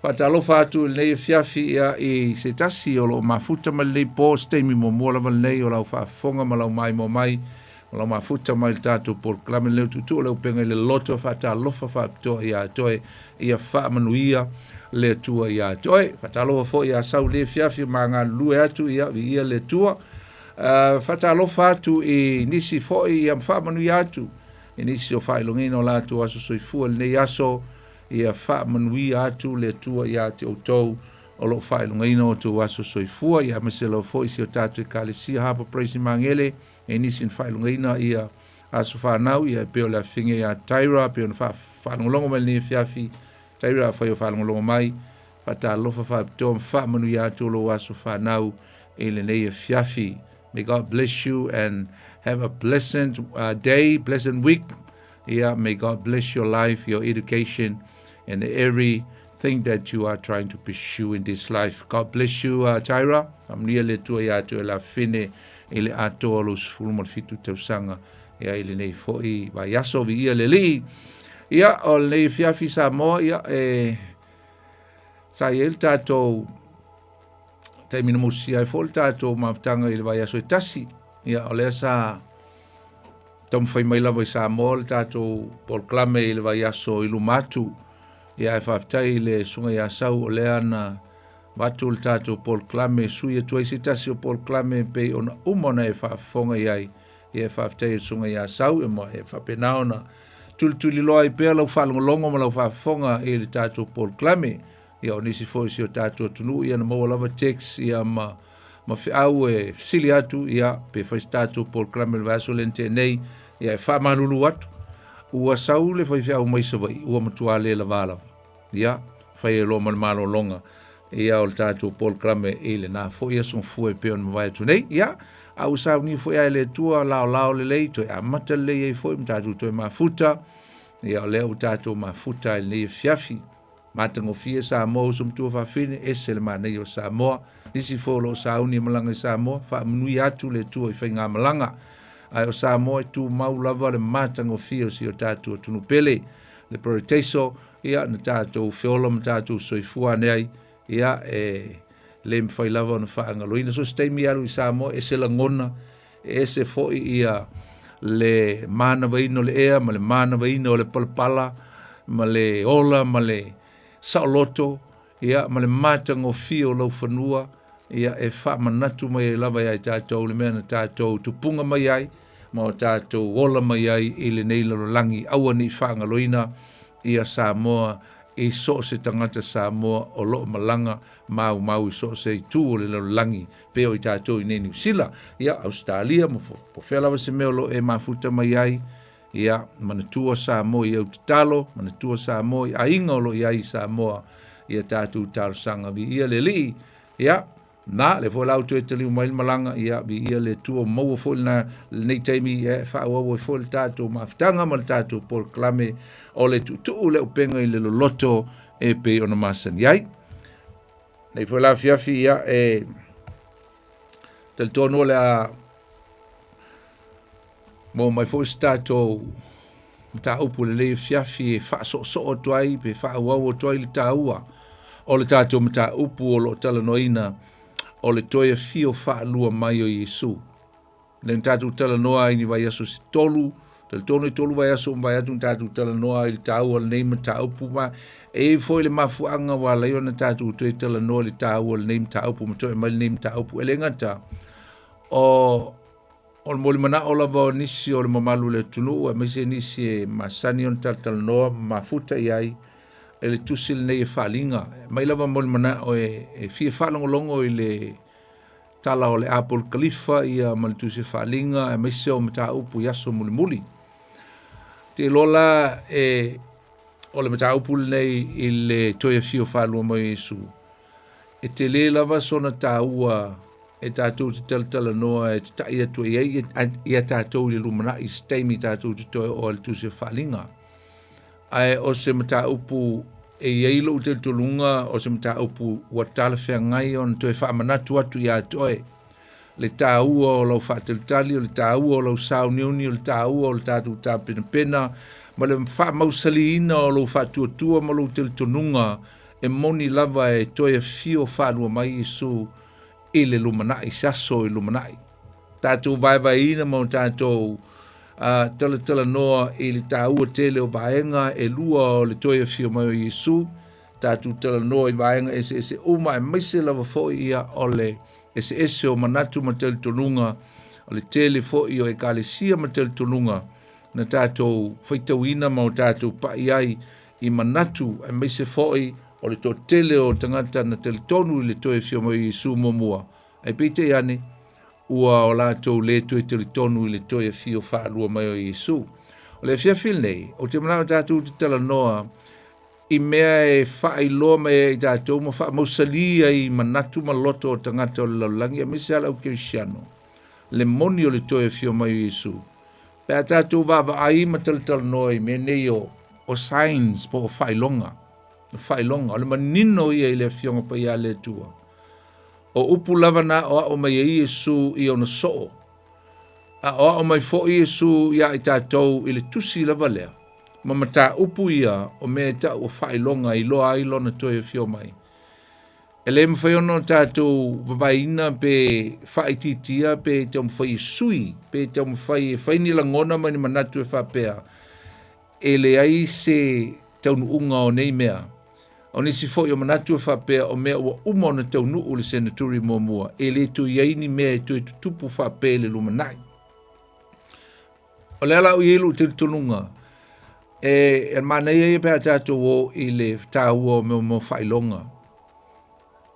Faatalofa atu i lenei afiafi ia i se tasi o lo o mafuta mai lenei po, se taimi muamua lava lenei o lau faafofoga ma lau maimoa mai, ma lau mafuta mai i le tatou polokalame lenei o Tuutuu o le Upega i le Loto. Faatalofa faapitoa ia te oe, ia faamanuia le Atua ia te oe. Faatalofa foi ia Sau i lenei afiafi ma galulue atu, ia viia le Atua. Faatalofa atu i nisi foi, ia ma faamanuia atu. i nisi o faailogaina o latou aso soifua i lenei aso, ia faamanuia atu le Atua ia te outou o lo o faailogaina o outou aso soifua, ia aemaise lava foi si o tatou Ekalesia Harbour Praise i Magele, e nisi na faailogaina ia aso fanau, ia e pei o le afifina ia Tyra, pei ona faalogologo mai lenei afiafi, Tyra afai o faalogologo mai, faatalofa faapitoa ma faamanuia atu o lou aso fanau i lenei afiafi. May God bless you and have a pleasant day, pleasant week. Yeah, may God bless your life, your education, and everything that you are trying to pursue in this life. God bless you, Tyra. Faamanuia le Atua ia te oe la fine i le atoa o lou 17 tausaga. Ia i lenei foi vaiaso, viia le Alii. Ia, o lenei afiafi Samoa, ia, e sa i ai le tatou taimi na mosia ai foi le tatou mafutaga i le vaiaso e tasi. Ia, o lea sa taumafai mai lava i Samoa le tatou polokalame i le vaiaso i luma atu. Ia, ae faafetai i le Susuga ia Sau o lea na avatu le tatou polokalame e sui atu ai se tasi o polokalame pei ona uma ona e faafofoga i ai. Ia, e faafetai i le Susuga ia Sau, e ma e faapena ona tulituliloa ai pea lau faalogologo ma lau faafofoga i le tatou polokalame. Ia, o nisi foi o si o tatou atunuu, ia na maua lava text, ia, ma, ma feau e fesili atu, ia, pe fai se tatou polokalame i le vaiaso lea na tea nei, ia, e faamalulu atu, ua sau le faifeau mai Savaii, ua matua le lava lava. Ia, fai ai loa ma le malologa, ia, o le tatou polokalame i lena foi aso gafua e pei ona mavae atu nei. Ia, a ua saunia foi lava e le Atua laolao lelei, toe amata lelei ai foi ma tatou toe mafuta, ia, o lea ua tatou mafuta i lenei afiafi. Matagofie Samoa uso matua fafine, ese le manaia o Samoa. Nisi foi o lo o sauni e malaga i Samoa, faamanuia atu le Atua i faigamalaga. Ae o Samoa e tumau lava le matagofie o si o tatou atunuu pele. Le parataiso, ia, na tatou feola ma tatou soifua ane ai, ia, e le mafai lava ona faagaloina. So se taimi e alu i Samoa, ese lagona, ese foi ia le manavaina o le ea ma le manavaina o le palapala ma le ola ma le saoloto, ia, ma le matagofie o lau fanua, ia, e faamanatu mai ai lava ia i tatou le mea na tatou tupuga mai ai ma o tatou ola mai ai i lenei lalolagi. Aua ne i faagaloina ia Samoa i so o se tagata Samoa o lo o malaga maumau i so o se itu o le lalolagi, pei o i tatou i nei Niu Sila, ia, Ausetalia, ma po fea lava se mea o lo o e mafuta mai ai, ia, manatua Samoa i au tatalo, manatua Samoa i aiga o lo o i ai i Samoa, ia tatou talosaga. Viia le Alii, ia, na, lea foi la ua toe taliu mai le malaga, ia, viia le Atua, ua maua foi lena, lenei taimi, ia, e faaauau ai foi le tatou mafutaga ma le tatou polokalame o le tuutuu le upega i le loloto e pei ona masani ai. Nei foi la afiafi, ia, e talitonu o le a maua mai foi se tatou mataupu lelei afiafi e faasoosoo atu ai pe faaauau atu ai le taua o le tatou mataupu o lo o talanoaina o le toe afio faalua mai o Iesu. Lea na tatou talanoa ai ni vaiaso se tolu, talitonu e tolu vaiaso ua mavae atu na tatou talanoa ai i le taua o lenei mataupu ma e i ai foi le mafuaaga ua ala ai ona tatou toe talanoa i le taua o lenei mataupu ma toe aumai lenei mataupu. E le gata o O le molimanao lava o nisi o le mamalu o le atunuu aemaise nisi e masani ona talatalanoa ma mafuta i ai e le tusi lenei e faaliga. Mai lava molimanao e, e fia faalogologo i le tala o le Apolikalifa ia ma le tusi e faaliga aemaise o mataupu i aso mulimuli. Te iloa la e o le mataupu lenei i le toe afio faalua mai o Iesu E tele lava sona taua e tatou te talatalanoa e tatai atu ai ai ia tatou i le lumanai i se taimi tatou te toe oo ai i le Tusi o Faaaliga. Ae o se mataupu e i ai lou talitonuga o se mataupu ua talafeagai ona toe faamanatu atu ia te oe le taua o lau faatalitali, o le taua o lau sauniuni, o le taua o le tatou tapenapena ma le faamausaliina o lou faatuatua ma lou talitonuga E moni lava e toe afio faalua mai Iesu i le lumanai, se aso i lumanai. Tatou vaevaeina ma o tatou uh, talatalanoa i le taua tele o vaega e lua o le toe afio mai o Iesu, tatou talanoa i vaega eseese uma aemaise lava foi ia o le eseese o manatu ma talitonuga, o le tele foi o ekalesia ma talitonuga. na tatou faitauina ma o tatou pa'i ai i manatu aemaise foi o le toatele o tagata na talitonu i le toe afio mai o Iesu muamua, ae peitai ane, ua o latou lē toe talitonu i le toe afio faalua mai o Iesu. O le afiafi lenei, ou te manao tatou te talanoa i mea e faailoa mai ai i tatou ma faamausalī ai i manatu ma loto o tagata o le lalolagi aemaise lava le au kerisiano, le moni o le toe afio mai o Iesu. Pe a tatou vaavaai ma talatalanoa i mea nei o, o signs po o faailoga, o faailoga, o le manino ia i le Afioga Paia a le Atua. O upu lava na aʻoaʻo mai ai Iesu i ona soo, aʻoaʻo mai foi Iesu iā i tatou i le tusi lava lea, ma mataupu ia o mea e taʻu o faailoga e iloa ai lona toe afio mai. E le mafai ona tatou vavaeina pe faaitiitia pe taumafai e sui, pe taumafai e fai ni lagona ma ni manatu e faapea, e leai se taunuuga o nei mea. O nisi foi o manatu e faapea o mea ua uma ona taunuu i le seneturi muamua, e le toe i ai ni mea e toe tutupu faapea i le lumanai. O lea la ua i ai lou talitonuga, e, e manaia ia pe a tatou o i le taua o mea mo faailoga.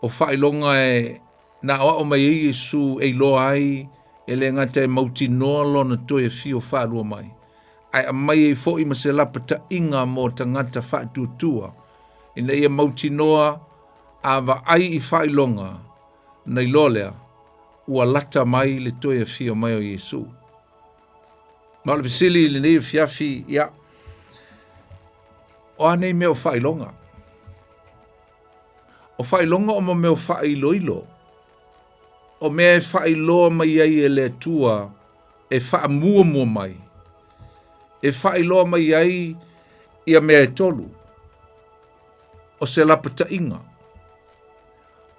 O faailoga e na aoao mai ai Iesu e iloa ai e le gata e mautinoa lona toe afio faalua mai, ae aumai ai foi ma se lapataiga mo tagata faatuatua, ina ia mautinoa a vaai i faailoga, na iloa lea, ua lata mai le toe afio mai o Iesu. Ma o le fesili i lenei afiafi, ia, o a nei mea o faailoga? O faailoga o mo mea o faailoilo, o mea e faailoa mai ai e le Atua e faamuamua mai, e faailoa mai ai ia mea e tolu, o se lapataiga,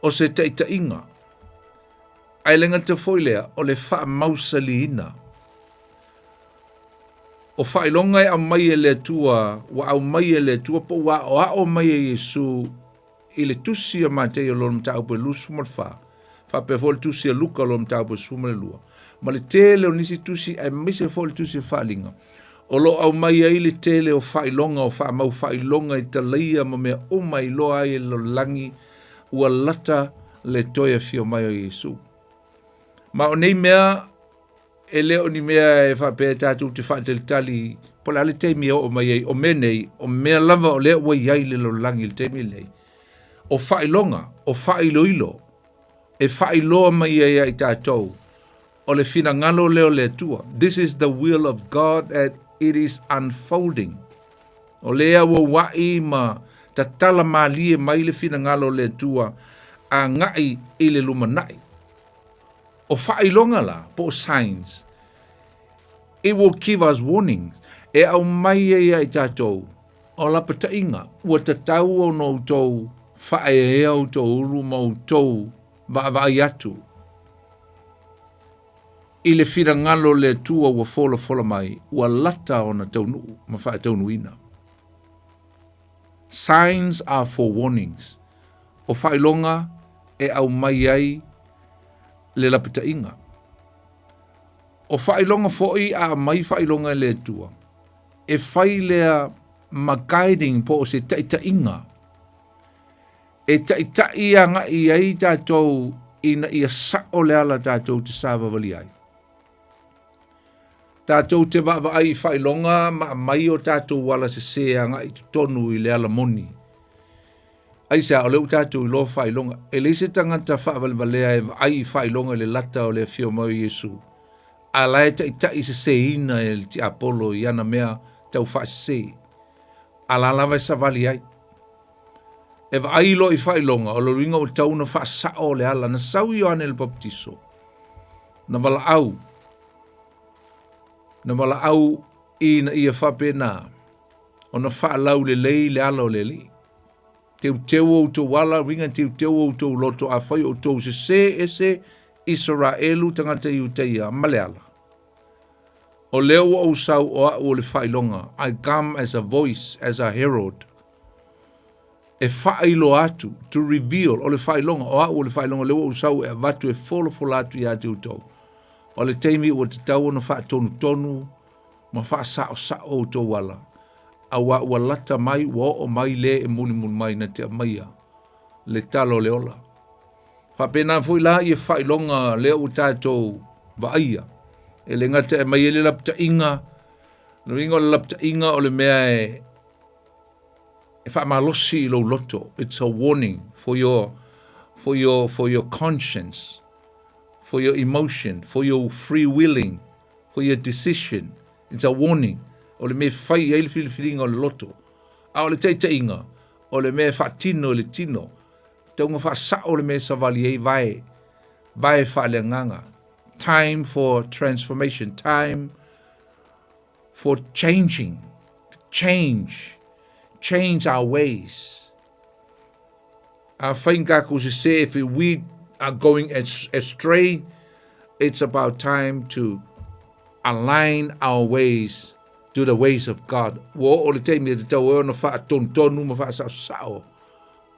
o se taitaiga, ae le gata foi lea, o le faamausaliina. O faailoga e aumai e le Atua, ua aumai e le Atua po ua aoao mai e Iesu i le tusi a Mateio lona mataupu e 24, faapea foi le tusi a Luka lona mataupu e 12, ma le tele o nisi tusi aemaise foi le tusi a Faaaliga, o lo o aumai ai le tele o faailoga o faamau faailoga i talaia ma mea uma e iloa ai e le lalolagi ua lata le toe afio mai o Iesu. Ma o nei mea E le o ni mea e faapea tatou te faatalitali po o le a le taimi e oo mai ai. O mea nei, o mea lava o lea ua i ai le lalolagi i le taimi lenei. O faailoga, o faailoilo, e faailoa mai ai ia i tatou, o le finagalo lea o le Atua. This is the will of God and it is unfolding. O lea ua ua'i ma tatala malie mai le finagalo o le Atua agai i le lumanai. O faailoga la, po o signs, it will give us warnings, e aumai ai ia i tatou, o lapataiga, ua tatau ona outou faaeaea outou ulu ma outou vaavaai atu i le finagalo o le Atua ua folafola mai, ua lata ona taunuu ma faataunuuina. Signs are for warnings. O faailoga e aumai ai le lapataiga. O faailoga foi a aumai faailoga e le Atua, e fai lea ma guiding po o se taitaiga e taitai agai ai tatou ina ia sao le ala tatou te savavali ai. Tatou te vaavaai i faailoga ma aumai o tatou ala sese agai i totonu i le ala moni. Aisea, o lea ua tatou iloa faailoga. E leai se tagata faavalevalea e vaai i faailoga i le lata o le afio mai o Iesu, a la e taitai seseina e le tiapolo i ana mea tau faasese, a la lava e savali ai. E vaai loa i faailoga, o le uiga ua tatau ona faasao le ala. Na sau Ioane le Papatiso, na valaau, na valaau ina ia faapena ona faalaulelei le ala o le Alii. Teuteu outou ala, uiga teuteu outou loto, afai o outou sesē ese Isaraelu tagata Iutaia ma le ala. O lea ua ou sau o a'u o le faailoga, I come as a voice, as a herald, e faailoa atu, to reveal, o le faailoga, o a'u o le faailoga, lea ua ou sau e avatu e folafola atu ia te outou. O le taimi ua tatau ona faatonutonu, ma faasaosao outou ala, auā ua lata mai, ua oo mai le e mulimuli mai na te aumaia le tala o le ola. Faapena foi la ia faailoga lea ua tatou vaaia, e le gata e aumai ai le lapataiga, le uiga o le lapataiga o le mea e e faamalosi i lou loto. It's a warning for your, for your, for your conscience, for your emotion, for your free willing, for your decision. It's a warning. O le mea e fai i ai le filifiliga o le loto. A o le taitaiga, o le mea e faatino i le tino. Tauga faasao le mea e savali ai vae, vae faaleagaga. Time for transformation, time for changing, to change, change our ways. Afai ni tatou sese, if we are going astray, it's about time to align our ways to the ways of God. Ua oo le taimi e tatau ai ona faatonutonu ma faasaosao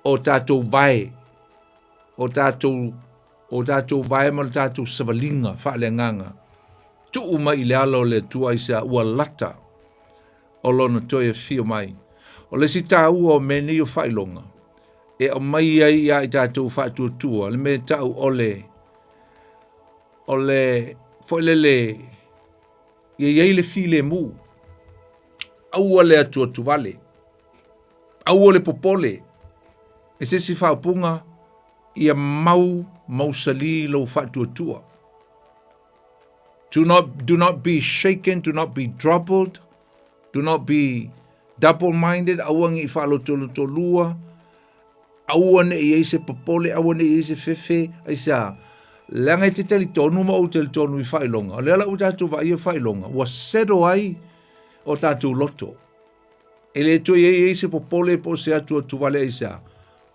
o tatou vae, o tatou, o tatou vae ma le tatou savaliga faaleagaga. Tuu mai i le ala o le Atua aisea ua lata o lona toe afio mai. O le isi taua o mea nei o faailoga, e aumai ai iā i tatou faatuatua le mea e ta'u o le, o le, foi lele, ia i ai le filemu. Aua le atuatuvale, aua le popole, e se isi faaupuga, ia mau mausali lou faatuatua. Do not, do not be shaken, do not be troubled, do not be double-minded, aua ne i faalotolotolua, aua ne i ai se popole, aua ne i ai se fefe, aisea, leaga e te talitonu ma ou talitonu i faailoga, o lea la ua tatou vaaia faailoga, ua settle ai o tatou loto. E le toe i ai se popole po o se atuatuvale aisea,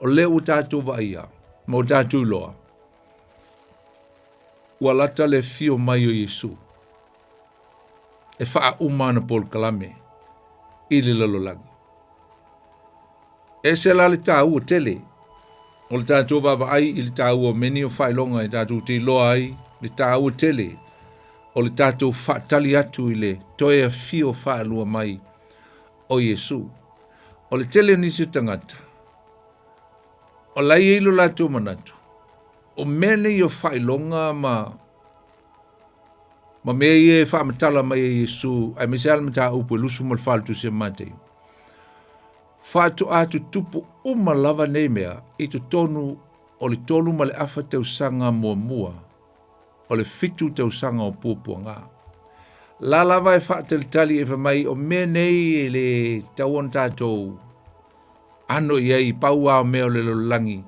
o lea ua tatou vaaia ma ua tatou iloa. Ua lata le afio mai o Iesu e faauma ana polokalame i le lalolagi. E ese la le taua tele o le tatou vaavaai i le taua o mea nei o faailoga e tatou te iloa ai le taua tele o le tatou faatali atu i le toe afio faalua mai o Iesu. O le tele o nisi o tagata, o la e i ai lo latou manatu, O mea nei o faailoga ma ma mea ia e faamatala mai e Iesu, aemaise lava le mataupu e 24 o le Tusi a Mateo, faatoa tutupu uma lava nei mea i totonu o le tolu ma le afa tausaga muamua o le fitu tausaga o puapuaga. La lava e faatalitali e fai mai o mea nei e le tatau ona tatou ano i ai, pau lava o mea o le lalolagi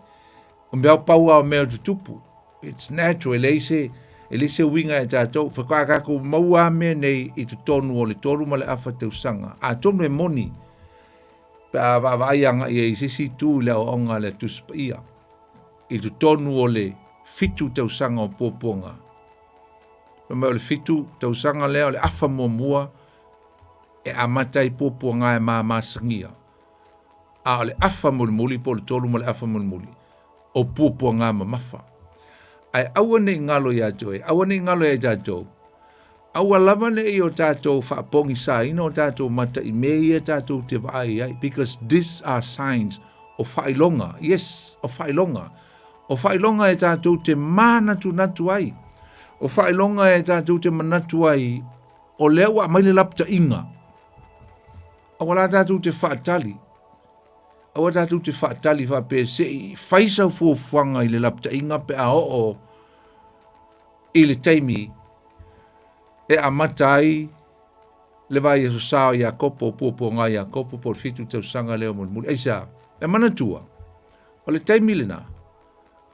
O mea pau lava o mea o tutupu. It's natural, e leai se, e leai se uiga e tatou. Faatoa tatou maua lava mea nei i totonu o le tolu ma le afa tausaga. Atonu e moni pe a vaavaai agai ai i se isi itu i le aoaoga a le Tusi Paia. I totonu o le fitu tausaga o puapuaga. Fai mai o le fitu tausaga lea o le afa muamua e amata ai puapuaga e mamasagia. A o le afa mulimuli po o le tolu ma le afa mulimuli, o puapuaga mamafa. Ae aua ne i galo ia te oe, aua ne i galo ia i tatou, aua lava ne i o tatou faapogisaina o tatou mata i mea ia tatou te vaai ai, because these are signs o faailoga, yes, o faailoga, o faailoga e tatou te manatunatu ai, o faailoga e tatou te manatu ai, o lea ua aumai le lapataiga. Aua la tatou te faatali, aua tatou te faatali faapea se i fai sau fuafuaga i le lapataiga pe a oo i le taimi e amata ai le vaiaso sa o Iakopo, o puapuaga a Iakopo po o le fitu tausaga lea o mulimuli. Aisea? E manatua, o le taimi lena,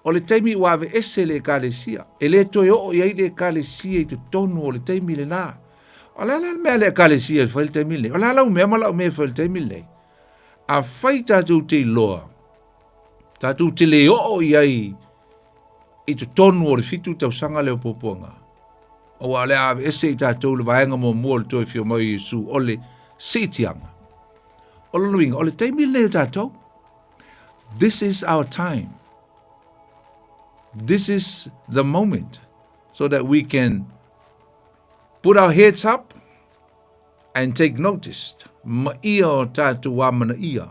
o le taimi ua aveese le Ekalesia. E le toe oo i ai le Ekalesia i totonu o le taimi lena. O le a la le mea a le Ekalesia e fai i le taimi lenei? O le a lau mea ma lau mea e fai i le taimi lenei? Afai tatou te iloa, tatou te le oo i ai i totonu o le fitu tausaga lea o puapuaga, aua o le a aveese i tatou le vaega muamua o le toe afio mai o Iesu, o le siitiaga. O lona uiga, o le taimi lenei o tatou. This is our time. This is the moment so that we can put our heads up. And take notice, ma ia o tātou amanaia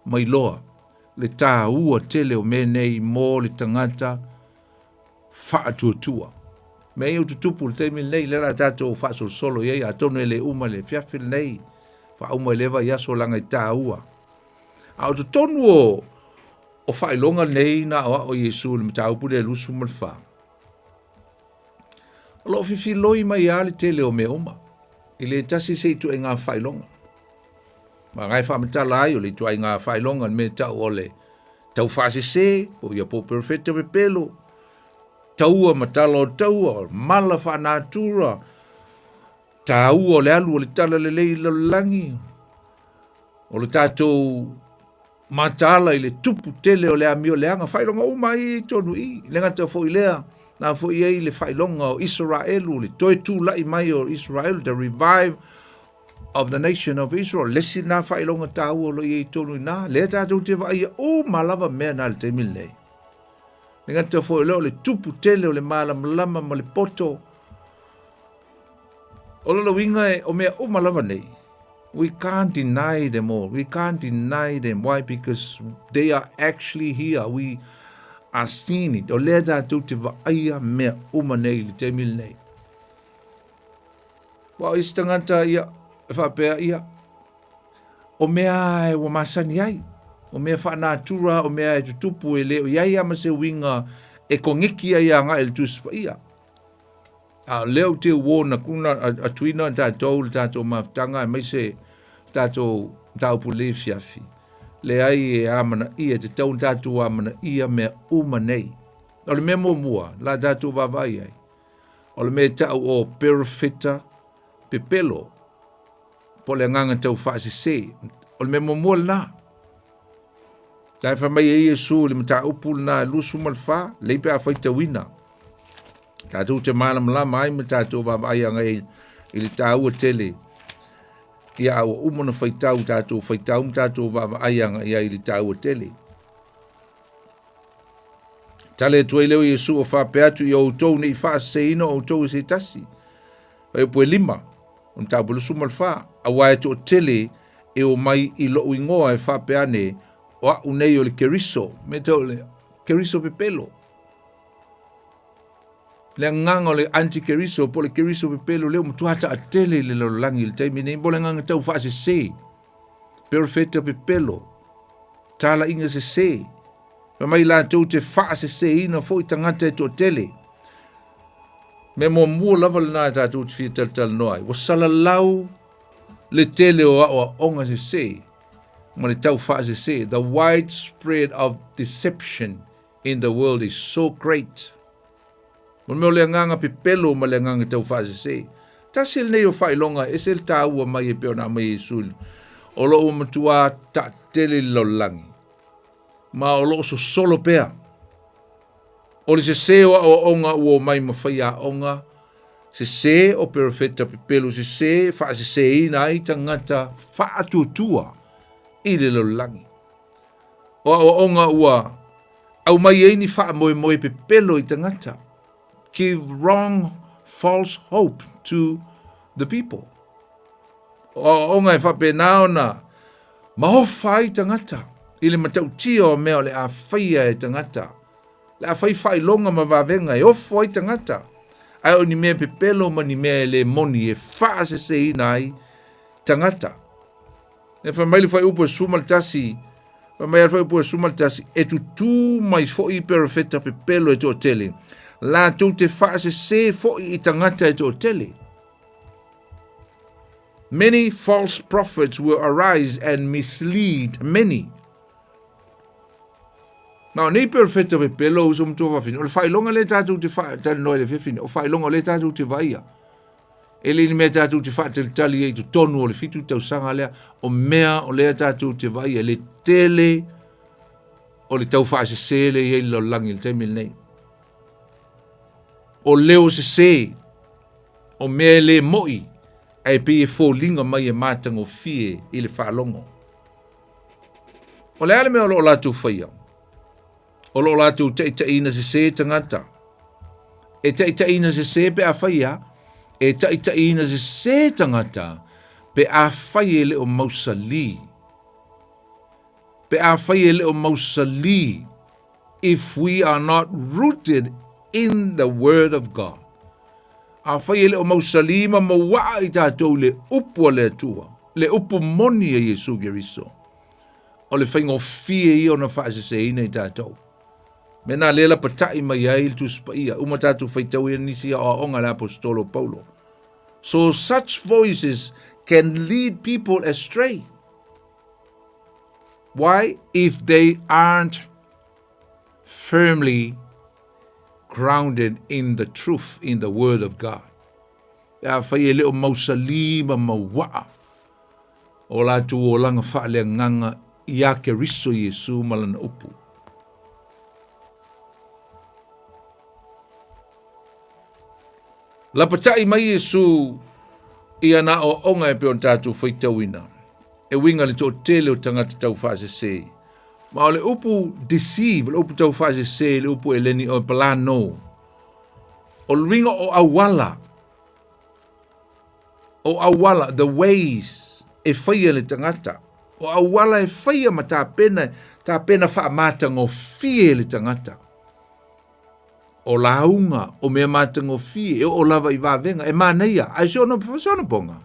mai loa le tāua tele o mea nei mō le tagata faatuatua. Mea ia ua tutupu i le taimi lenei, lea o le a tātou faasolosolo i ai, atonu e le uma i le afiafi lenei, faauma i lea vaiaso leaga e tāua. A o totonu o, o faailoga nei na aoao Iesu i le mataupu lea 24, O lo o fifiloi mai lava le tele o mea uma, e le tasi se ituaiga faailoga. Ma na e faamatala ai o le ituaiga faailoga le mea tau o le taufaasese, po ia po perofeta pepelo, taua ma tala o taua, mala faanatura, taua o le alu o le talalelei i le lalolagi, o le tatou mataala i le tupu tele o le amio leaga, faailoga uma ai i totonu i i. Le gata foi lea, na foi ai le faailoga o Isaraelu, le toe tulai mai o Isaraelu, the revive of the nation of Israel. Le isi lena faailoga taua o lo o i ai i totonu i ina, lea tatou te vaaia uma lava mea na i le taimi lenei. Le gata foi lea o le tupu tele o le malamalama ma le poto. O lona uiga e, o mea uma lava nei, we can't deny them all. We can't deny them. Why? Because they are actually here. We are seeing it. O lea tātou te vaaia mea uma nei i le taimi lenei. Wa o isi tagata ia, e faapea ia, o mea e ua masani ai, o mea whaanatura, o mea e tutupu e le o iai a ma se uiga e kongeki ai a ngai le Tusi Paia. A o lea ou te uō na kuna atuina tātou le tātou mafutaga aemaise tātou mataupu le fiafi. Leai e amanaia, te tau tātou amanaia mea uma nei. O le mea muamua, la tātou vaavaai ai, o le mea tau o perofeta pepelo, po o le agaga tau faasese. O le mea muamua lena. La e fai mai e Iesu i le mataupu lena e 24, lei pe a faitauina. Tātou te mālamalama ai ma tātou vaavaai agai i le tāua tele. Ia a ua uma ona faitau tātou faitau ma tātou vaavaai agai ai i le tāua tele. Tale atu ai leo Iesu o faapea atu i outou nei faaseseina outou e se tasi. Fuaiupu e lima, o mataupu e 24, auā e toatele e omai i loʻu igoa e faapea ane, o aʻu nei o le Keriso, me tau le Keriso pepelo. Le agaga o le anti-Keriso, po o le Keriso pepelo, lea ua matua taatele i le lalolagi i le taimi nei, po o le agaga tau faasese, perofeta pepelo, talaiga sese, fai mai latou te faaseseina foi tagata e toatele. Mea muamua lava lena e tatou te fia talatalanoa ai, ua salalau le tele o aoaoga sese ma le tau faasese. The widespread of deception in the world is so great. O le mea o le agaga pepelo ma le agaga tau faasese. Tasi lenei o faailoga e ese le taua mai e pei ona aumai e Iesu o lo o ua matua taatele i le lalolagi ma o lo o sosolo pea. O le sese o aoaoga ua omai ma faiaoga, sese o perofeta pepelo, sese e faaseseina ai tagata faatuatua i le lalolagi. O aoaoga ua aumai ai ni faamoemoe pepelo i tagata, give wrong false hope to the people. O aoaoga e faapena ona maofa ai tagata i le matautia o mea o le a faia e tagata, le a fai faailoga ma vavega e ofo ai tagata, ae o ni mea pepelo ma ni mea e le moni e faaseseina ai tagata. E fai mai le fuaiupu e 11, fai mai le fuaiupu e 11, e tutū mai foi perofeta pepelo e toatele, latou te faasese foi i tagata e toatele. Many false prophets will arise and mislead many. Na o nei perofeta pepelo uso matua fafine, o le faailoga lea tatou te faatalanoa i le fiafine, o faailoga o lea tatou te vaaia. E le ni mea tatou te faatalitali ai i totonu o le 7 tausaga lea, o mea o lea tatou te vaaia, le tele o le tau faasese lea i ai le lalolagi i le taimi lenei. O leo sese, o mea e le moi, ae pei e foliga mai e matagofie i le faalogo. O le a le mea o lo o latou faia? O lo o latou taitaiina sese tagata. E taitaiina sese pe a faia, e taitaiina sese tagata Pe afai e le o mausali, pe afai e le o mausali, if we are not rooted in the word of God. Afai e le o mausali ma mauaa i tatou le upu a le Atua, le upu moni a Iesu Keriso, o le faigofie ia ona faaseseina i tatou. Mea na lea lapata'i mai ai le Tusi Paia, uma tatou faitau ia nisi aoaoga a le Aposetolo o Paulo. So such voices can lead people astray. Why? If they aren't firmly grounded in the truth, in the word of God. Pe afai e le o mausali ma mauaa o latou olaga faaleagaga iā Keriso Iesu ma lana upu. Lapataʻi mai Iesu i ana aoaoga e pei ona tatou faitauina, e uiga i le toatele o tagata taufaasese. Ma o le upu deceive, o le upu taufaasese i le upu Eleni o plano, o le uiga o auala, o auala, the ways, e faia e le tagata, o auala e faia ma tapena, tapena faamatagofie e le tagata. O lauga, o mea matagofie, e oo lava i vavega, e manaia, ae se ono, se ono poga.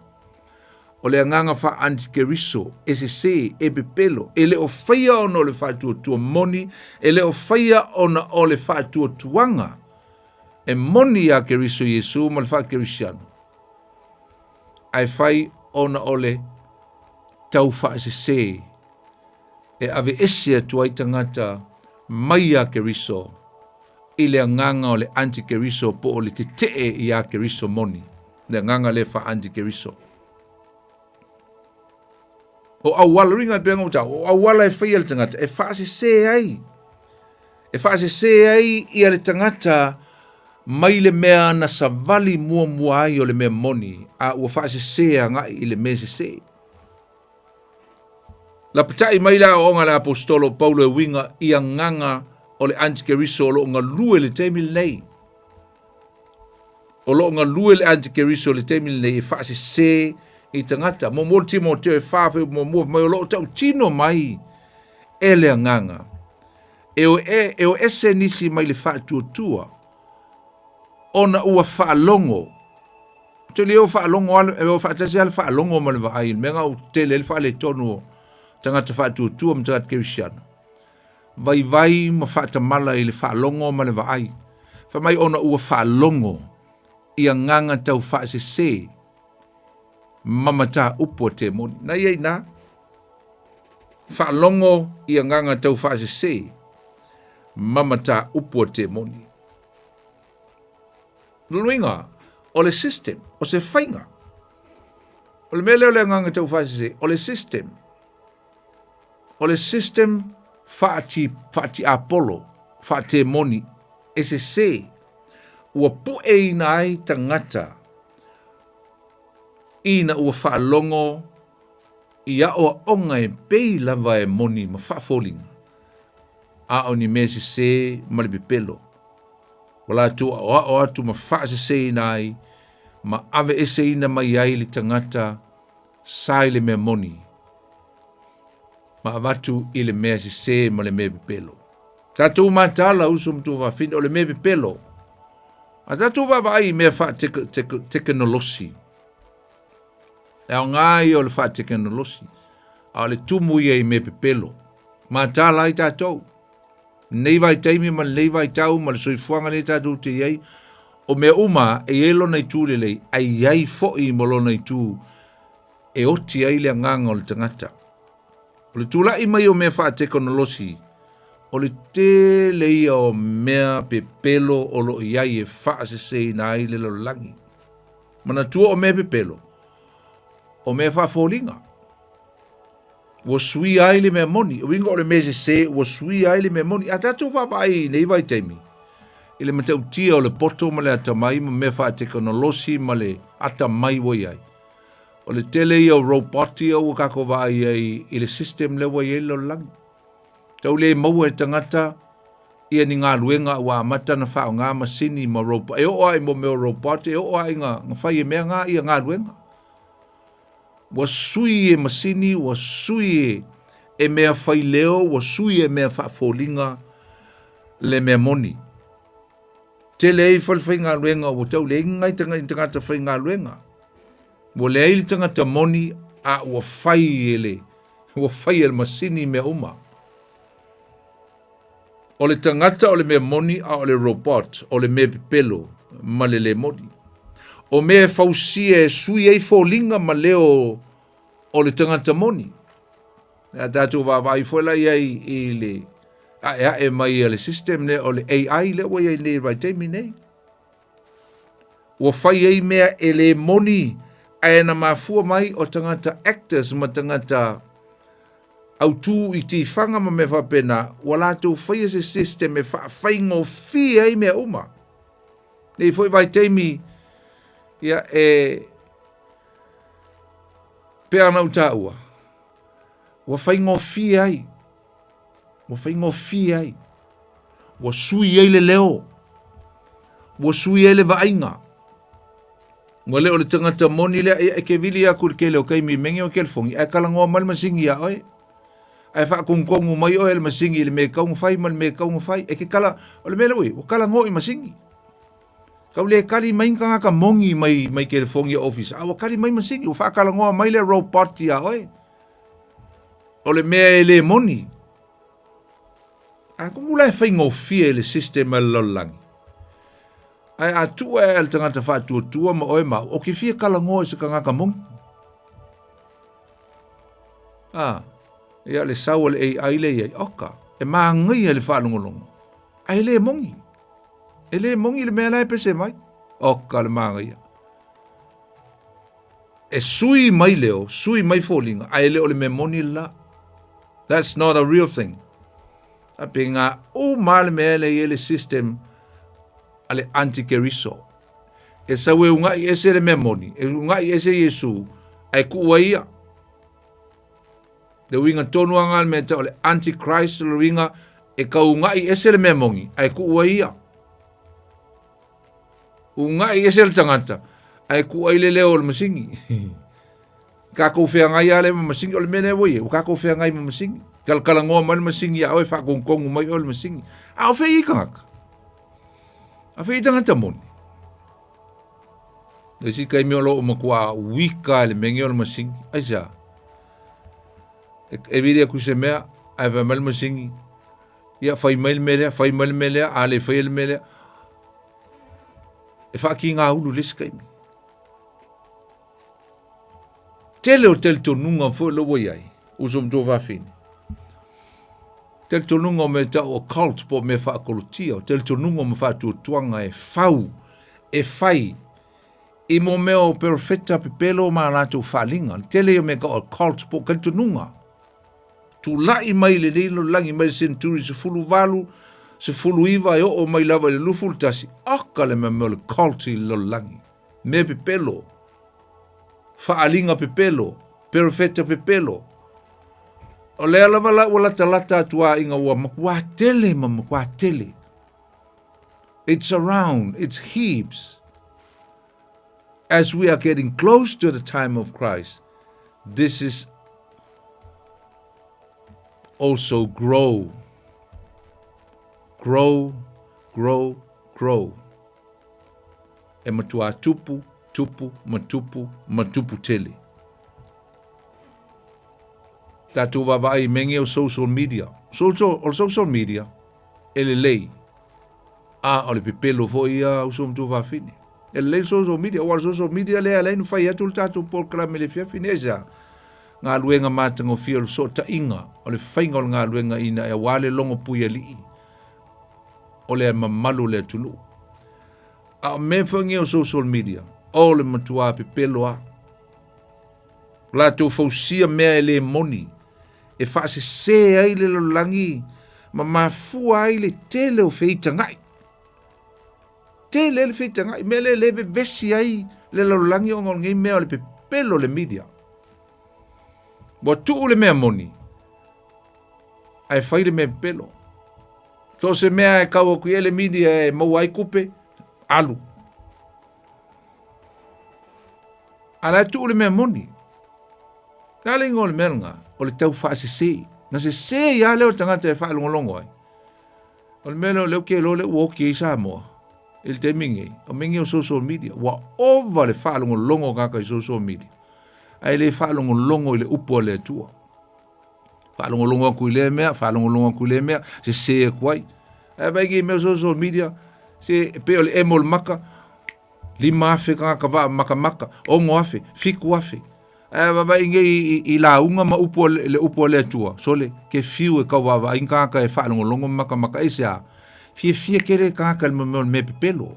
O le agaga faa-antikeriso, e sesē, e pepelo, e le o faia ona o le faatuatua moni, e le o faia ona o le faatuatuaga e moni iā Keriso Iesu ma le faakerisiano, ae fai ona o le tau faasesē e aveese atu ai tagata mai iā Keriso i le agaga o le antikeriso po o le tetee iā Keriso moni, le agaga lea faa-antikeriso. O auala, ringa pe ngau tau, o auala e whaia le tangata, e whaasese ai. E whaasese ai ia le tangata mai le mea na savali muamua ai o le mea moni, a ua whaasese agai i le mea sese. Lapataʻi mai le aoaoga a le Aposetolo o Paulo e uiga i agaga o le antikeriso o lo o galue i le taimi lenei. O lo o galue le antikeriso i le taimi lenei e faasesē i tagata. Muamua le Timoteo e whā whai muamua mai o lo o tautino mai e le agaga. E o, e, e o ese nisi mai le faatuatua ona ua faalogo Tele o faalogo alu, e o faatasi lava le faalogo ma le vaai i le mea na ua tele ai le faaletonu o tagata faatuatua ma tagata kerisiano. Vaivai ma faatamala i le faalogo ma le vaai. Fai mai ona ua faalogo i agaga tau faasese ma mataupu a temoni. Na ia inā, faalogo i agaga tau faasese ma mataupu a temoni. Lona uiga, o le system, o se faiga. O le mea lea o le agaga taufaasese, o le system. O le system faati, faatiapolo, faatemoni, e sesē, ua pueina ai tagata ina ua faalogo i aoaoga e pei lava e moni ma faafoliga, a o ni mea sesē ma le pepelo. Ua latou aoao atu ma faaseseina ai ma aveeseina mai ai le tagata sa i le mea moni ma avatu i le mea sesē ma le mea pepelo. Tatou mataala uso ma tuafafine o le mea pepelo. A tatou vaavaai i mea faatekonolosi, e aoga ia o le faatekonolosi, a o le tumu ia i mea pepelo. Mataala ai tatou. Lenei vaitaimi ma lenei vaitau ma le soifuaga lea tatou te i ai, o mea uma e i ai lona itu lelei, ae i ai foi ma lona itu e oti ai le agaga o le tagata. O le tulai mai o mea faatekonolosi, o le tele ia o mea pepelo o lo o i ai e faaseseina ai le lalolagi. Manatua o mea pepelo, o mea faafoliga. Ua suia ai le mea moni. O uiga o le mea sese, ua suia ai le mea moni. A tatou vaavaai i nei vaitaimi, i le matautia o le poto ma le atamai ma mea faatekonolosi ma le atamai ua i ai, o le tele ia o robot ia ua tatou vaai ai i le system lea ua i ai le lalolagi. Tau le maua e tagata ia ni galuega ua amata ona faaaoga masini ma robot. E oo lava i mo mea o robot, e oo lava ina fai e mea na ia galuega. Ua sui e masini, ua sui e mea fai leo, ua sui e mea faafoliga le mea moni. Tele ai fale faigaluega ua tau leai ni nai tagata faigaluega. Ua leai le tagata moni a ua fai e le ua fai e le masini mea uma. O le tagata o le mea moni a o le robot o le mea pepelo ma le le moni. O mea e fausia e sui ai foliga ma leo o le tagata moni. A tatou vaavaai foi la i ai i le aeae mai a le system lea o le AI lea ua i ai nei i le vaitaimi nei. Ua fai ai mea e le moni ae na mafua mai o tagata actors ma tagata autū i tifaga ma mea faapena, ua latou faia se system e faafaigofie ai mea uma. Nei foi vaitaimi, ia e pei ona ou taua, ua faigofie ai, ua faigofie ai, ua sui ai le leo, ua sui ai le vaaiga. Ua le o le tagata moni lea, ia e ke vili aku i le kele o kaimi i menge o kelefogi, ae kalagoa mai le masini iā oe. Ae faakogokogo mai oe e le masini i le mea e tatau ona fai ma le mea e tatau ona fai. E ke kala, o le mea lea ua i ai, ua kalagoa i masini. Tau le kali mai ni tagata moni mai, mai kelefogi a ofisa, a ua kali mai masini, ua faakalagoa mai le robot iā oe. O le mea e le moni. A kumu la e faigofie i le system a le lalolagi. Ae a tuu ae a le tagata faatuatua ma oe ma au, o ke fia kalagoa i se kagaka moni. A, ia le sau a le AI le iai, oka, e māgaia le faalogologo, ae le moni. E le moni le mea la e pese mai. Oka le māgaia. E sui mai leo, sui mai foliga, ae le o le mea moni le la. That's not a real thing. A pe ngā uma le mea le i le system a le antikeriso. E sau e ungai ese le mea moni, e ungai ese Iesu, ae kuua ia. Le uiga tonu a ngā le mea tau o le antichrist le uiga e kau ungai ese le mea moni, ae kuua ia. Ungai ese le tagata, ae kuua i le leo o le masini. Kākou feagai lava lea ma masini, o le mea lea ua i ai, ua kākou feagai ma masini. Talatalanoa mai le masini iā oe, faatonutonu mai oe le masini. A o fea i ai tagata? A o fea i ai tagata moni? Le isi taimi o lo o matuā wika i le mea nei o le masini. Aisea? E, e vili atu i se mea, ae fai mai le masini, ia fai mai le mea lea, fai mai le mea lea, a le faia le mea lea. E faakīgā ulu i le isi taimi. Tele o talitonuga foi lea ua i ai, uso ma tuafafine. Talitonuga o mea tau occult po o mea faakolotia, o talitonuga ma faatuatuaga e fau, e fai i mo mea o perofeta pepelo ma latou faaaliga. Le tele ia o mea tau occult po o talitonuga. Tulai mai lenei lalolagi mai le century 18, 19 e oo mai lava i le 21, oka le mea mea o le cult i le lalolagi. Mea pepelo, faaaliga pepelo, perofeta pepelo. O lea lava la ua latalata atu a ina ua matuā tele ma matuā tele. It's around, it's heaps. As we are getting close to the time of Christ, this is also grow. Grow, grow, grow. E matuā tupu, tupu, ma tupu, ma tupu tele. Tatou vaavaai i mea nei o social media. Social, o le social media, e lelei. A o le pepelo foi ia uso ma tuafafine. E lelei le social media, aua o le social media lea e ala ai ona fai atu le tatou polokalame i le afiafi nei aisea? Galuega matagofie o le fesootaiga, o le faiga o le galuega ina aua le logo puialii o le mamalu o le atunuu. A o mea foi nei o social media, o le matuā pepelo lava. Latou fausia mea e le moni, e faasese ai le lalolagi ma mafua ai le tele o feitagai. Tele ai le feitagai, mea lea le vevesi ai le lalolagi ona o lenei mea o le pepelo o le media. Ua tuu le mea moni, ae fai le mea pepelo. So o se mea e kau atu i ai le media e maua ai tupe, alu. A la e tuu le mea moni. Le a le igoa o le mea lena? O le tau faasese. Na sese ia lea o le tagata e faalogologo ai. O le mea lea o lea ou te iloa lea ua oti ai Samoa i le taimi lenei, o mea nei o social media. Ua ova le faalogologo o tagata i social media, ae le faalogologo i le upu a le Atua. Faalogologo atu i lea mea, faalogologo atu i lea mea, sese atu ai. Ae vaai nei i mea o social media, se e pei o le emo o le maka, 5,000 tagata vaa makamaka, 6,000, 7,000. Ae vaavaai nei i, i, i lauga ma upu a le, le upu a le Atua, sole, ke fiu e tau vaavaai ni tagata e faalogologo ma makamaka i se a. Fiafia tele tagata i le mea o le mea pepelo.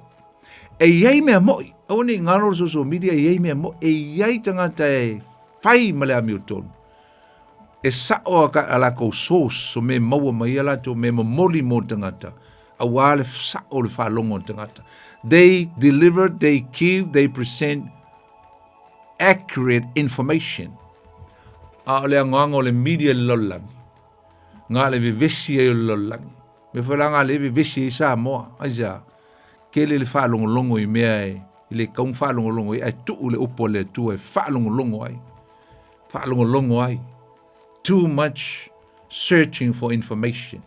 E i ai mea moi, aua ne i galo le social media, e i ai mea moi, e i ai tagata e fai ma le amiotonu. E sa'o a, a latou source o mea e maua mai ai a latou mea momoli mo tagata, auā le sa'o o le faalogo a le tagata. They deliver, they give, they present accurate information. A o le anoano o le media i le lalolagi, na le vevesi ai o le lalolagi. Mea foi la na le vevesi ai Samoa, aisea? Tele le faalogologo i mea e i le tau faalogologo ai, ae tuu le upu a le Atua e faalogologo ai. Faalogologo ai. Too much searching for information.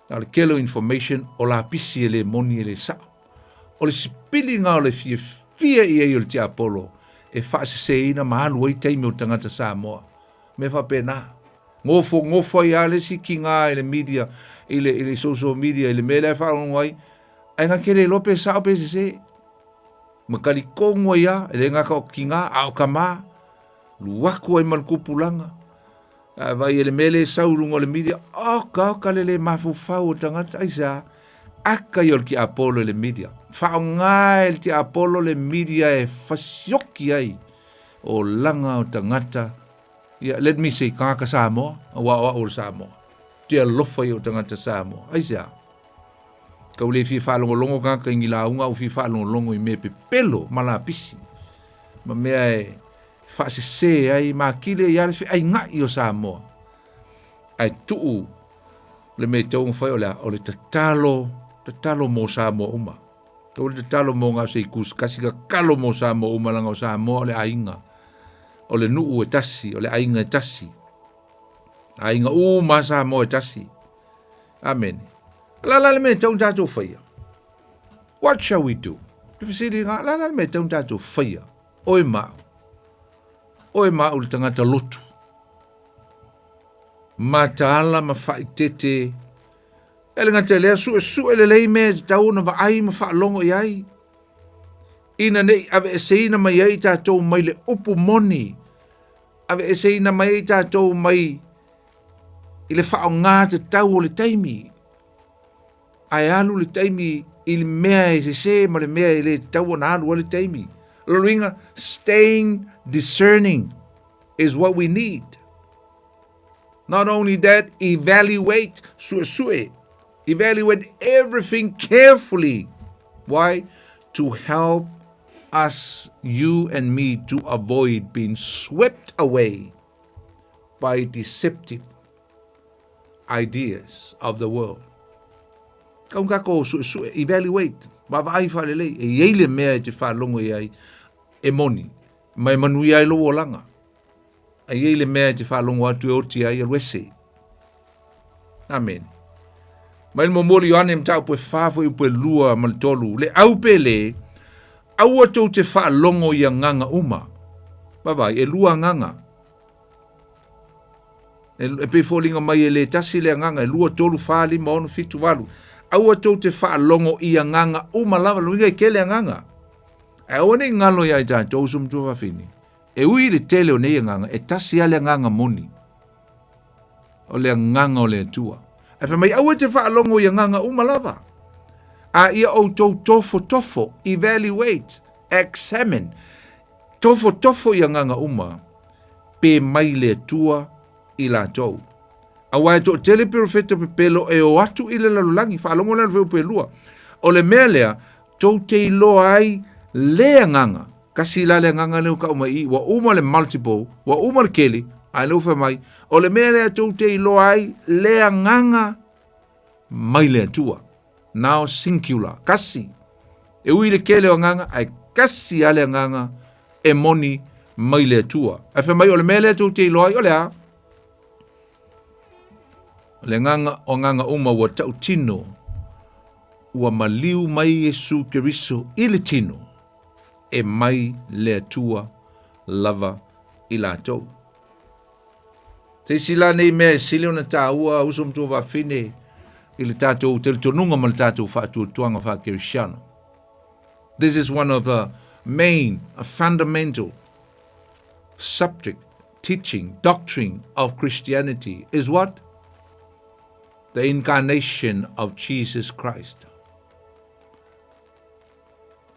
A o le tele o information o lapisi e le moni e le sa'o. O le sipiliga o le fiafia i ai o le tiapolo e faaseseina ma alu ai taimi o tagata Samoa. Mea faapena. Gofo gofo ai lava le isi kiga i le media, i le, i le social media, i le mea lea e faalogo ai, ae na te le iloa pe sao pe sese. Ma talitonu ai lava, e le gata o kiga, a o tama, alu atu ai ma le tupulaga. Ae vaai i le mea lea e sau i luga o le media, oka oka le le mafaufau o tagata, aisea? Aka ia o le tiapolo i le media. Faaaoga e le tiapolo le media e fasioki ai olaga o tagata. Ia, let me say, tagata Samoa, aua o au o le Samoa. Te alofa ia o tagata Samoa. Aisea? Kau le fia faalogologo tagata i ni lauga, au fia faalogologo i mea pepelo ma lapisi. Ma mea e faasese ai ma atili ai lava le feaiga'i o Samoa. Ae tuu le mea e tatau ona fai o le a? O le tatalo, tatalo mo Samoa uma. Aua le tatalo mo na o se itu se tasi, tatalo mo Samoa uma leaga o Samoa o le aiga, o le nuu e tasi, o le aiga e tasi. Aiga uma a Samoa e tasi. Amene. O le a la le mea e tatau ona tatou faia? What shall we do? Le fesili lena, o le a la le mea e tatau ona tatou faia? Oe ma au. Oe ma au le tagata lotu. Mataala ma faaitete. E le gata i lea, suesue lelei mea e tatau ona vaai ma faalogo i ai, ina ne i aveeseina mai ai tatou mai le upu moni, aveeseina mai ai tatou mai i le faaaoga tatau o le taimi. Ae alu le taimi i le mea e sese ma le mea e le tatau ona alu ai le taimi. O lona uiga, staying discerning is what we need. Not only that, evaluate, suesue, evaluate everything carefully. Why? To help us, you and me, to avoid being swept away by deceptive ideas of the world. Kau kako suesue, evaluate, vaavaai faalelei, e i ai le mea e te faalogo i ai, e moni, ma e manuia ai lou olaga. A i ai le mea e te faalogo atu e oti ai, alu ese. Amene. Mai le muamua o le Ioane mataupu e fa fuaiupu e lua ma le tolu, le au pele, aua tou te faalogo i agaga uma. Vaavaai, e lua agaga. E, e pei foliga mai e le tasi le agaga, e lua, tolu, fa, lima, ono, fitu, valu. Aua tou te faalogo i agaga uma lava, lona uiga e tele agaga. Ae aua ne i galo ia i tatou uso matua fafine. E ui i le tele o nei agaga, e tasi lava le agaga moni. O le agaga o le Atua. Ae fai mai, aua e te faalogo i agaga uma lava. A ia outou tofotofo, evaluate, examine, tofotofo i agaga uma, pe mai le Atua i latou. Aua e toatele perofeta pepelo e o atu i le lalolagi, faalogo lea le fuaiupu e lua. O le mea lea, tou te iloa ai le agaga, kasi la le agaga lea ua tau mai i i, ua uma le multiple, ua uma le keli, a lea ua fai mai, o le mea lea tou te iloa ai le agaga mai le Atua. Now singular, kasi. E ui i le kele o agaga, ae kasi lava le agaga e moni mai le Atua. Ae fai mai o le mea lea tou te iloa ai o le a? O le agaga o agaga uma ua tautino ua maliu mai Iesu Keriso i le tino e mai le Atua lava i latou. Se isi la nei mea e sili ona tāua uso ma tuafafine i le tātou talitonuga ma le tātou faatuatuaga faa-Kerisiano. This is one of the main, a fundamental subject, teaching, doctrine of Christianity is what? The incarnation of Jesus Christ.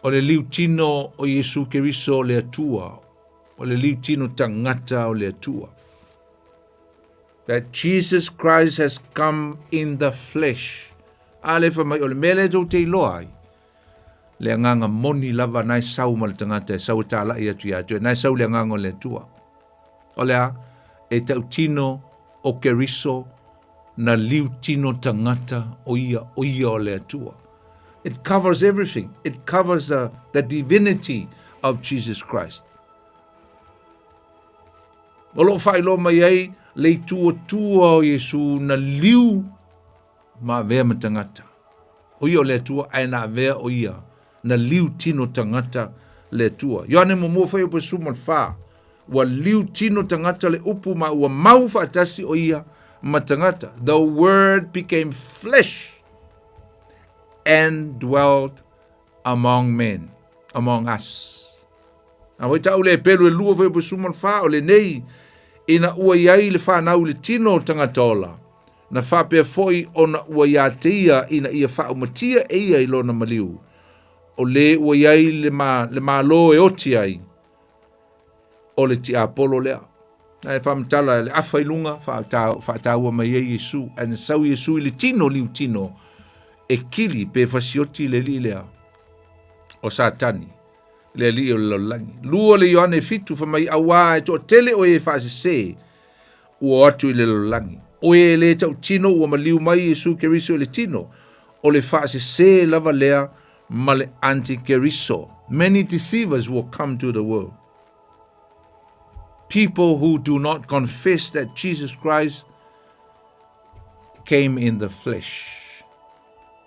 O le liutino o Iesu Keriso o le Atua, o le liutino tagata o le Atua. That Jesus Christ has come in the flesh. A le fa mai o le mea lea tou te iloa ai. Le agaga moni lava na e sau ma le tagata e sau e tāla'i atu ia te oe, na e sau le agaga o le Atua. O le a? E tautino o Keriso na liutino tagata o ia, o ia o le Atua. It covers everything. It covers the, the divinity of Jesus Christ. O loo faailoa mai ai le ituatua o Iesu na liu ma avea ma tagata. O ia o le Atua, ae na avea o ia, na liu tino tagata le Atua. Ioane muamua fuaiupu 14, Ua liu tino tagata le upu ma ua mau faatasi o ia ma tagata. The word became flesh and dwelt among men, among us. A hoi tau le pelu e lua fuaiupu 14, o lenei, ina ua i ai le whanau i le tino o tagata ola, na faapea foi ona ua iā te ia ina ia faaumatia e ia i lona maliu, o lē ua i ai le, ma, le Malo e oti ai, o le tiapolo lea. Ae faamatala le afa i luga, faataua mai ai Iesu, ae na sau Iesu i le tino liu tino, e kili pe fasioti le alii lea o Satani, le alii o le lalolagi. Lua le Ioane 7, fai mai, Auā e toatele o e faasesē, ua o atu i le lalolagi. O e le tautino ua maliu mai Iesu Keriso i le tino, o le faasesē lava lea ma le antikeriso. Many deceivers will come to the world. People who do not confess that Jesus Christ came in the flesh.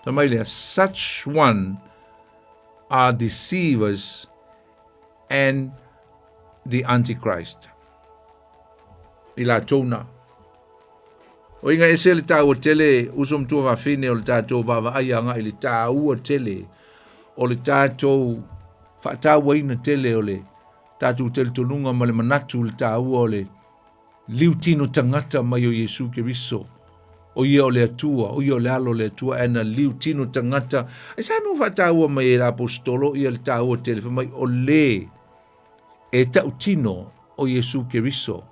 Fai mai lea, such one are deceivers and the Antichrist. I latou na. O inga ese le tāua tele, uso matua fafine o le tātou vaavaai agai i le tāua tele, o le tātou faatauaina tele o le tātou talitonuga ma le manatu le tāua o le liu tino tagata mai o Iesu Keriso. O ia o le Atua, o ia o le Alo o le Atua, ae na liu tino tagata. Ai sa mo faataua mai e le aposetolo ia le tāua tele, fai mai o le e tautino o Iesu Keriso.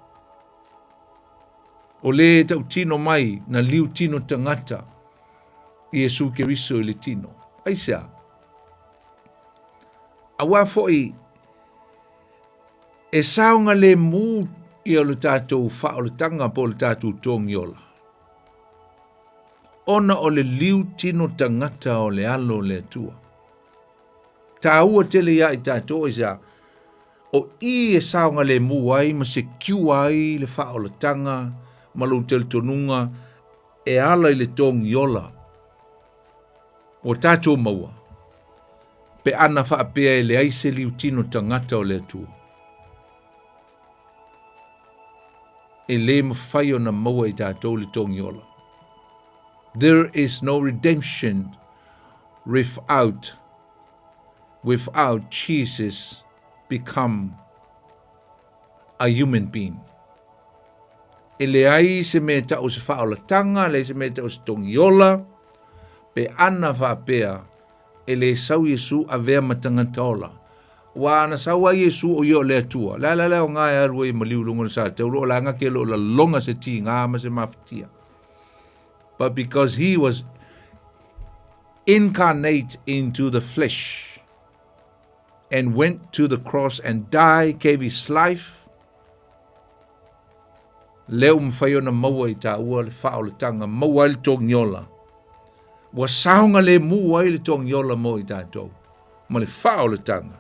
O le e tautino mai na liu tino tagata Iesu Keriso i le tino. Aisea? Auā foi e saogalemu ia o le tatou faaolataga po o le tatou togiola, ona o le liu tino tagata o le Alo o le Atua. Tāua tele iā i tatou aisea? O i e saogalemu ai ma secure ai le faaolataga ma lou talitonuga e ala i le togiola ua tatou maua, pe ana faapea e leai se liu tino tagata o le Atua. E lē mafai ona maua e tatou le togiola. There is no redemption without without Jesus become a human being. E leai se mea tau o se faaolataga, leai se mea tau o se togiola, pe ana faapea e lē sau Iesu avea ma tagata ola. Ua ana sau ai Iesu o ia o le Atua. Le a la le aoga e alu ai e maliu i luga o le sa taulo o le aga ke lo laloga se tigā ma se mafatia. But because he was incarnate into the flesh and went to the cross and died, gave his life, Lea ua mafai ona maua i tāua le faaolataga, maua ai le togiola. Ua saogalemu ai le togiola mo i tātou, ma le faaolataga.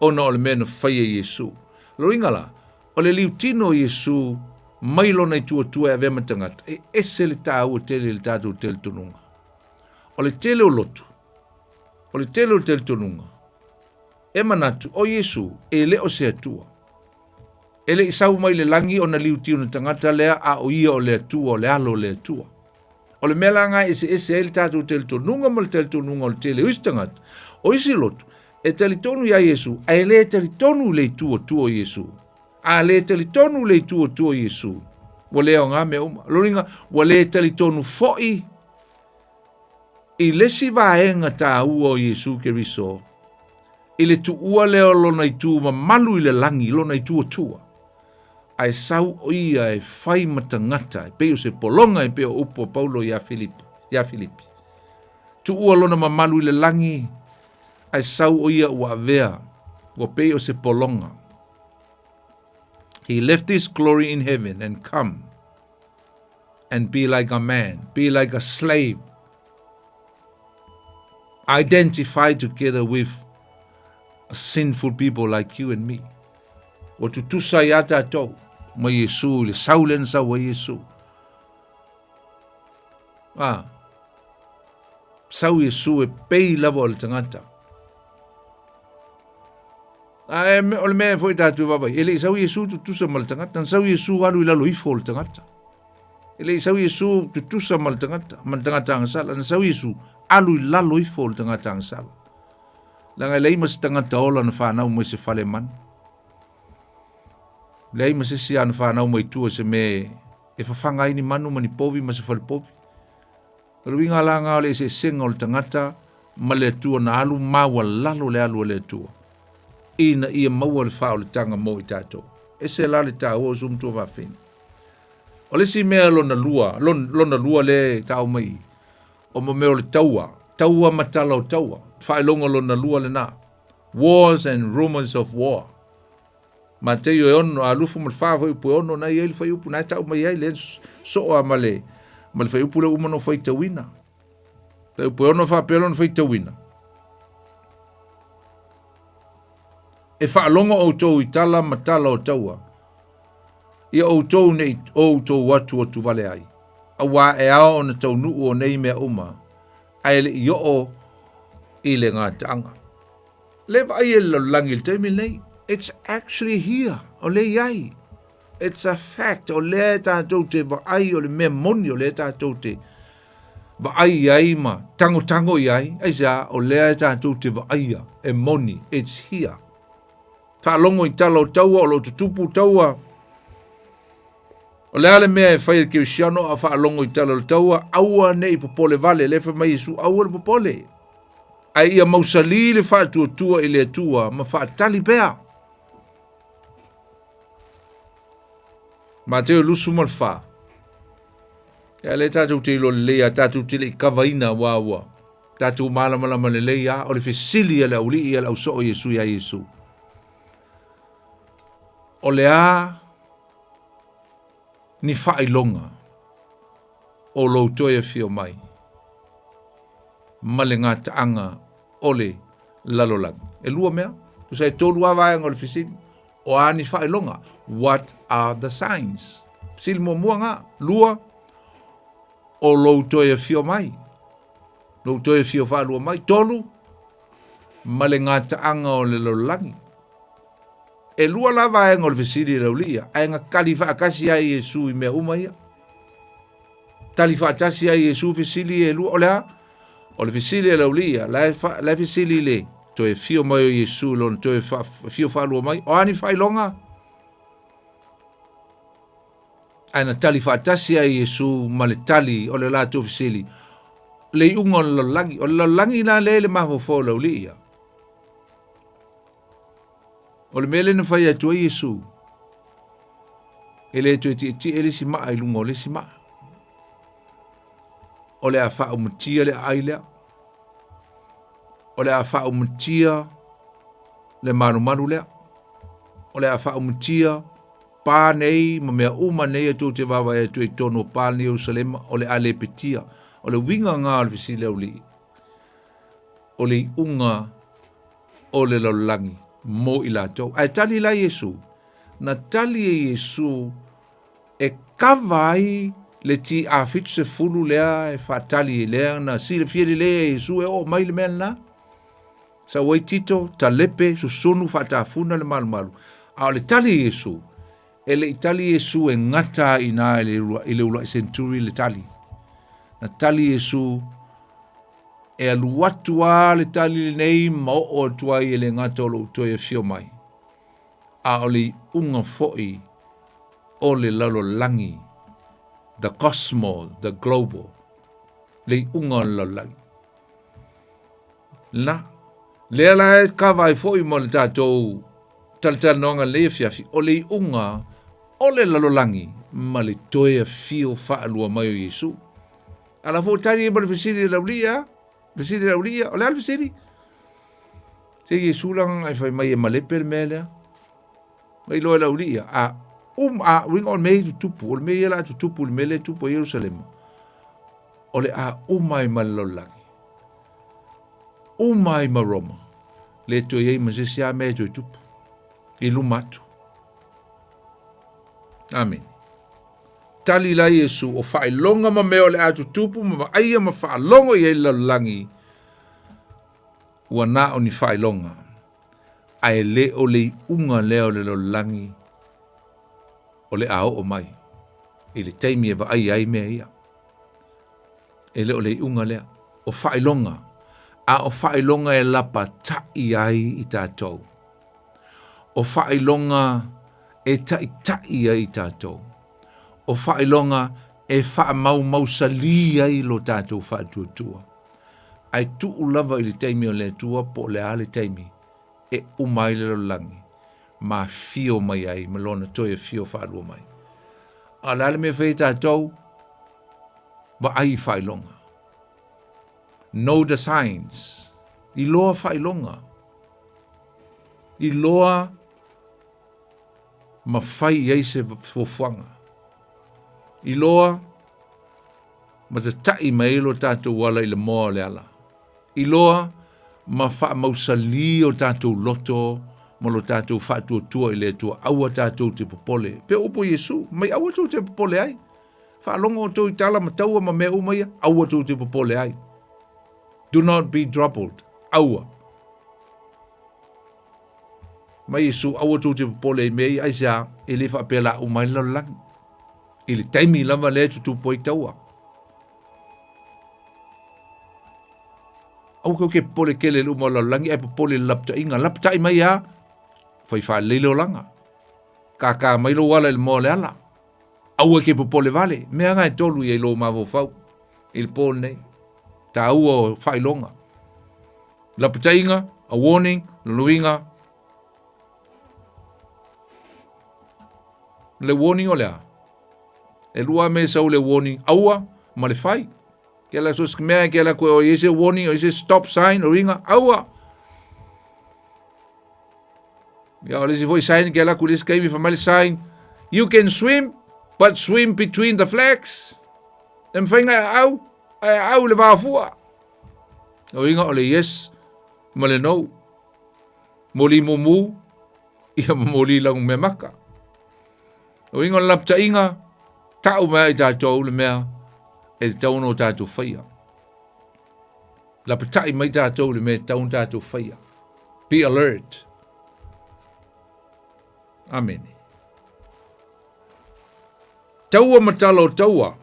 Ona o le mea na faia e Iesu. Lona uiga la, o le liutino o Iesu mai lona itu atua e avea ma tagata, e ese le taua tele i le tatou talitonuga. O le tele o lotu, o le tele o talitonuga, e manatu o Iesu e le o se Atua. E le i sau mai le lagi ona liutino tagata lea, a o ia o le Atua, o le Alo o le Atua. O le mea la lena e eseese ai le tatou talitonuga ma le talitonuga o le tele o isi tagata, o isi lotu, e talitonu iā Iesu, ae le talitonu i le Itu Atua o Iesu. A le talitonu i le Itu Atua o Iesu, ua le aoga mea uma. Lona uiga, ua le talitonu foi i le isi vaega taua o Iesu Keriso, i le tuua lea o lona itu mamalu i le lagi, lona itu atua, ae sau o ia e fai ma tagata, e pei o se pologa e pei o upu a Paulo iā Filipi, iā Filipi. Tuua lona mamalu i le lagi, ae sau o ia ua avea, ua pei o se pologa. He left his glory in heaven and come and be like a man, be like a slave, identify together with sinful people like you and me. Ua tutusa iā tatou ma Iesu i le sau lea na sau ai Iesu. Ah, sau Iesu e pei lava o le tagata. A e, o le mea foi tatou vaavaai, e le i sau Iesu tutusa ma le tagata, na sau Iesu alu i lalo ifo o le tagata. E le i sau Iesu tutusa ma le tagata, ma le tagata agasala, na sau Iesu alu i lalo ifo o le tagata agasala. Leaga e leai ma se tagata ola na fanau mai se fale manu. Leai ma se isi a na fanau mai tua se mea e fafaga ai ni manu ma ni povi ma se fale povi. O le uiga la lena o le eseesega o le tagata ma le Atua na alu maualalo le alu a le Atua ina ia maua le faaolataga mo i tatou. Ese la le taua o uso matua fafine. O le isi mea lona lua, lona lua lea e tau mai o mo mea o le taua, taua ma tala o taua. Faailoga lona lua lena. Wars and rumors of war. Mateio e ono, a 24 fuaiupu e ono, na i ai le fuaiupu, na e tau mai ai le soo a ma le, ma le fuaiupu le uma no faitauina. Fuaiupu e ono faapea lona faitauina. E faalogo outou i tala ma tala o taua, ia outou nei outou atu atu vale ai, auā e ao ona taunuu o nei mea uma, ae le i oo i le gataaga. Le vaai e le lalolagi i le taimi lenei, it's actually here, o lea i ai. It's a fact, o lea e tatou te vaai, o le mea moni o lea e tatou te vaai i ai ma tangotango i ai, aisea, o lea e tatou te vaaia, e moni, it's here. Faalogo i tala o taua, o lo o tutupu taua, O le a le mea e fai e le kerisiano a faalogo i tala o le taua, aua ne i popole vale, lea fai mai Iesu, aua le popole. Ae ia mausali le faatuatua i le Atua ma faatali pea. Mateo 24. Ia lea tatou te iloa lelei a tatou te le i kavaina ua ua tatou malamalama lelei a o le fesili a le aualii a le ausoo Iesu iā Iesu. O le a ni faailoga o lou toe afio mai ma le gataaga o le lalolagi. E lua mea, tusa e tolu lava vaega o le fesili, o a ni faailoga? What are the signs? Fesili muamua ga, lua, o lou toe afio mai, lou toe afio faalua mai, tolu, ma le gataaga o le lalolagi. E lua la vaega o le fesili i le aualii ia, ae na tali faatasi ai Iesu i mea uma ia. Tali faatasi ai Iesu fesili e lua, o le a? O le fesili a le aualii ia, la e, fa, la e fesili i le toe afio mai o Iesu i lona toe fa, afio faalua mai, o a ni faailoga? Ae na tali faatasi ai Iesu ma le tali o le latou fesili, le iuga o le lalolagi. O le lalolagi la lea i le mafaufau o le aualii ia. O le mea lea na fai atu ai Iesu, e le toe tietie le isi maa i luga o le isi maa. O le a faaumatia le aai lea. O le a faaumatia le malumalu lea. O le a faaumatia pa nei ma mea uma nei e tou te vaavaai atu ai i totonu o pa nei o Ierusalema, o le a lepetia. O le uiga lena o le fesili aualii, o le iuga o le lalolagi. mo i latou. Ae tali la Iesu, na tali e Iesu e kava ai le TA70 lea e faatali lea na silafia lelei e Iesu e oo mai le mea lena. Sau ai Tito, talepe, susunu, faatafuna le malumalu. A o le tali e Iesu, e le i tali Iesu e gata ai i ina i le uluai century le tali. Na tali Iesu e alu atu a le tali lenei ma oo atu ai e le gata o lou toe afio mai, a o le iuga foi o le lalolagi, the cosmo, the global, le iuga o le lalolagi. La, lea la e kava ai foi mo le tatou talatalanoaga lenei afiafi, o le iuga o le lalolagi ma le toe afio faalua mai o Iesu. Ala foi tali ai ma le fesili e laulii a? Fesili e laulii o le a le fesili? Se Iesu la ai fai mai e malepe le mea lea. Mai loa e laulii a a uiga o le mea i tutupu, o le mea ia la tutupu le mea lea tupu i Ierusalema. O le a uma ai ma le lalolagi. Uma ai ma Roma. Le toe i ai ma se isi a mea e toe tupu. I luma atu. Amen. Tali la Iesu, o faailoga ma mea o le a tutupu ma vaaia ma faalogo i ai le lalolagi, ua na o ni faailoga, ae le o le iuga lea o le lalolagi o le a oo mai i le taimi e vaaia ai mea ia. E le o le iuga lea, o faailoga, a o faailoga e lapata'i ai i tatou. O faailoga e taʻitaʻi ai i tatou. O faailoga e faamaumausalī ai lo tatou faatuatua. Ae tuu lava i le taimi o le Atua po o le a le taimi e uma ai le lalolagi ma afio mai ai ma lona toe afio faalua mai. A o le a le mea e fai ai tatou? Vaai i faailoga. Know the signs. Iloa faailoga. Iloa ma fai i ai se fuafuaga. Iloa ma tataʻi mai ai lo tatou ala i le moa o le ala. Iloa ma faamausalī o tatou loto ma lo tatou faatuatua i le Atua, aua tatou te popole. Pei o upu a Iesu, mai aua tou te popole ai. Faalogo outou i tala ma taua ma mea uma ia, aua tou te popole ai. Do not be troubled. Aua. Mai Iesu, aua tou te popole i mea ia, aisea, e le faapea la uma ai le lalolagi. I le taimi lava lea e tutupu ai taua. Aua kou ke popole tele i le uma o le lalolagi, ae popole i le lapataiga. Lapatai mai a, fai faalelei le olaga. Kākā mai lou ala i le moa o le ala. Aua ke popole vale. Mea nga e tolu ia i lou mafaufau i le pō lenei. Tāua o faailoga. Lapataiga, a warning, loloiga. Le warning o le a? E lua me sau le warning, aua ma le fai. Ke la so mea ke la koe o ese warning, o ese stop sign, o inga, aua. Ia o le isi foi sign ke la ku le isi kaimi fa mai le sign, you can swim, but swim between the flags. E mawhai ngai a au, ai a au le vāfua. O inga o le yes ma le no. Moli mumu, ia ma moli langu mea maka. O inga o le lapataiga, tau mai ai tatou le mea e tatau ona o tatou faia. Lapatai mai tatou le mea e tatau ona tatou faia. Be alert. Amene. Taua ma tala o taua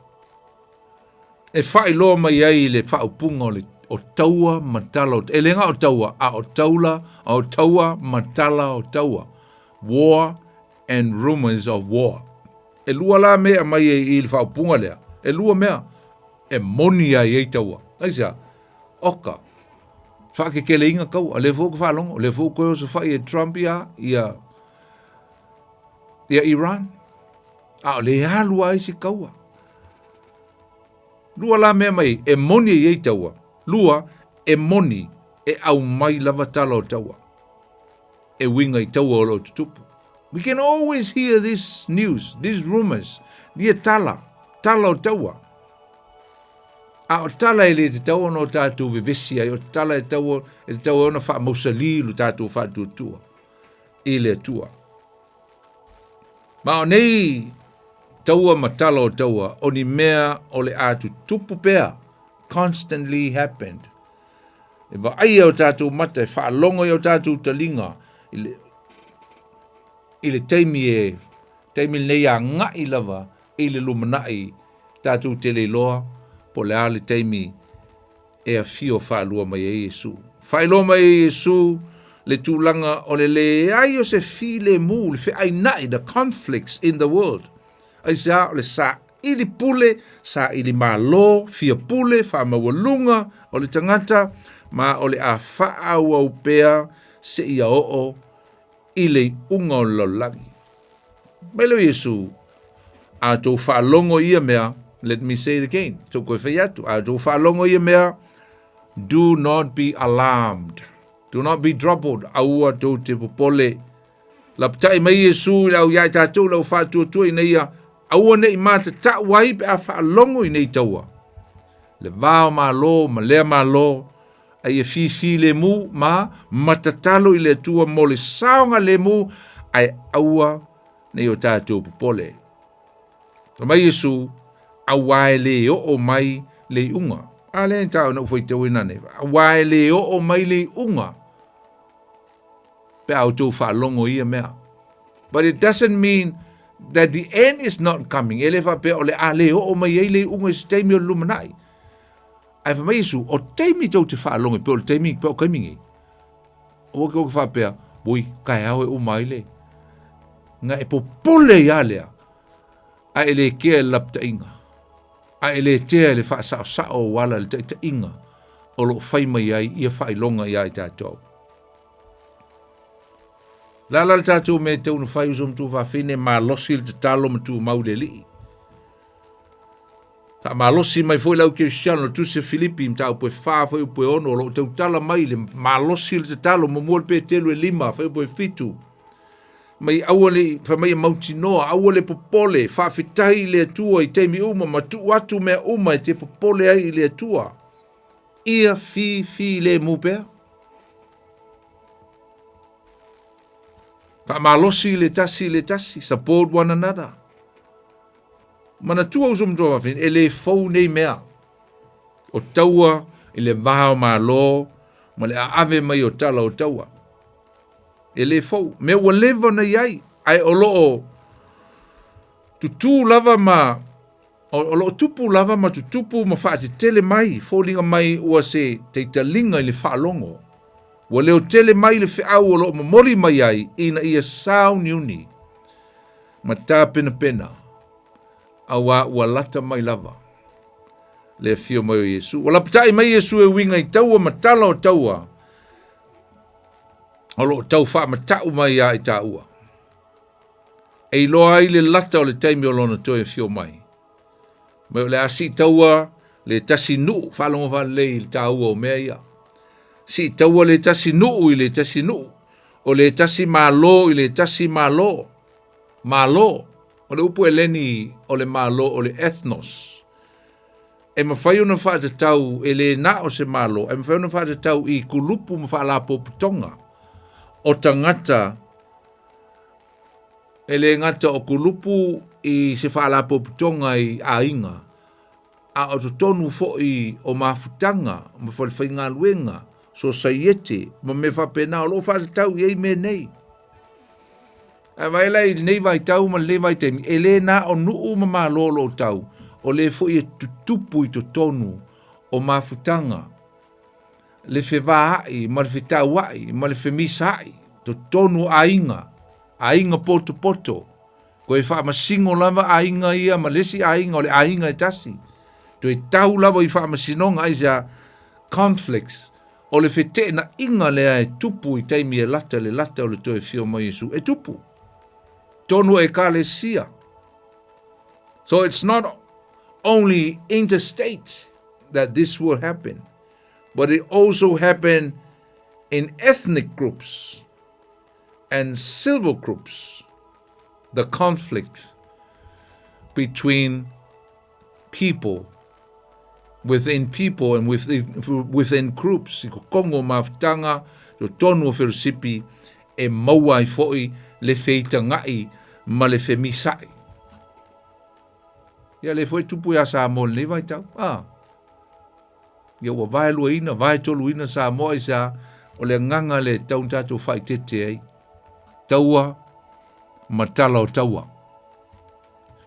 e faailoa mai ai le faaupuga o le o taua ma tala o, e le ga o taua, a o taula, a o taua ma tala o taua. War and rumors of war. E lua la mea mai ai i le faaupuga lea. E lua mea e moni ai ai taua. Aisea? Oka. Whakekeleiga kaua. Le foi ka faalogo, le foi koe osofai e Trump ia, ia, ia Iran. A o le alu ai se kaua. Lua la mea mai, e moni e iai taua. Lua, e moni e aumai lava tala o taua. E uiga i taua o lo o tutupu. We can always hear this news, these rumors, ia tala, tala o taua. A o tala e le tatau ona o tatou vevesi ai, o tala e tatau, e tatau ona faamausalī lo tatou faatuatua. i le Atua. Ma o nei taua ma tala o taua, o ni mea o le a tutupu pea, constantly happened. E vaai e o tātou mata, e faalogo i o tātou taliga i le, i le taimi e, taimi lenei agai lava i le lumanai tātou te le iloa po o le a le taimi e afio faalua mai ai Iesu. Faailoa mai ai Iesu le tulaga o le leai o se filemu, le feaina'i, the conflicts in the world. Aisea? O le saili pule, saili malo, fia pule, faamaualuga o le tagata, ma o le a faaauau pea seia oo i le iuga o le lalolagi. Mai lea o Iesu, a outou faalogo i ia mea, let me say it again, tou koe fai atu, a outou faalogo i ia mea, do not be alarmed, do not be troubled, aua tou te popole. Lapatai mai Iesu i le au ia i tatou le au faatuatua ina ia aua ne i matatau ai pe a faalogo i nei taua. Le va o Malo ma lea Malo, a ia fifilemu ma matatalo i le Atua mo le saogalemu, ae aua ne i o tatou popole. Fai mai Iesu, Auā e lē oo mai le iuga. A lea e tau na ou faitauina nei. Auā e lē oo mai le iuga pe a outou faalogo i ia mea. But it doesn't mean that the end is not coming. E le faapea o le a lē oo mai ai le iuga i se taimi o le lumanai. Ae fai mai Iesu, o taimi tou te faalogo pei o le taimi, pei o kaimi nei. Aua ke oke faapea, ui, kaeao e uma ai le. Nga e popole ia lea, a e le kea i le lapataiga, a e le tea i le faasaosao o ala i le taitaiga o lo o fai mai ai ia faailoga iā i tatou. Le a la le tatou mea e tau ona fai uso ma tuafafine, malosi le tatalo ma tumau i le Alii. Faamalosi mai foi le au kerisiano le Tusi a Filipi mataupu e 4 fuaiupu e 6 o lo o tautala mai le malosi o le tatalo muamua le Petelu e 5 fuaiupu e 7 mai aua le fai mai e mautinoa aua le popole faafetai i le Atua i taimi uma ma tuu atu mea uma e te popole ai i le Atua ia fifilemu pea. Faamalosi le tasi i le tasi, support one another. Manatua uso ma tuafafine, e le fou nei mea. O taua i le va o Malo ma le aave mai o tala o taua. E le fou. Mea ua leva ona i ai, ae o lo o tutū lava ma o lo o tupu lava ma tutupu ma faatetele mai, foliga mai ua se taitaliga i le faalogo. Ua leo tele mai le feau o lo o momoli mai ai ina ia sauniuni ma tapenapena, auā ua lata mai lava le afio mai o Iesu. Ua lapatai mai Iesu e uiga i taua ma tala o taua o lo o tau faamatau mai iā i tāua. E iloa ai le lata o le taimi o lona toe afio mai. Mai o le a sii taua le tasi nuu, faalogo faalelei i le tāua o mea ia. Sii taua le tasi nuu i le tasi nuu, o le tasi Malo i le tasi Malo. Malo, o le upu Eleni o le Malo o le ethnos. E mafai ona faatatau e le na o se Malo, e mafai ona faatatau i kulupu ma faalapotopotoga o tagata e le gata o kulupu i se faalapotopotoga i aiga, a o totonu foi o mafutaga ma falefaigaluega, sosaiete ma mea faapena o lo o faatatau i ai mea nei. Ae vaai la i lenei vaitau ma lenei vaitaimi, e le na o nuu ma malo o lo o tau, o lea foi e tutupu i totonu o mafutaga le fevaai ma le fetauai ma le femisaai totonu o aiga, aiga potopoto. Toe faamasino lava aiga ia ma le isi aiga o le aiga e tasi. Toe tau lava i faamasinoga aisea? Conflicts. O le feteenaiga lea e tupu i taimi e lata le lata o le toe afio mai o Iesu. E tupu. Tonu ekalesia. So it's not only interstate that this will happen, but it also happen in ethnic groups and civil groups, the conflict between people, within people and within, within groups, i kokongo mafutanga, totonu o Whirosipi, e maua ai foi le feitagaʻi ma le femisaʻi. Ia lea foi e tupu iā Samoa i lenei vaitau. A. Ia ua vaeluaina, vaetoluina Samoa aisea? O le agaga lea e tatau ona tatou faaeteete ai. Taua ma tala o taua.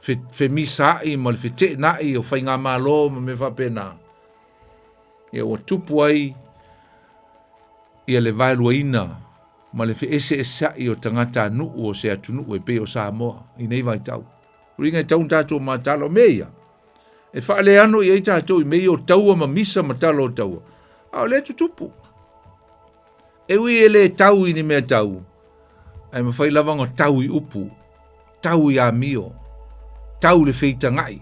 Fe, femisaai ma le feteenai o faigamalo ma mea faapena. Ia ua tupu ai ia le vaeluaina ma le feeseeseai o tagatanuu o se atunuu e pei o Samoa i nei vaitau. Uiga e tatau ona tatou mataala o mea ia. E faaleano i ai tatou i mea ia o taua ma misa ma tala o taua. A o lea e tutupu. E ui e le tau i ni mea tau, ae mafai lava ona tau i upu, tau i amio, tau i le feitagaʻi,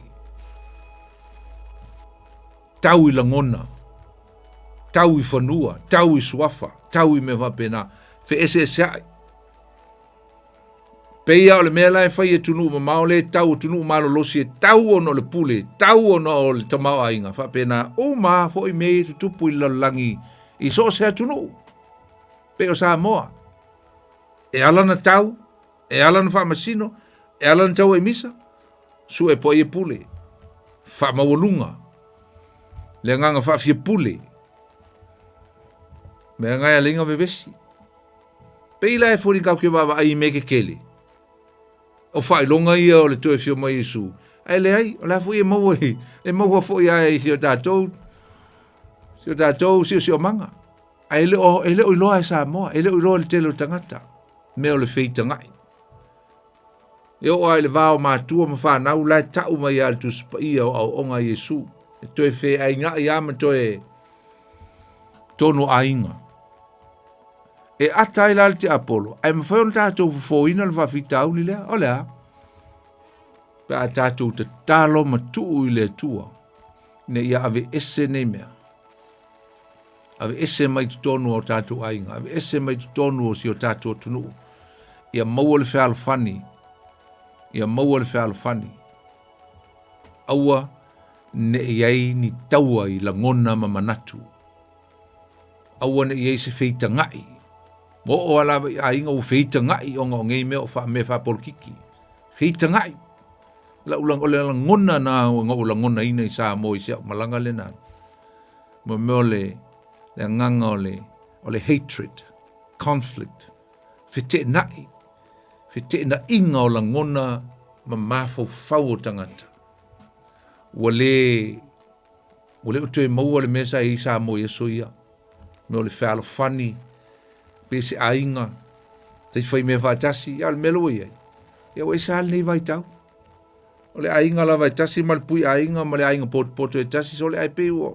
tau i lagona, tau i fanua, tau i suafa, tau i mea faapena, feeseeseaʻi. Pei lava o le mea la e fai e atunuu mamao lea e tau atunuu malolosi e tau ona o le pule, tau ona o le tamaoaiga, faapena uma lava foi mea ia e tutupu i le lalolagi i so o se atunuu. Pei o Samoa, e ala ona tau, e ala ona faamasino, e ala ona tau aimisa, sue po ai e pule, faamaualuga, le agaga faafiapule, mea nga e ala ai ona vevesi. Pei la e foli kau ke vaavaai i mea kekele. O faailoga ia o le toe afio mai Iesu. Ae leai, o le a foi e maua i, e maua foi a i si o tatou, si o tatou siosiomaga. Ae e le o, e le o iloa e Samoa, e le o iloa e le tele o tagata, mea o le feitagaʻi. E oo lava i le va o matua ma fanau, la e tau mai lava le Tusi Paia o aoaoga a Iesu, e toe feaingaʻi lava ma toe tonu aiga. E ata ai la le tiapolo, ae mafai ona tatou fofoina le faafitauli lea, o le a? Pe a tatou tatalo ma tuu i le Atua, ina ia aveese nei mea. Aveese mai totonu o tatou aiga, aveese mai totonu o si o tatou atunuu. Ia maua le fealofani, ia maua le fealofani. Aua ne i ai ni taua i lagona ma manatu. Aua ne i ai se feitagaʻi. Ua oo lava lava i aiga ua feitagaʻi ona o nei mea o fa, mea faapolokiki. Feitagaʻi. Lau, o le lagona na na ou lagonaina i Samoa i si au malaga lena. Mo mea o le, le agaga o le, o le hatred, conflict, feteenaʻi, feteenaiga o lagona ma mafaufau o tagata. Ua le, Ua le o toe maua le mea sa i ai Samoa i aso ia. Mea o le fealofani, pe se aiga, tai fai mea faatasi, ia o le mea lea ua i ai. Ia ua ese lava lenei vaitau. O le aiga lava e tasi ma le pui aiga ma le aiga potopoto e tasi, so le ai pei ua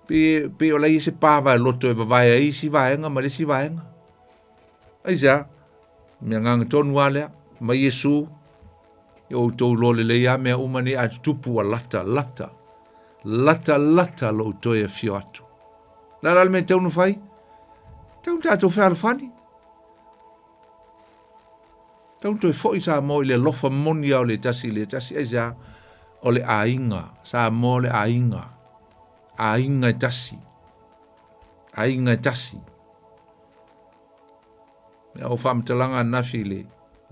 pei, pei o la i se pa vaeloto e vavae ai isi vaega ma le isi vaega. Aisea? Mea agaga tonu lava lea, mai Iesu, Ia outou iloa lelei lava mea uma nei a tutupu ua lata, lata, lata, lata lou toe afio atu. O le a la le mea e tatau ona fai? Tatau ona tatou fealofani. Tatau ona toe foi Samoa i le alofa moni lava o le tasi i le tasi. Aisea? O le aiga, Samoa o le aiga. Aiga e tasi. Aiga e tasi. Ia o faamatalaga ananafi i le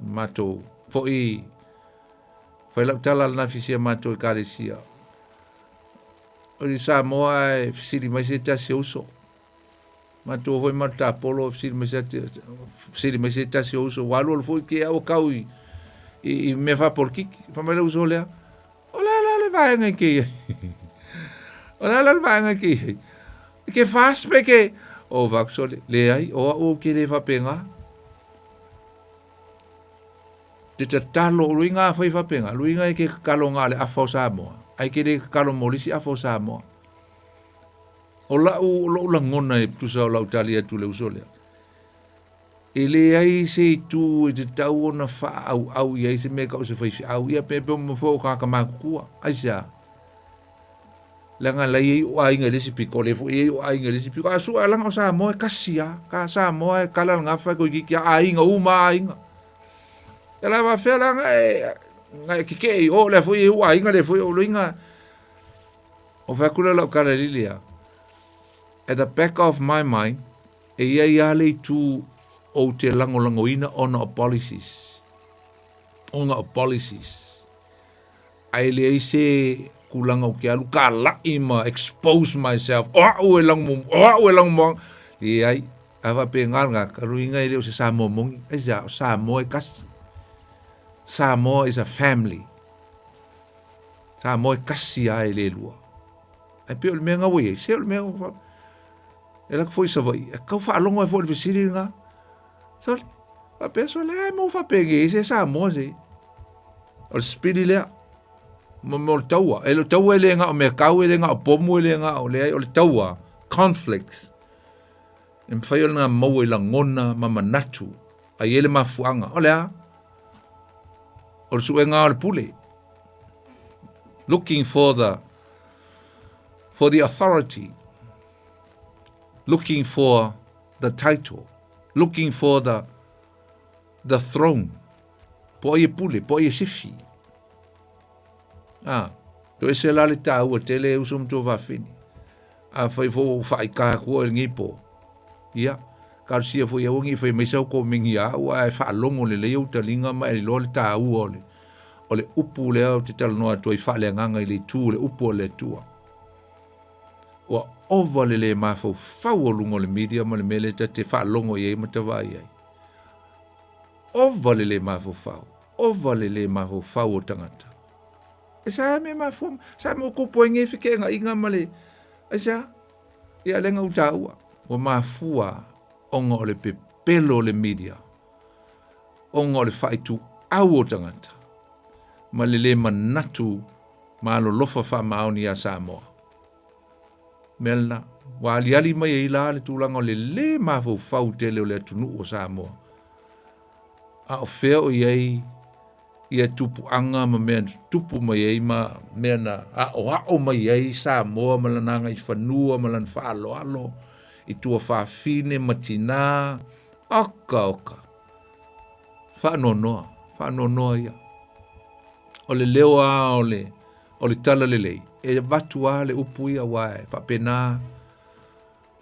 matou foi fai lau tala ananafi i si a matou ekalesia. O i Samoa ae fesili mai se tasi o uso. Matou foi matou tapolo fesili mai se fesili mai se tasi o uso. Ua alu alu foi ke au kau i i, i mea faapolikiki. Fai mai le uso lea, o le a la le vaega i ke i ai? O le a la le vaega i ke i ai? Ke fast pe ke O fai atu sole, leai, o au ou te le faapena. Te tatalo, o luiga a fai faapena, luiga e ke tatalo na o le afa o Samoa, ae ke le tatalo mo le isi afa o Samoa. O lau, o lou lagona e tusa o lau tali atu i le uso lea, e leai se itu e tatau ona faaauau i ai se mea e tau o se faifeau, ia pe pe mo foi o tagata matutua. Aisea? Leaga la i ai o aiga i le isi pito, o lea foi e i ai o aiga i le isi pito. A sue leaga o Samoa e kasi lava. Ka Samoa e kala le gafa e toeitiiti lava aiga uma lava aiga. Ia la faapefea la na e, na e tetee i o, lea foi e i ai ou aiga, lea foi o loiga. O fai atu lea o lau tala i le At the back of my mind, e i ai lava le itu Ou te lagolagoina ona o policies. Ona o policies. Ae leai se tulaga ou te alu kala'i ma expose myself, o a'u e lago, o a'u e lagomoaga. Leai, a faapena le tagata, o lona uiga e le o se Samoa moni. Aisea? O Samoa e tasi. Samoa is a family. Samoa e tasi lava e le lua. Ae pei o le mea lena ua i ai, se o le mea ua E alu atu foi i Savaii, e tau faalogo ai foi i le fesili lena. Sole, faapea sole, ai mo faapenei se Samoa se. O le sipili lea. Mo mo le taua. E le taua e le na o mea kau, e le na o pomu, e le na o leai, o le taua, conflicts. E mafai ona maua i lagona ma manatu, a i ai le mafuaaga. O le a? O le suega o le pule. Looking for the for the authority. Looking for the title. Looking for the the throne. Po ai e pule, po ai e sifi. Ah, to ese la le tāua tele e uso mto vafini. A fai fo whaika kua e ngi po. Ia, talosia foi aua ne i fai mai sau komeni a au ae faalogo lelei ou taliga ma e iloa le taua o le o le upu lea ou te talanoa atu ai faaleagaga i le itu o le upu a le Atua. Ua ova le lē mafaufau o luga o le media ma le mea lea ta te faalogo i ai ma ta vaai ai. Ova le lē mafaufau, ova le lē mafaufau o tagata. E sa mea mafua, sa mea o kupu ai nei feke'ena'iga ma le, aisea? Ia lea na ou taua, ua mafua ona o le pepelo o le media, ona o le faaituau o tagata, ma le lē manatu ma alolofa faamaoni iā Samoa. Mea lena, ua aliali mai ai la le tulaga o le lē mafaufau tele o le atunuu o Samoa. A o fea o i ai ia tupuaga ma mea na tutupu mai ai ma mea na aʻoaʻo mai ai Samoa ma lana agaifanua ma lana faaaloalo i tuafafine ma tinā. Oka, oka. Faanoanoa, faanoanoa ia. O le leo lava o le, o le talalelei, e avatu lava le upu ia aua e faapena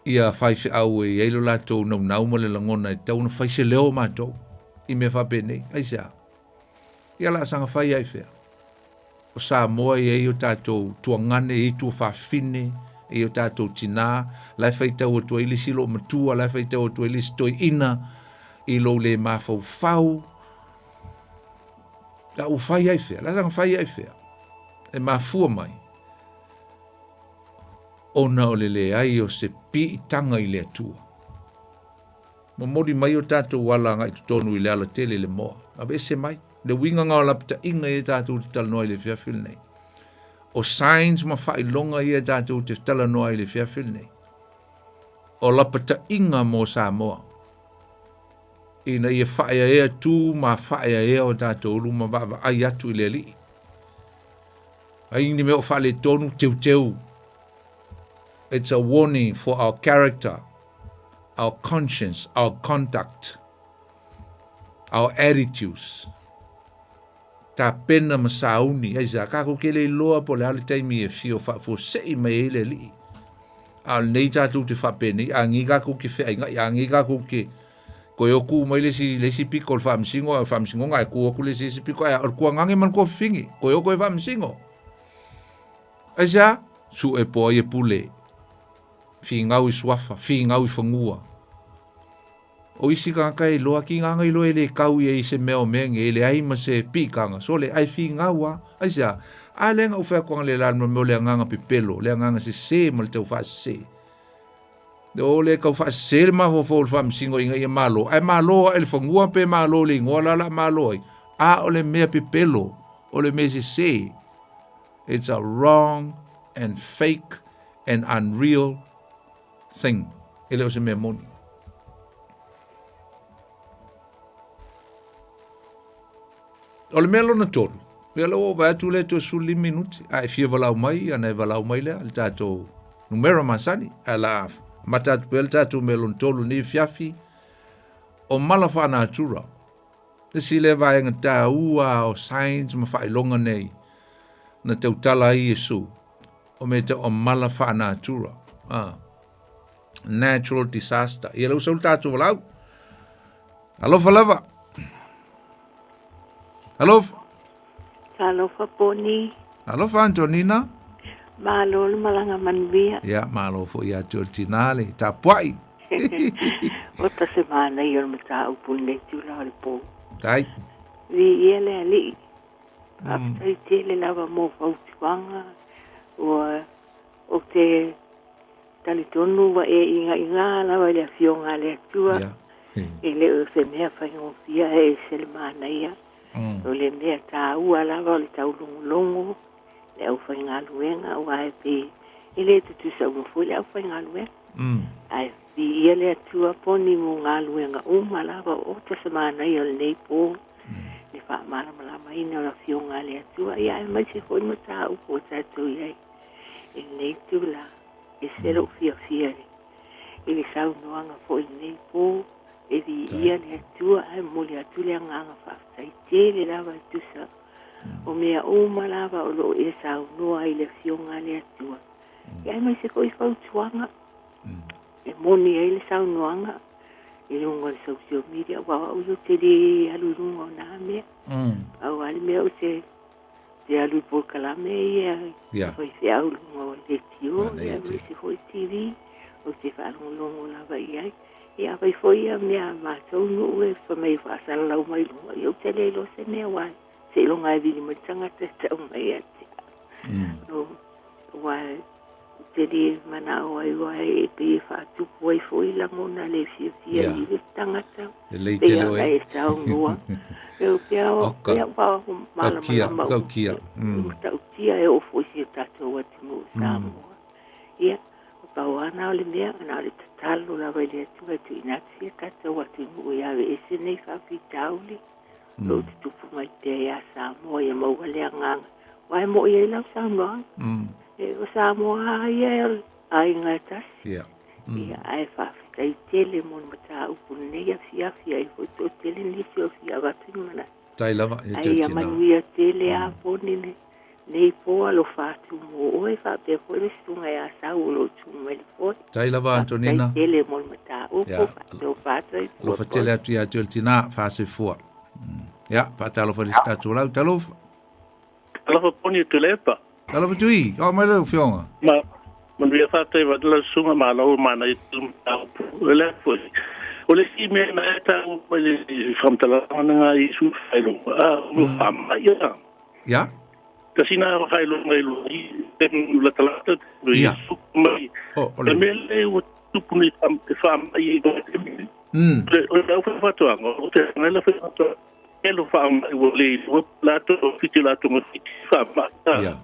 ia faifeau e i ai lo latou naunau ma le lagona e tatau ona fai se leo o matou i mea faapenei. Aisea? Ia la saga fai ai fea? O Samoa e i ai o tatou tuagane, e i ai tuafafine, e i ai o tatou tinā, la e faitau atu ai le isi loomatua, la e faitau atu ai le isi toeaina i lou le mafaufau. La ua fai ai fea? La saga fai ai fea? E mafua mai ona o le leai o se piitaga i le Atua. Momoli mai o tatou ala agai totonu i le alatele i le moa. Aveese mai le uiga na o lapataiga ia tatou te talanoa i le afiafi lenei. O signs ma faailoga ia tatou te talanoa i le afiafi lenei. O lapataiga mo Samoa ina ia faaeaea tu ma faaeaea o tatou luma vaavaai atu i le Alii. Ai ni mea o faaletonu, teuteu. It's a warning for our character, our conscience, our conduct, our attitudes. Tapena ma sauni, aisea, kākou ke le iloa po o le a le taimi e fio faafuasei mai ai le Alii. A o lenei tatou te faapenei, a nei kākou ke feainga'i, a nei kākou ke Koe o kū mai le isi, le isi piko o le faamasino, a faamasinoga e kū atu le isi, isi piko, ae o le kuagage ma le kuafafine, koe o koe faamasino. Aisea? Suʻe po ai e pule, finau i suafa, finau i fanua. O isi tagata e iloa, ki ngā iloa e le kau ia i se mea o mea nei, e leai ma se piitaga, sole, ae finau lava. Aisea? A lea na ou fai atu analeila i le mea o le agaga pepelo, le agaga sese ma le taufaasese. O le tau faasese le mafaufau o le faamasino ina ia malo, ae malo ae le fanua pe malo le igoa la la malo ai. A o le mea pepelo, o le mea sese. It's a wrong and fake and unreal thing. E le o se mea moni. O le mea lona tolu, ia lea ua ou vaai atu lea toe 15 minute, a e fia valaau mai, ana e valaau mai lea, le tatou numera masani, ae la amata atu pea le tatou mea lona tolu lenei afiafi, o mala faanatura. Isi lea vaega taua o signs ma faailoga nei na tautala ai Iesu, o mea tau o mala faanatura. Ah. Natural disaster. Ia lea ua sau le tatou valaau. Alofa lava. Alofa. Talofa Poni. Alofa Antonina. Malo le malaga manuia. Ia, malo foi ia te o le tinā le tapuai. O ta se manaia o le mataupu i lenei itula o le po. Tai. Viia le Alii. Faafetai tele lava mo fautuaga ua ou te talitonu ua e igaiga lava i le Afioga a le Atua. E le o se mea faigofie ae ese le manaia. O le mea taua lava o le taulogologo le aufaigaluega aua e pei e le tutusa uma foi le aufaigaluega. Ae viia le Atua poni mo galuega uma lava o oto se manaia o lenei po le faamalamalamaina o le Afioga a le Atua ia aemaise foi le mataupu ua tatou i ai i lenei itula. Ese lou fiafia i le saunoaga foi i lenei po e viia le Atua ae momoli atu le agaga faafetai tele lava e tusa o mea uma lava o lo o e saunoa ai i le Afioga a le Atua. Ia aemaise foi fautuaga e moni ai le saunoaga i luga o le social media, aua o au ia ou te le alu i luga o nā mea. Pau lava le mea ou te te alu i polokalame ia faifeau i luga o leitio, aemaise foi TV, ou te faalogologo lava i ai. Ia afai foi ia mea a matou nuu e fai mai e faasalalau mai i luga, ia ou te le iloa se mea aua seiloga e vili mai le tagata e tau mai ia te au. Aua ou te le manao ai aua e pei e faatupu ai foi lagona le fiafia i le tagata. Lelei Pei tele ona oe. e saunoa. E pea o Oka. pea ua Taukia, malamalama taukia. Matautia e oo foi i si o tatou atunuu o Samoa. Ia, o pau lava na o le mea, na o le tatalo lava i le Atua e tuuina atu si a tatou atunuu e aveese nei faafitauli o lo o tutupu mai pea ia Samoa ia maua le agaga. Aua e mo'i ai lau saunoaga. E, o Samoa lava ia o le aiga e tasi. Ia, ae faafetai tele mo le mataupu lenei afiafi ai foi toatele nisi o fia avatu ni manatu. Tai lava, e Ai te ia tina. manuia tele a poni lenei po alofa atu mo oe faapea foi le susuga ia Sau o lo o tu mai le foe. Tai lava, Faafetai Antonina. tele mo le mataupu, faatofa atu ai Alofa pua tele poni. atu ia te oe le tina, faasoifua. Ia, faatalofa i le isi tatou lau, talofa. Talofa poni e Tuilaepa. Talofa Tui, oo mai lau afioga. Ma, manuia faafetai vaeatu lau susuga malo e manaia tele mataupu. O le a foi. O le isi mea na e taua mai le faamatalaga na i Iesu faailoga, a, o faamai a. Ia. Kasi na faailoga i lua i te latalata te Iesu mai. O, o Le le. mea le ua tupu nei e faamai i le O le au faatoaga, o te hanga la faatoaga. E lo faamai ua le iloa latou o whiti latou nga whiti faamai. Ia.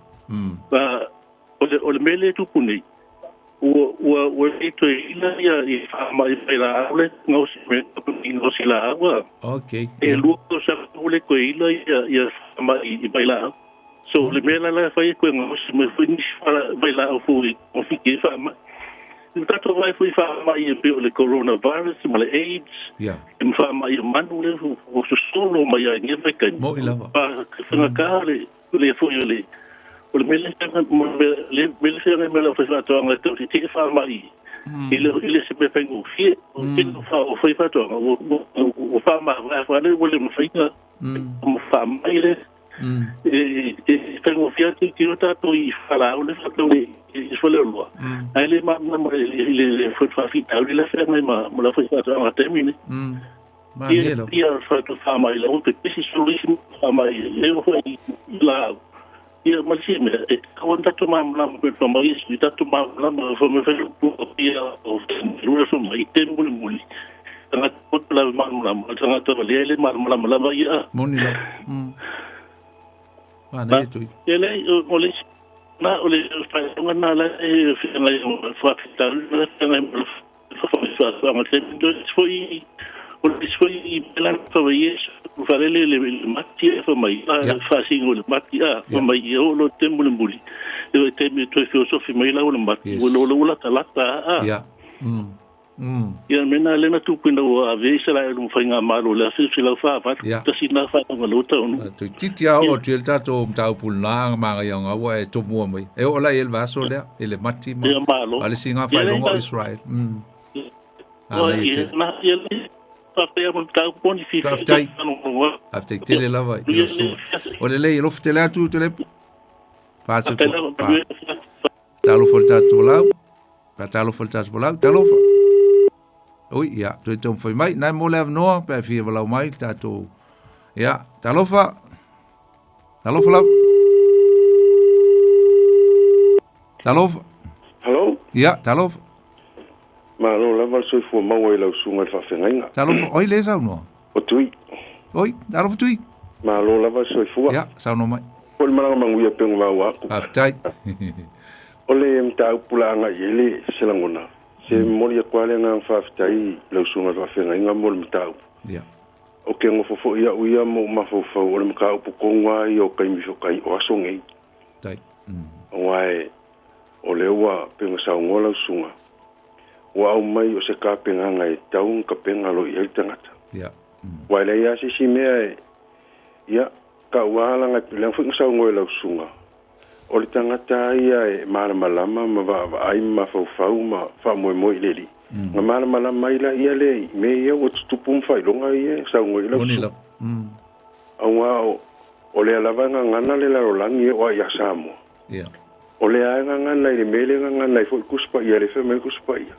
O le, o le mea le tupu nei, ua, ua, ua le toe ila ia i faamai mai laau le gaosi me i gaosi laau a. Okay. E lua tausaga ua le toe ila ia, ia faamai i mai laau. So, le mea la la e fai e koe gaosi mai foi nisi vai laau fou i togafiti ai faamai. I tatou vaai foi i faamai e pei o le coronavirus ma le AIDS, e ma faamai o manu lea ua sosolo mai ai i lenei vaitaimi. Mo'i lava. E faigata le le foi o le o le mea lea le mea lea feagai mai lau faifaatoaga e tau tietie faamai i le i le se mea faigofie. O le tele o faifaatoaga ua ua faamavae fale ua le mafai ona faamai le E faigofie atu tilotilo tatou i falaau le faatau i Faleoloa, ae le malamalama i le faafitauli la feagai ma le aufaifaatoaga taimi nei. Malie lava. Ia faatu faamai lau pepesi solo isi faamai e oo foi i laau. Ia ma le isi mea, e tatau ona tatou malamalama pei ona fai mai Iesu, i tatou malamalama fai mai fai upu ia o lua fai mai i te mulimuli. Tagata poto lava malamalama, o le tagata valea e le malamalama lava ia. Moni lava. Manaia tui. E leai, o le isi na, o le faailoga na la e feagai ma faafitauli na feagai ma le faatoaga taimi o le isi foi o le isi foi mea la na fai Iesu faalele le mati e fai mai faasino i le mati a fai mai ia oo loa i le taimi mulimuli e taimi e toe feosofi mai lau o le mati ua ua latalata a. Ia. Ia me na lena tupu ina ua avea Isaraelu ma faigamalo i le 1948, tasi lena faaiuga lea ua taunuu. Toeitiiti lava oo atu i ai le tatou mataupu i lena magaia ua e tomua mai. E oo la i ai le vaaso lea, i le mati ma Ia malo. a le isi ga Ia le faailoga o na Israel. Manaia tele. Ia, na, ia le Faafetai lava mo le mataupu poni fiafia Faafetai. faalogologo. Faafetai tele lava i lau susuga. O lelei, alofa tele atu Tuilaepa. Faafetai Fasoifua. lava, Fa. manuia. Talofa le tatou folau. Faatalofa le tatou folau. Talofa. Ui, ia, toe taumafai mai. Nai mo le avanoa, pe a fia valau mai le tatou... Ia, talofa. Talofa lava. Talofa. Hello? Ia, talofa. Malo lava le soifua maua i lau susuga i le faafeagaiga. Talofa, oi le saunoa. O Tui. Oi, talofa Tui. Malo lava le soifua. Ia, saunoa mai. O le malaga manuia pe maua aku. Faafetai. O le mataupu la agai i ai le se lagona. Se momoli atu lava le agaga faafetai i lau susuga i le faafeagaiga mo le mataupu. Ia. O ke gofo foi au ia ma ou mafaufau o le mataupu tonu lava ia o taimi o aso nei. Tai. Aua e o lea ua pei ona saunoa lau susuga, ua aumai o se tapenaga e tatau ona tapena loa i ai le tagata. Ia. Aua e leai lava se isi mea e, ia, taua lava leaga leaga foi na saunoa e lau susuga, o le tagata lava ia e malamalama ma vaavaai ma mafaufau ma faamoemoe i le Alii, ona malamalama ai laia lea i mea ia ua tutupu ma faailoga ia e saunoa i ai lau Moni susuga. lava. Mm. Aua o lea lava e gagana le lalolagi e oo lava ia Samoa. Ia. O lea lava e gagana i le mea lea e gagana ai foi le Tusi Paia, lea e fai mai le Tusi Paia.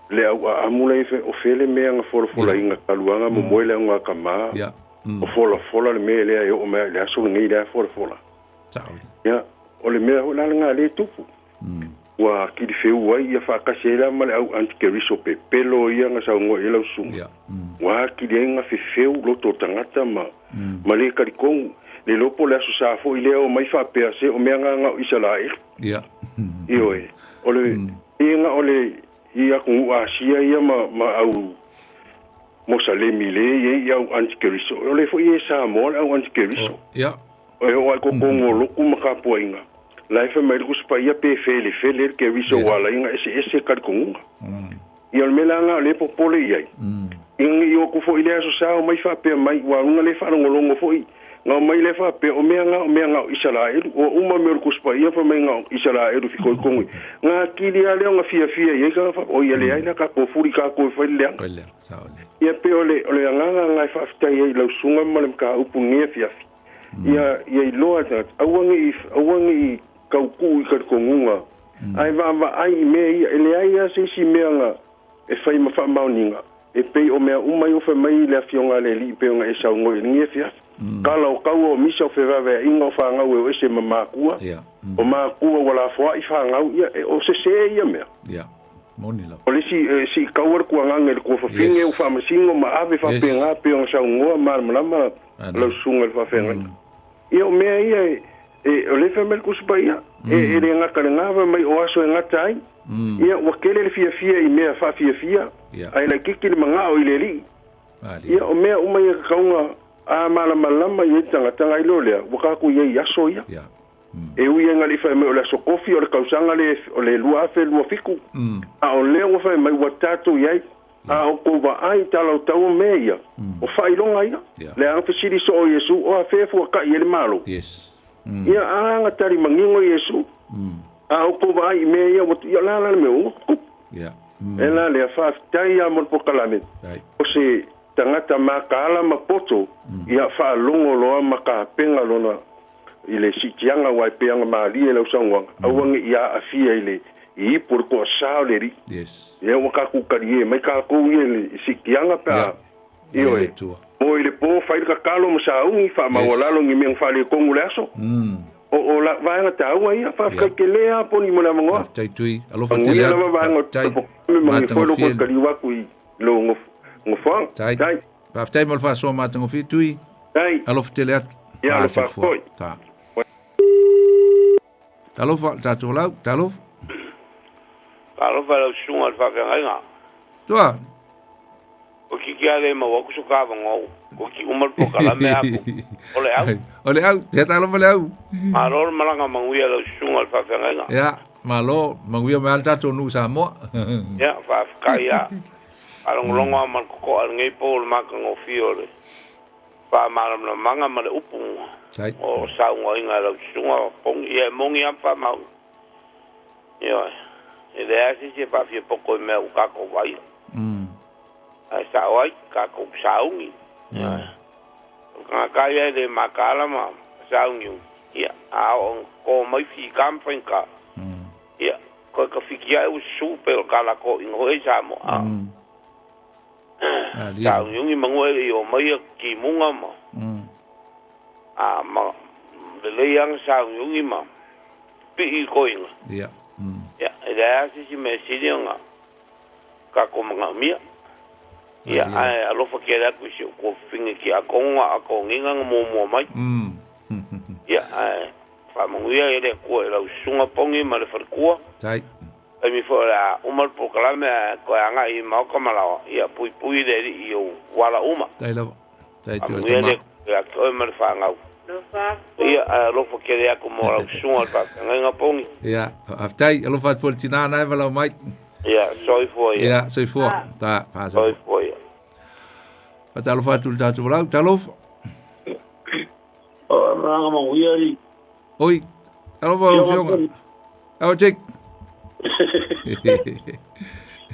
Le au aamu la e o fea le mea na folafolaina talu lava ona momoe le augatama, o folafola le mea lea e oo mai lava i le aso lenei lea e folafola. Ia, o le mea foi la lena lea e tupu. Ua kilifeu ai ia faatasi ai la ma le au antikeriso pepelo ia na saunoa i ai lau susuga. Ua atili ai ona fefeu loto o tagata ma, ma le talitonu. Le iloa po o le Aso Sa foi lea o mai faapea se o mea na na o Isaraelu. Ia. Ioe. O le, ia na o le, i atunuu Asia ia ma, ma au Mosalemi lea e i ai i au antikeriso. O lea foi e i Samoa le au antikeriso. Ia. E oo lava i totonu o lotu ma tapuaiga, la e fai mai le Tusi Paia pe felefele le keriso ua ala ai ona eseese talitonuga. Ia o le mea la lena o lea e popole i ai, ina ne i o atu foi i le Aso Sa omai faapea mai, ua luga le faalogologo foi, na omai lea faapea, o mea na o mea na o Isaraelu, ua uma mea o le Tusi Paia fai mai na o Isaraelu fitoitonu i. Na atili lava lea ona fiafia i ai tagata faapea, oi ia leai la tatou fuli tatou e fai le leaga. Ia pei o le o le agaga lena e faafetai ai i lau susuga ma le mataupu i lenei afiafi. Ia ia iloa e tagata, aua ne i aua ne i tautuu i talitonuga, ae vaavaai i mea ia. E leai lava se isi mea na e fai ma faamaoniga, e pei o mea uma ia ua fai mai le Afioga a le Alii pei ona e saunoa i lenei afiafi. Tala o taua o misa o fevaveaiga o fanau e o ese ma matua, o matua ua lafoai fanau, ia o sese ia mea. Moni lava. O le isi e siitaua le tuagaga i le tuafafine ua faamasino ma ave faapena pei ona saunoa malamalama lau susuga i le faafeagaiga. Ia o mea ia e, e, o lea e fai mai le Tusi Paia, e, e le gata lena fai mai o aso e gata ai. Ia ua tele le fiafia i mea faafiafia, ae laitiiti le manao i le Alii. Ia o mea uma ia tatau ona a malamalama i ai le tagata ona iloa lea ua tatou i ai i aso ia. E ui ai na le i fai mai o le aso kofi o le tausaga le o le 2027, a o lea ua fai mai ua tatou i ai, a o tou vaai i tala o tau o mea ia, o faailoga ia. Leaga fesili soo Iesu, o afea e fuatai ai le Malo? Ia, a na tali manino Iesu, a o tou vaai i mea ia ua, ia o le a la le mea ua tutupu? E la lea, faafetai lava mo le polokalame, o se tagata mataala ma poto, ia faalogo loa ma tapena lona i le siitiaga aua e pei ona malie lau saunoaga, aua ne i aafia i le i ipu o le toasa o le Alii. Yes. Ia ua tatou talie mai tatou ia i le siitiaga pe a ioe. Moe i le po, fai le tatalo ma sauni, faamaualalo ni mea na faaletonu i le aso. O, o la vaega taua ia, faafetai tele lava Poni mo le avanoa. Faafetai Tui, alofa tele Manuia atu. lava vaega o Faafetai. le polokalame, manuia foi lou Matagofie. taliu atu i lou nofoaga. Tai. Tai. Faafetai mo le faasoa matagofie Tui. Tai. Alofa tele atu. Ia, alofa Fasoifua. foi. Ta. Talofa, le tatou lau, talofa. Talofa i lau susuga i le faafeagaiga. Tua. O kiki a le maua atu so ka avanoa o ki uma le polokalame aku. O le au. O le au, te talofa le au. Malo le malaga manuia i lau susuga i le faafeagaiga. Ia, malo, manuia mai lava le tatou nuu Samoa. Ia, faafetai a. Faalogologo lava ma le totoa i lenei po o le matagofie o le faamalamalamaga ma le upu o saunoaina e lau susuga Pongi. Ia e moni lava ma faamau. Ioe. E leai se isi e faafia poto i mea ua tatou vaaia. Ae sa'o ai tatou sauni. Ioe. O le tagata ia e le mataala ma sauniuni, ia, a oo ina to mai fita ma faigata, ia, toe tafiti ae ua susu pei o le talatoina foi i Samoa. A sauniuni manu e le i oo mai ia timuga ma, a ma lelei lava na sauniuni ma pipii i toina, ia, e leai lava se isi mea sili ona tatou manaomia. Ia, ae alofa tele atu i si ou tuafafine tiakono na Atonina na muamua mai. Ia, ae faamanuia ai le Atua i lau susuga Poni ma le faletua. Tai. Taimi foi o le a uma le polokalame ae toe agai i maota ma laoa, ia puipui le Alii i ou ala uma. Tai lava. Tai tu e Faamanuia tama. le Atua ia te oe ma le fanau. Ia, ae alofa tele atu mo lau susuga i le faafeagaiga Poni. Ia, faafetai. Alofa atu foi i le tina na e valaau mai. Ia, soifua ia. Ia, soifua. Ta, faa soifua ia. Faatalofa atu i le tatou valaau. Talofa. O malaga manuia i. Oi, talofa lau afioga. Awa Jake.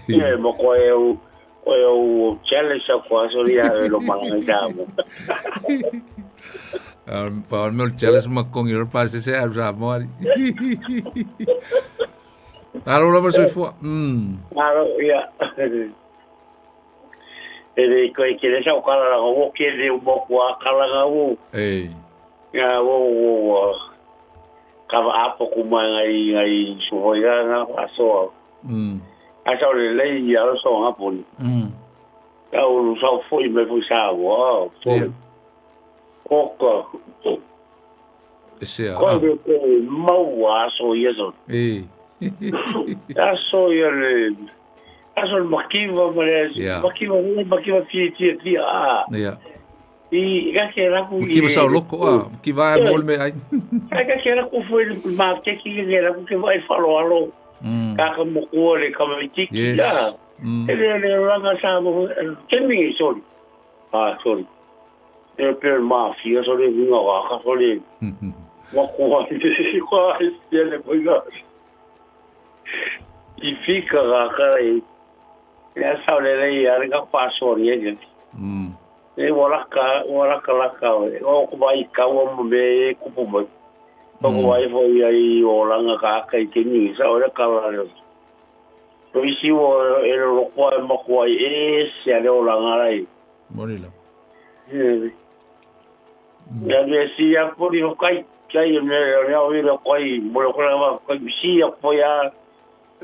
Ia, mo koe au, koe au challenge au koa sori a lo malaga i Samoa. Pa o le mea o le challenge ma kongi o le pasese a Samoa. Malo lava soifua. Malo, ia. E le koe ke le sau kala langa wo ke le mo kua kala nga wo. Ei. Nga wo wo ka va apo ku mai ngai ngai su hoi nga nga aso. A sau le lei ia lo so nga poni. Ka ulu sau foi me foi sa wo. Yeah. Oka. E sea. Ko le ko mau aso ia so. Ei. Aso ia le aso le makiva ma le makiva le makiva fia fia fia a. Yeah. I ka ke ra ku Makiva sao loko a, makiva ai mo le me ai. Ka ke ra ku foi ma ke ki ke ra ku ke vai falo alo. Ka ka mo ku le ka me tiki. Yes. E le le ranga sa mo ke mi sorry. Ah sorry. E pe mafia so le hunga wa ka so le. Wa ko wa ko ai se le ko ga. I fika ga ka e. Ya sa le le ya ga pa so ni e. E wala ka wala ka la ka o ko vai ka o mo me ku pu mo. O ko vai fo ia i o langa ka ka i te ni sa o le ka la le. O isi o e lo ko ai ma ko ai e se le o langa lai. Moni la. Ya me si ya pori o kai kai me le o le ko ai mo le ko la ko si ya po ya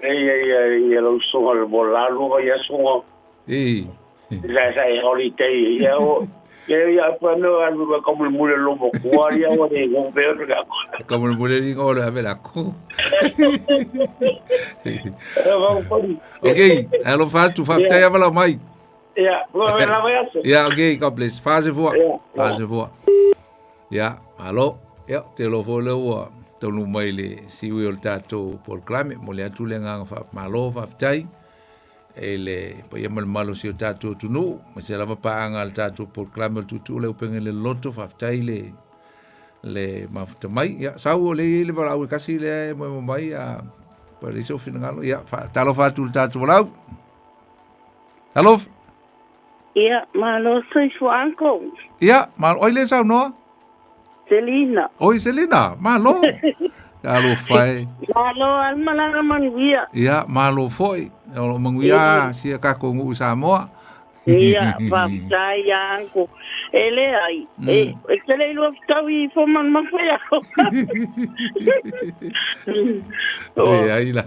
e e e lo so le bo la lo ya so. Ei. Sa sa e holiday ya o ya ya pa no al ko mo mo lo mo ko ya o de go pe o ka. Ko mo mo le ngo le avela ko. Okay, alo fatu fa te avala mai. Yeah, Yeah, okay, God bless. Fase fua. Fase fua. Yeah, alo. Yeah, te lo fo le ua tonu mai le siui o le tātou polokalame mo le atu le agaga faamalo faafetai e le paia ma le malo si o tātou atunuu ma se lava paaga a le tātou polokalame o le tuutuu le upega i le loloto faafetai le le mafuta mai. Ia, sau o le i le valaau e kasi lea e moemo mai a pa le isi o finagalo. Ia, talofa atu i le tātou valaau. Talofa. Ia, malo soifua uncle. Ia, malo. Oi le saunoa? Selina. Oi Selina, malo. Talofa e. Malo al malaga manuia. Ia, malo foi. O lo manuia sia kako ngu Samoa. Ia, faafetai ia uncle. E le ai, e, e te le ilua fitau i fo man mawhea. Le ai la.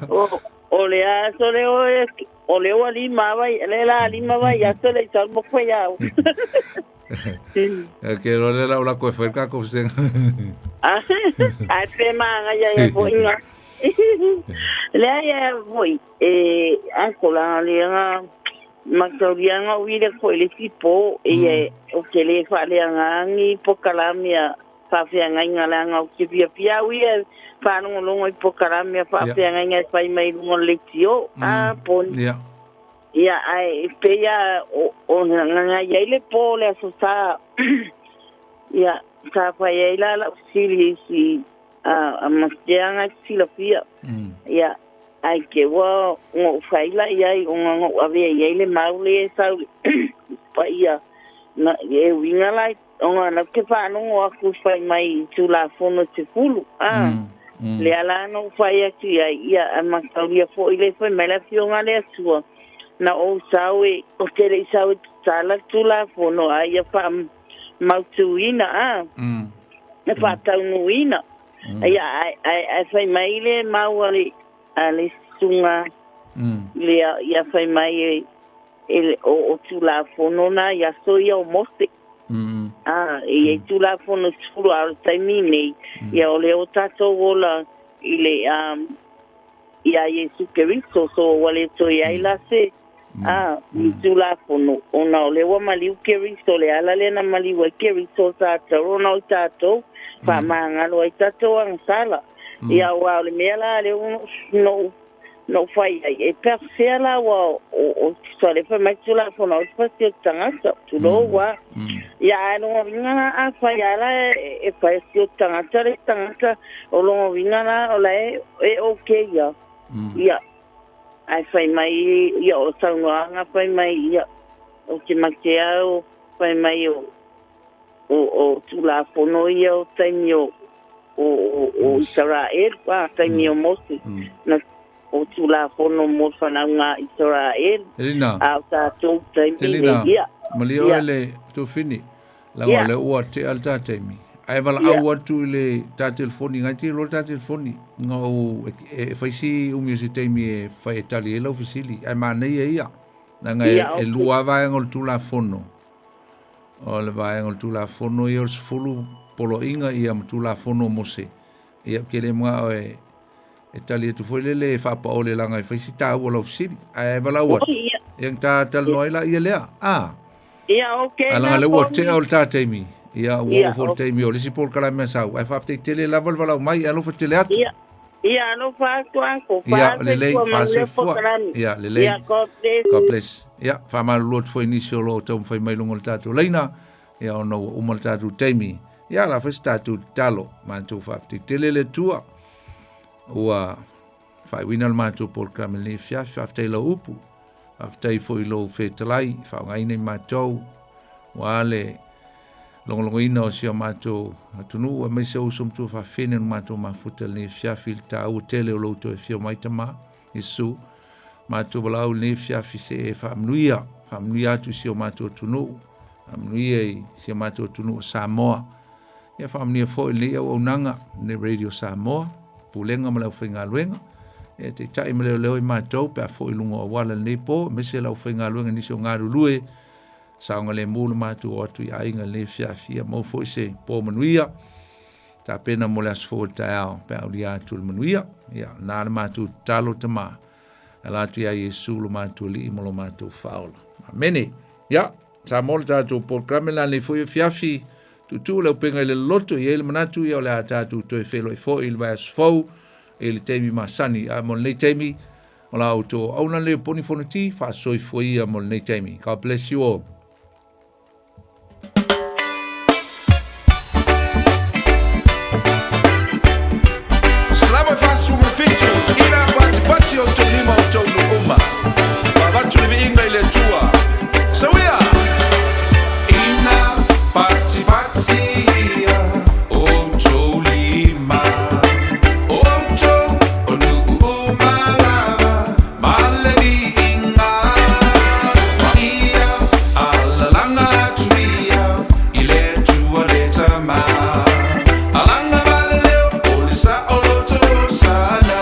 O le aso le o e, o le oa lima vai, le la lima vai, aso le tau mo koe au. E ke lo le la ula koe whae kako senga. Ai pe maanga ia ia fo inga. Le ai ia foi, e uncle la le nga mataulianga o ile ko le sipo e e o ke le fa le ngangi pokalamia fa fia ngai la nga o ke fia fia ui e fa no longo i pokalamia fa fia ngai fai mai lungo le tio a pon. Yeah. Ia ai pe ia o nga ia ile po le so sa ia sa fa ia la la sili si a mastianga silafia. Ia Ai te ua goʻu faila i ai ona na ou avea i ai le mau lea e sau paia na e uiga la ona na te faalogo atu fai mai i Tulafono 10 a lea la na ou fai atu i ai ia ae mataulia foi le fai mai le Afioga a le Atua na ou sau e ou te le i sau e tatala le Tulafono a ia faamautuina a e faataunuuina. Ia ae ae fai mai le mau a le a le susuga lea ia fai mai e e o Tulafono na i aso ia o Mose. A e i ai Tulafono 10 a o le taimi nei ia o lea ua tatou ola i le iā Iesu Keriso so ua le toe i ai la se a ni Tulafono ona o lea ua maliu Keriso le ala lea na maliu ai Keriso sa tatau ona o tatou faamagalo ai tatou agasala. Ia aua o le mea la lea ua na ou fai ai e faapefea la ua o tusa o lea fai mai Tulafono aua e te pasia i le tagata tulou a. Ia ae lona uiga la afai lava la e pasia i le tagata le tagata o lona uiga la o la e okay ia. Ia ae fai mai ia o saunoaga fai mai ia ou te mate au fai mai o o Tulafono ia o taimi o o Isaraelu, a taimi o Mose, na o Tulafono mo fanauga a Isaraelu, a o tatou taimi nei, ia. Malie oe le Tofini, leaga o lea ua tea le ta taimi. Ae valaau atu i le ta telefoni, ngai te iloa le ta telefoni, nga ou e fai si umi o se taimi e fai e tali ai lau fesili, ae manaia ia. Leaga e lua lava vaega o le Tulafono. O le vaega o le Tulafono ia o le 10 poloaiga ia ma Tulafono o Mose. Ia ou te le manao e e tali atu foi lele e faapaole leaga e fai si taua o lau fesili. Ae valaau atu, ia ona ta talanoa ai laia lea. A! Ia, okay Ae leaga o lea ua tea o le ta taimi. Ia, ua oo foi le taimi o le isi polokalame a sau. Ae faafetai tele lava le valaau mai, alofa tele atu. Ia, ia alofa atu uncle. Ia, lelei, Faasoifua. Ia, lelei. Ia, God bless. God bless. Ia, faamalulu atu foi i nisi o lo o taumafai mai i luga o le tatou laina, ia ona ua uma le tatou taimi. Ia, o le a fai se tatou tatalo. Matou faafetai tele le Atua ua faaiuina le matou polokalame i lenei afiafi. Faafetai i lau upu. Faafetai foi i lou fetalai i faaaogaina i matou aua le logologoina o si o matou atunuu aemaise o uso ma tuafafine o le matou mafuta i lenei afiafi i le taua tele o lou toe afio mai Tama Iesu. Matou valaau i lenei afiafi se e faamanuia, faamanuia atu i si o matou atunuu, faamanuia i si o matou atunuu o Samoa. Ia faamanuia foi i lenei auaunaga, lenei Radio Samoa, Pulega ma le aufaigaluega. Ia taitai ma leoleo i matou pe a foi i luga o auala i lenei po, aemaise le aufaigaluega i nisi o galulue, saogalemu le matou o atu i aiga i lenei afiafi. Ia maua foi se po manuia, tapena mo le aso fou o le taeao pe a aulia atu le manuia. Ia, na le matou tatalo Tama, e ala atu ia Iesu lo matou Alii ma lo matou Faaola. Amene. Ia, Samoa le tatou polokalame la lenei foi afiafi, tuutuu le upega i le loloto, i ai le manatu ia o le a tatou toe feiloai foi i le vaiaso fou i le taimi masani. Ae mo lenei taimi, o la outou auauna lenei o Poni Fonoti, faasoifua ia mo lenei taimi. God bless you all. Salama 47 ina patipati o tou lima o tou nuu uma. Avatu le viiga i le Atua. Sauia! Ina patipati ia o tou lima, o outou o nuu uma lava, ma le viiga. Ma ia alalaga atu ia i le Atua le Tama. Alaga ma le leo o le saoloto Hosana.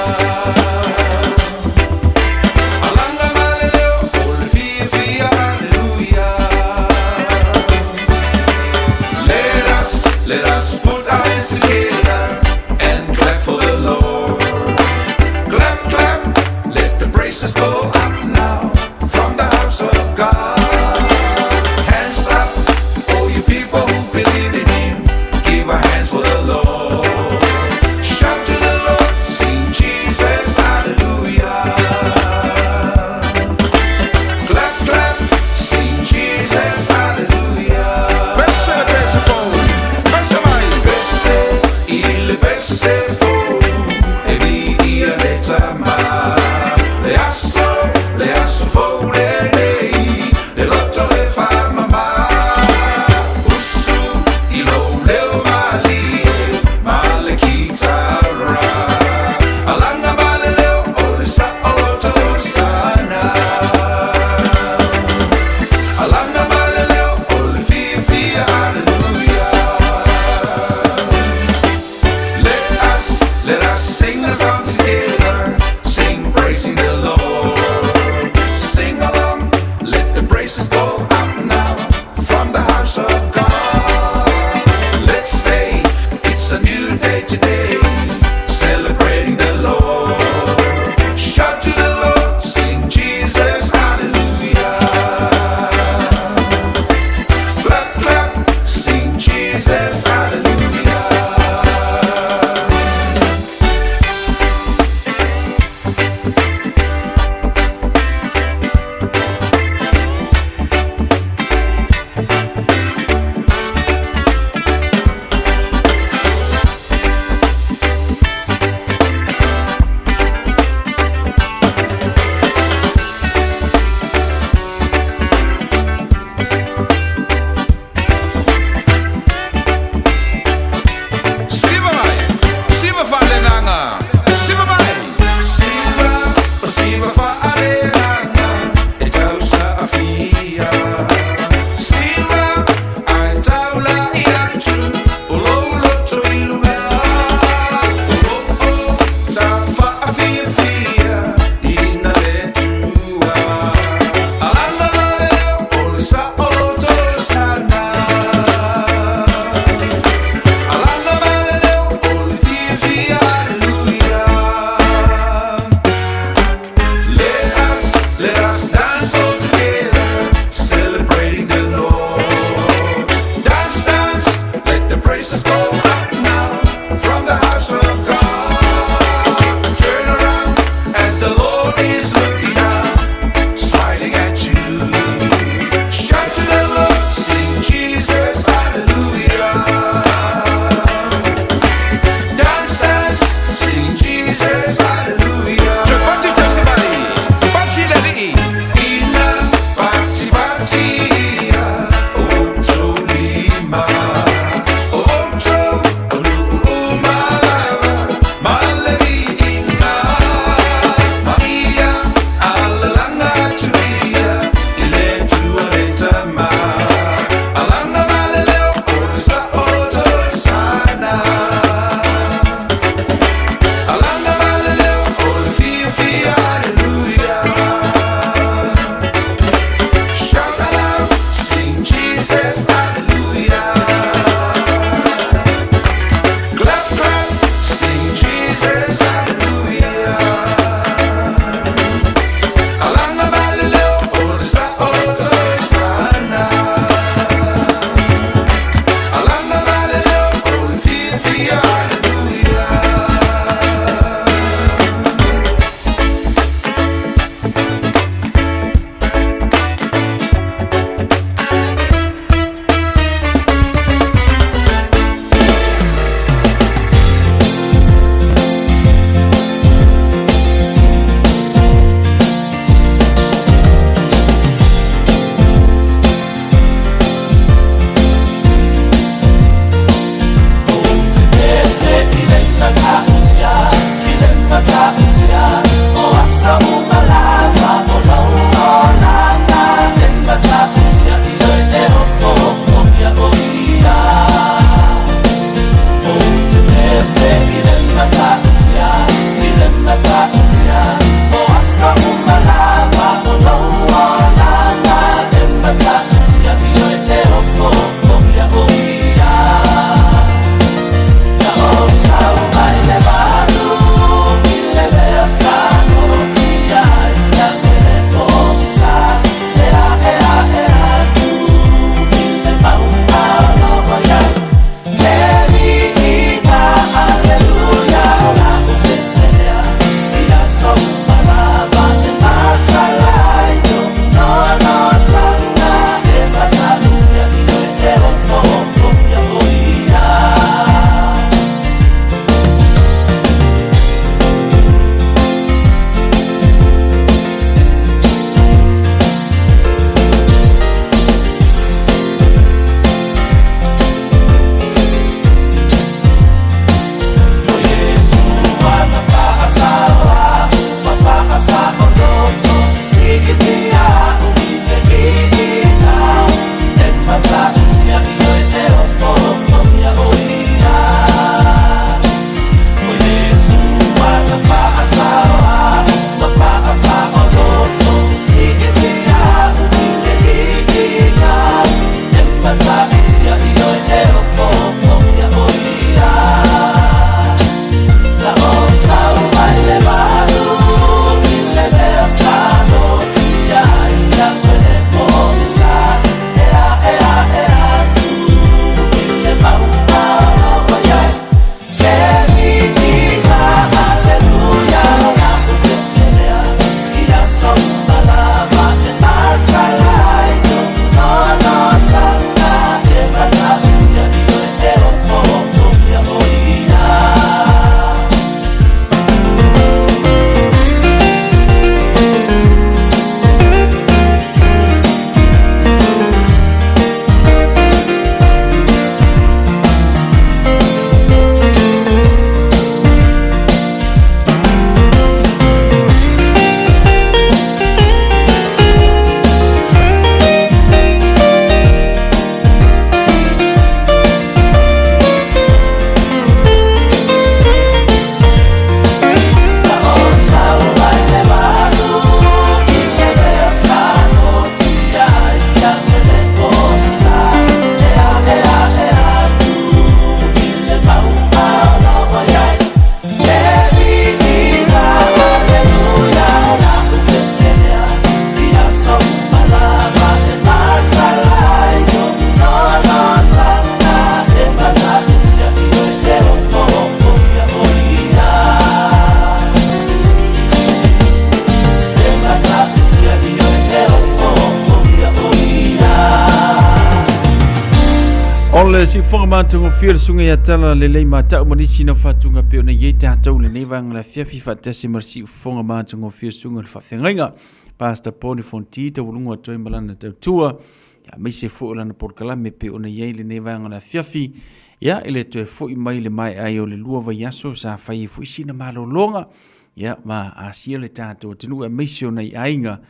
le siufoga matagofie le suga ia tala lelei matau ma nisi na faatuga pei ona i ai tatou lenei vaega le afiafi faatasi ma le siufoga matagofie le suga le faafeagaiga Pastor Poni Fonti taualuga atu ai ma lana tautua ia aemaise foi o lana polokalame pei ona i ai lenei vaega le afiafi ia i le toe foi mai le maea ai o le lua vaiaso sa fai ai foi sina malologa ia ma asia le tatou atunuu aemaise o nai aiga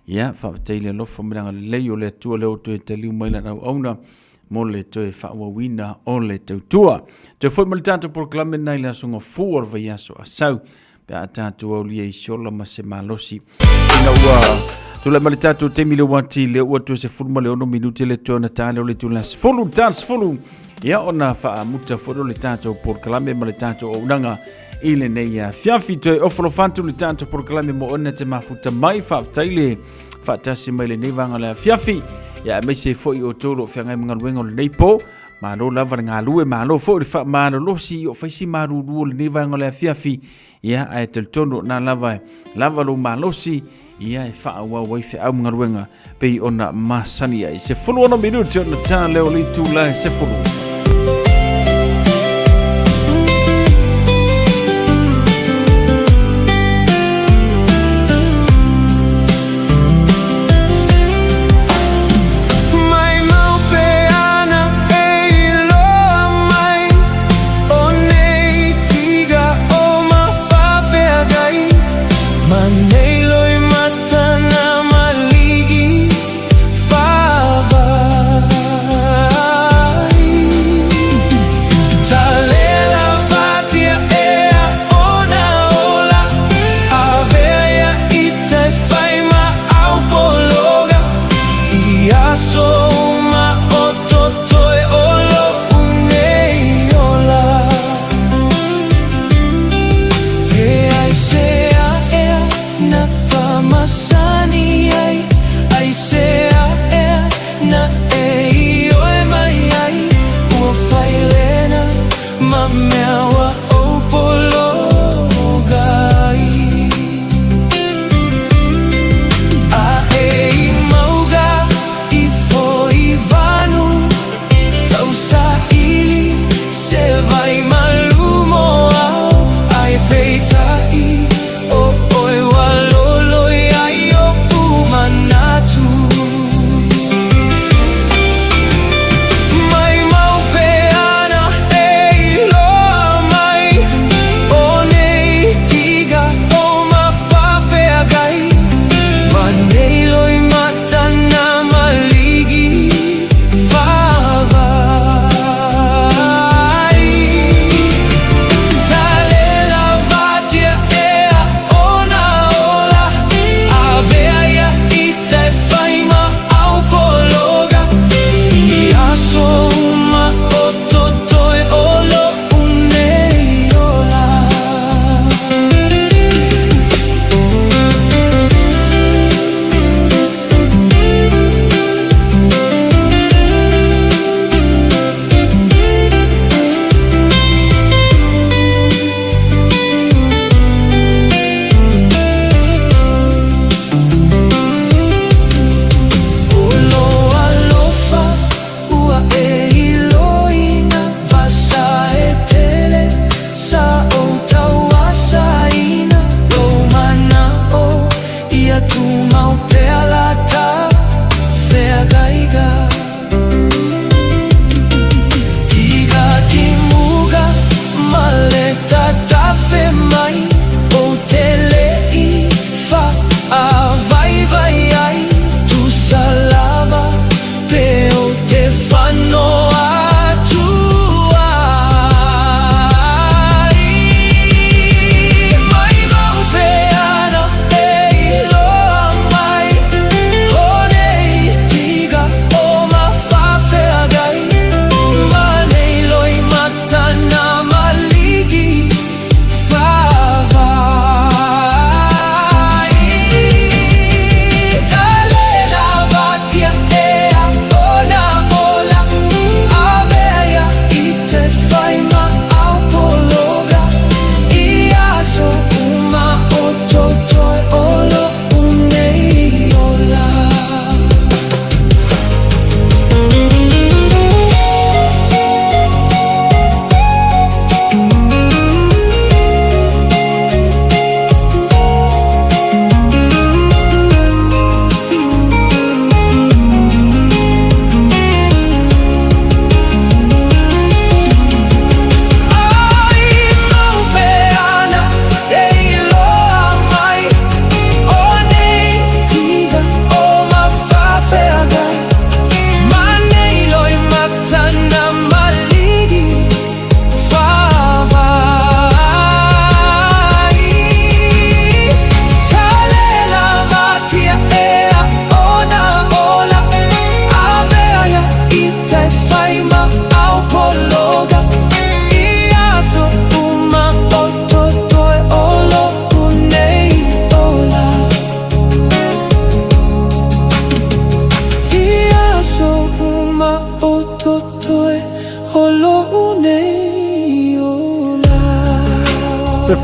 ia faafetai le alofa ma le agalelei o le Atua lea ua toe taliu mai lana auauna mo le toe faaauauina o le tautua. Toe foi mai le tatou polokalame lena i le aso Gafua o le vaiaso Asau pe a tatou aulia i se ola ma se malosi. Ina ua tulai mai le tatou taimi le uati le ua toe 16 minute le toe ona tale o le itula 10 ta 10 ia ona faamuta foi o le tatou polokalame ma le tatou auaunaga i lenei afiafi. Toe ofo alofa atu le tatou polokalame mo ona te mafuta mai faafetai le faatasi mai lenei vaega o le afiafi ia aemaise foi o outou o lo o feagai ma galuega o lenei po. Malo lava le galue, malo foi le faamalolosi o faisi malulu o lenei vaega o le afiafi. Ia ae talitonu na lava lava lou malosi ia e faaauau ai feau ma galuega pei ona masani ai. 16 minute ona tā leo le itula e 10. Mai mau pe ana e iloa mai O nei tiga o mawhawheagai Ma nei loi matana maligi whawai.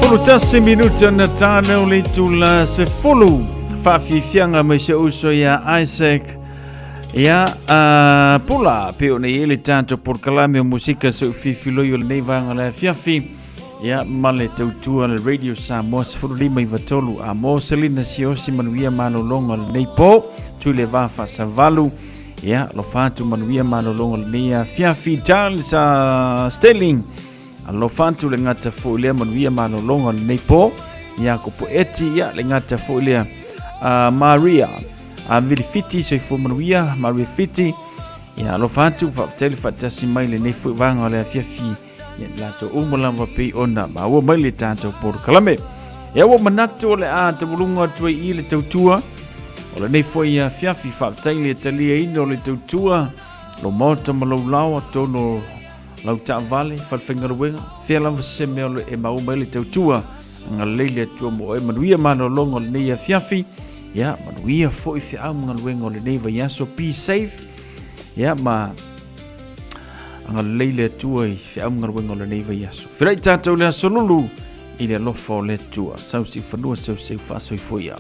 11 minute na tāleo le itula 10. Faafiafiaga mai si ou uso ia Isaac ia Pula pe o nei le tatou polokalame o musika se ufifiloi o lenei vaega o le afiafi ia ma le tautua le Radio Samoa 15 93 a mo Selina Siosi manuia malologa o lenei po tui le va faasavalu ia alofa atu manuia malologa o lenei afiafi Charles Sterling Alofa atu le gata foi lea manuia malologa o lenei po. Iakopo Eti, ia le gata foi lea Maria. A Vilifiti, soifua manuia, Maria Fiti. Ia alofa atu, faafetai le faatasi mai lenei foi vaega o le afiafi. Ia latou uma lava pei ona maua mai le tatou polokalame. Ia ua manatu o le a tauluga atu ai i le tautua. O lenei foi afiafi, faafetai le taliaina o le tautua. Lo maota ma lou lao atonu lau taavale, falefaigaluega, fea lava se mea o e maua mai le tautua, agalelei le Atua mo oe, manuia malologa o lenei afiafi, ia, manuia foi feau ma galuega o lenei vaiaso, be safe, ia, ma agalelei le Atua i feau ma galuega o lenei vaiaso. Felai tatou le aso lulu i le alofa o le Atua, sau seu fanua, sau seu faasoifua ia.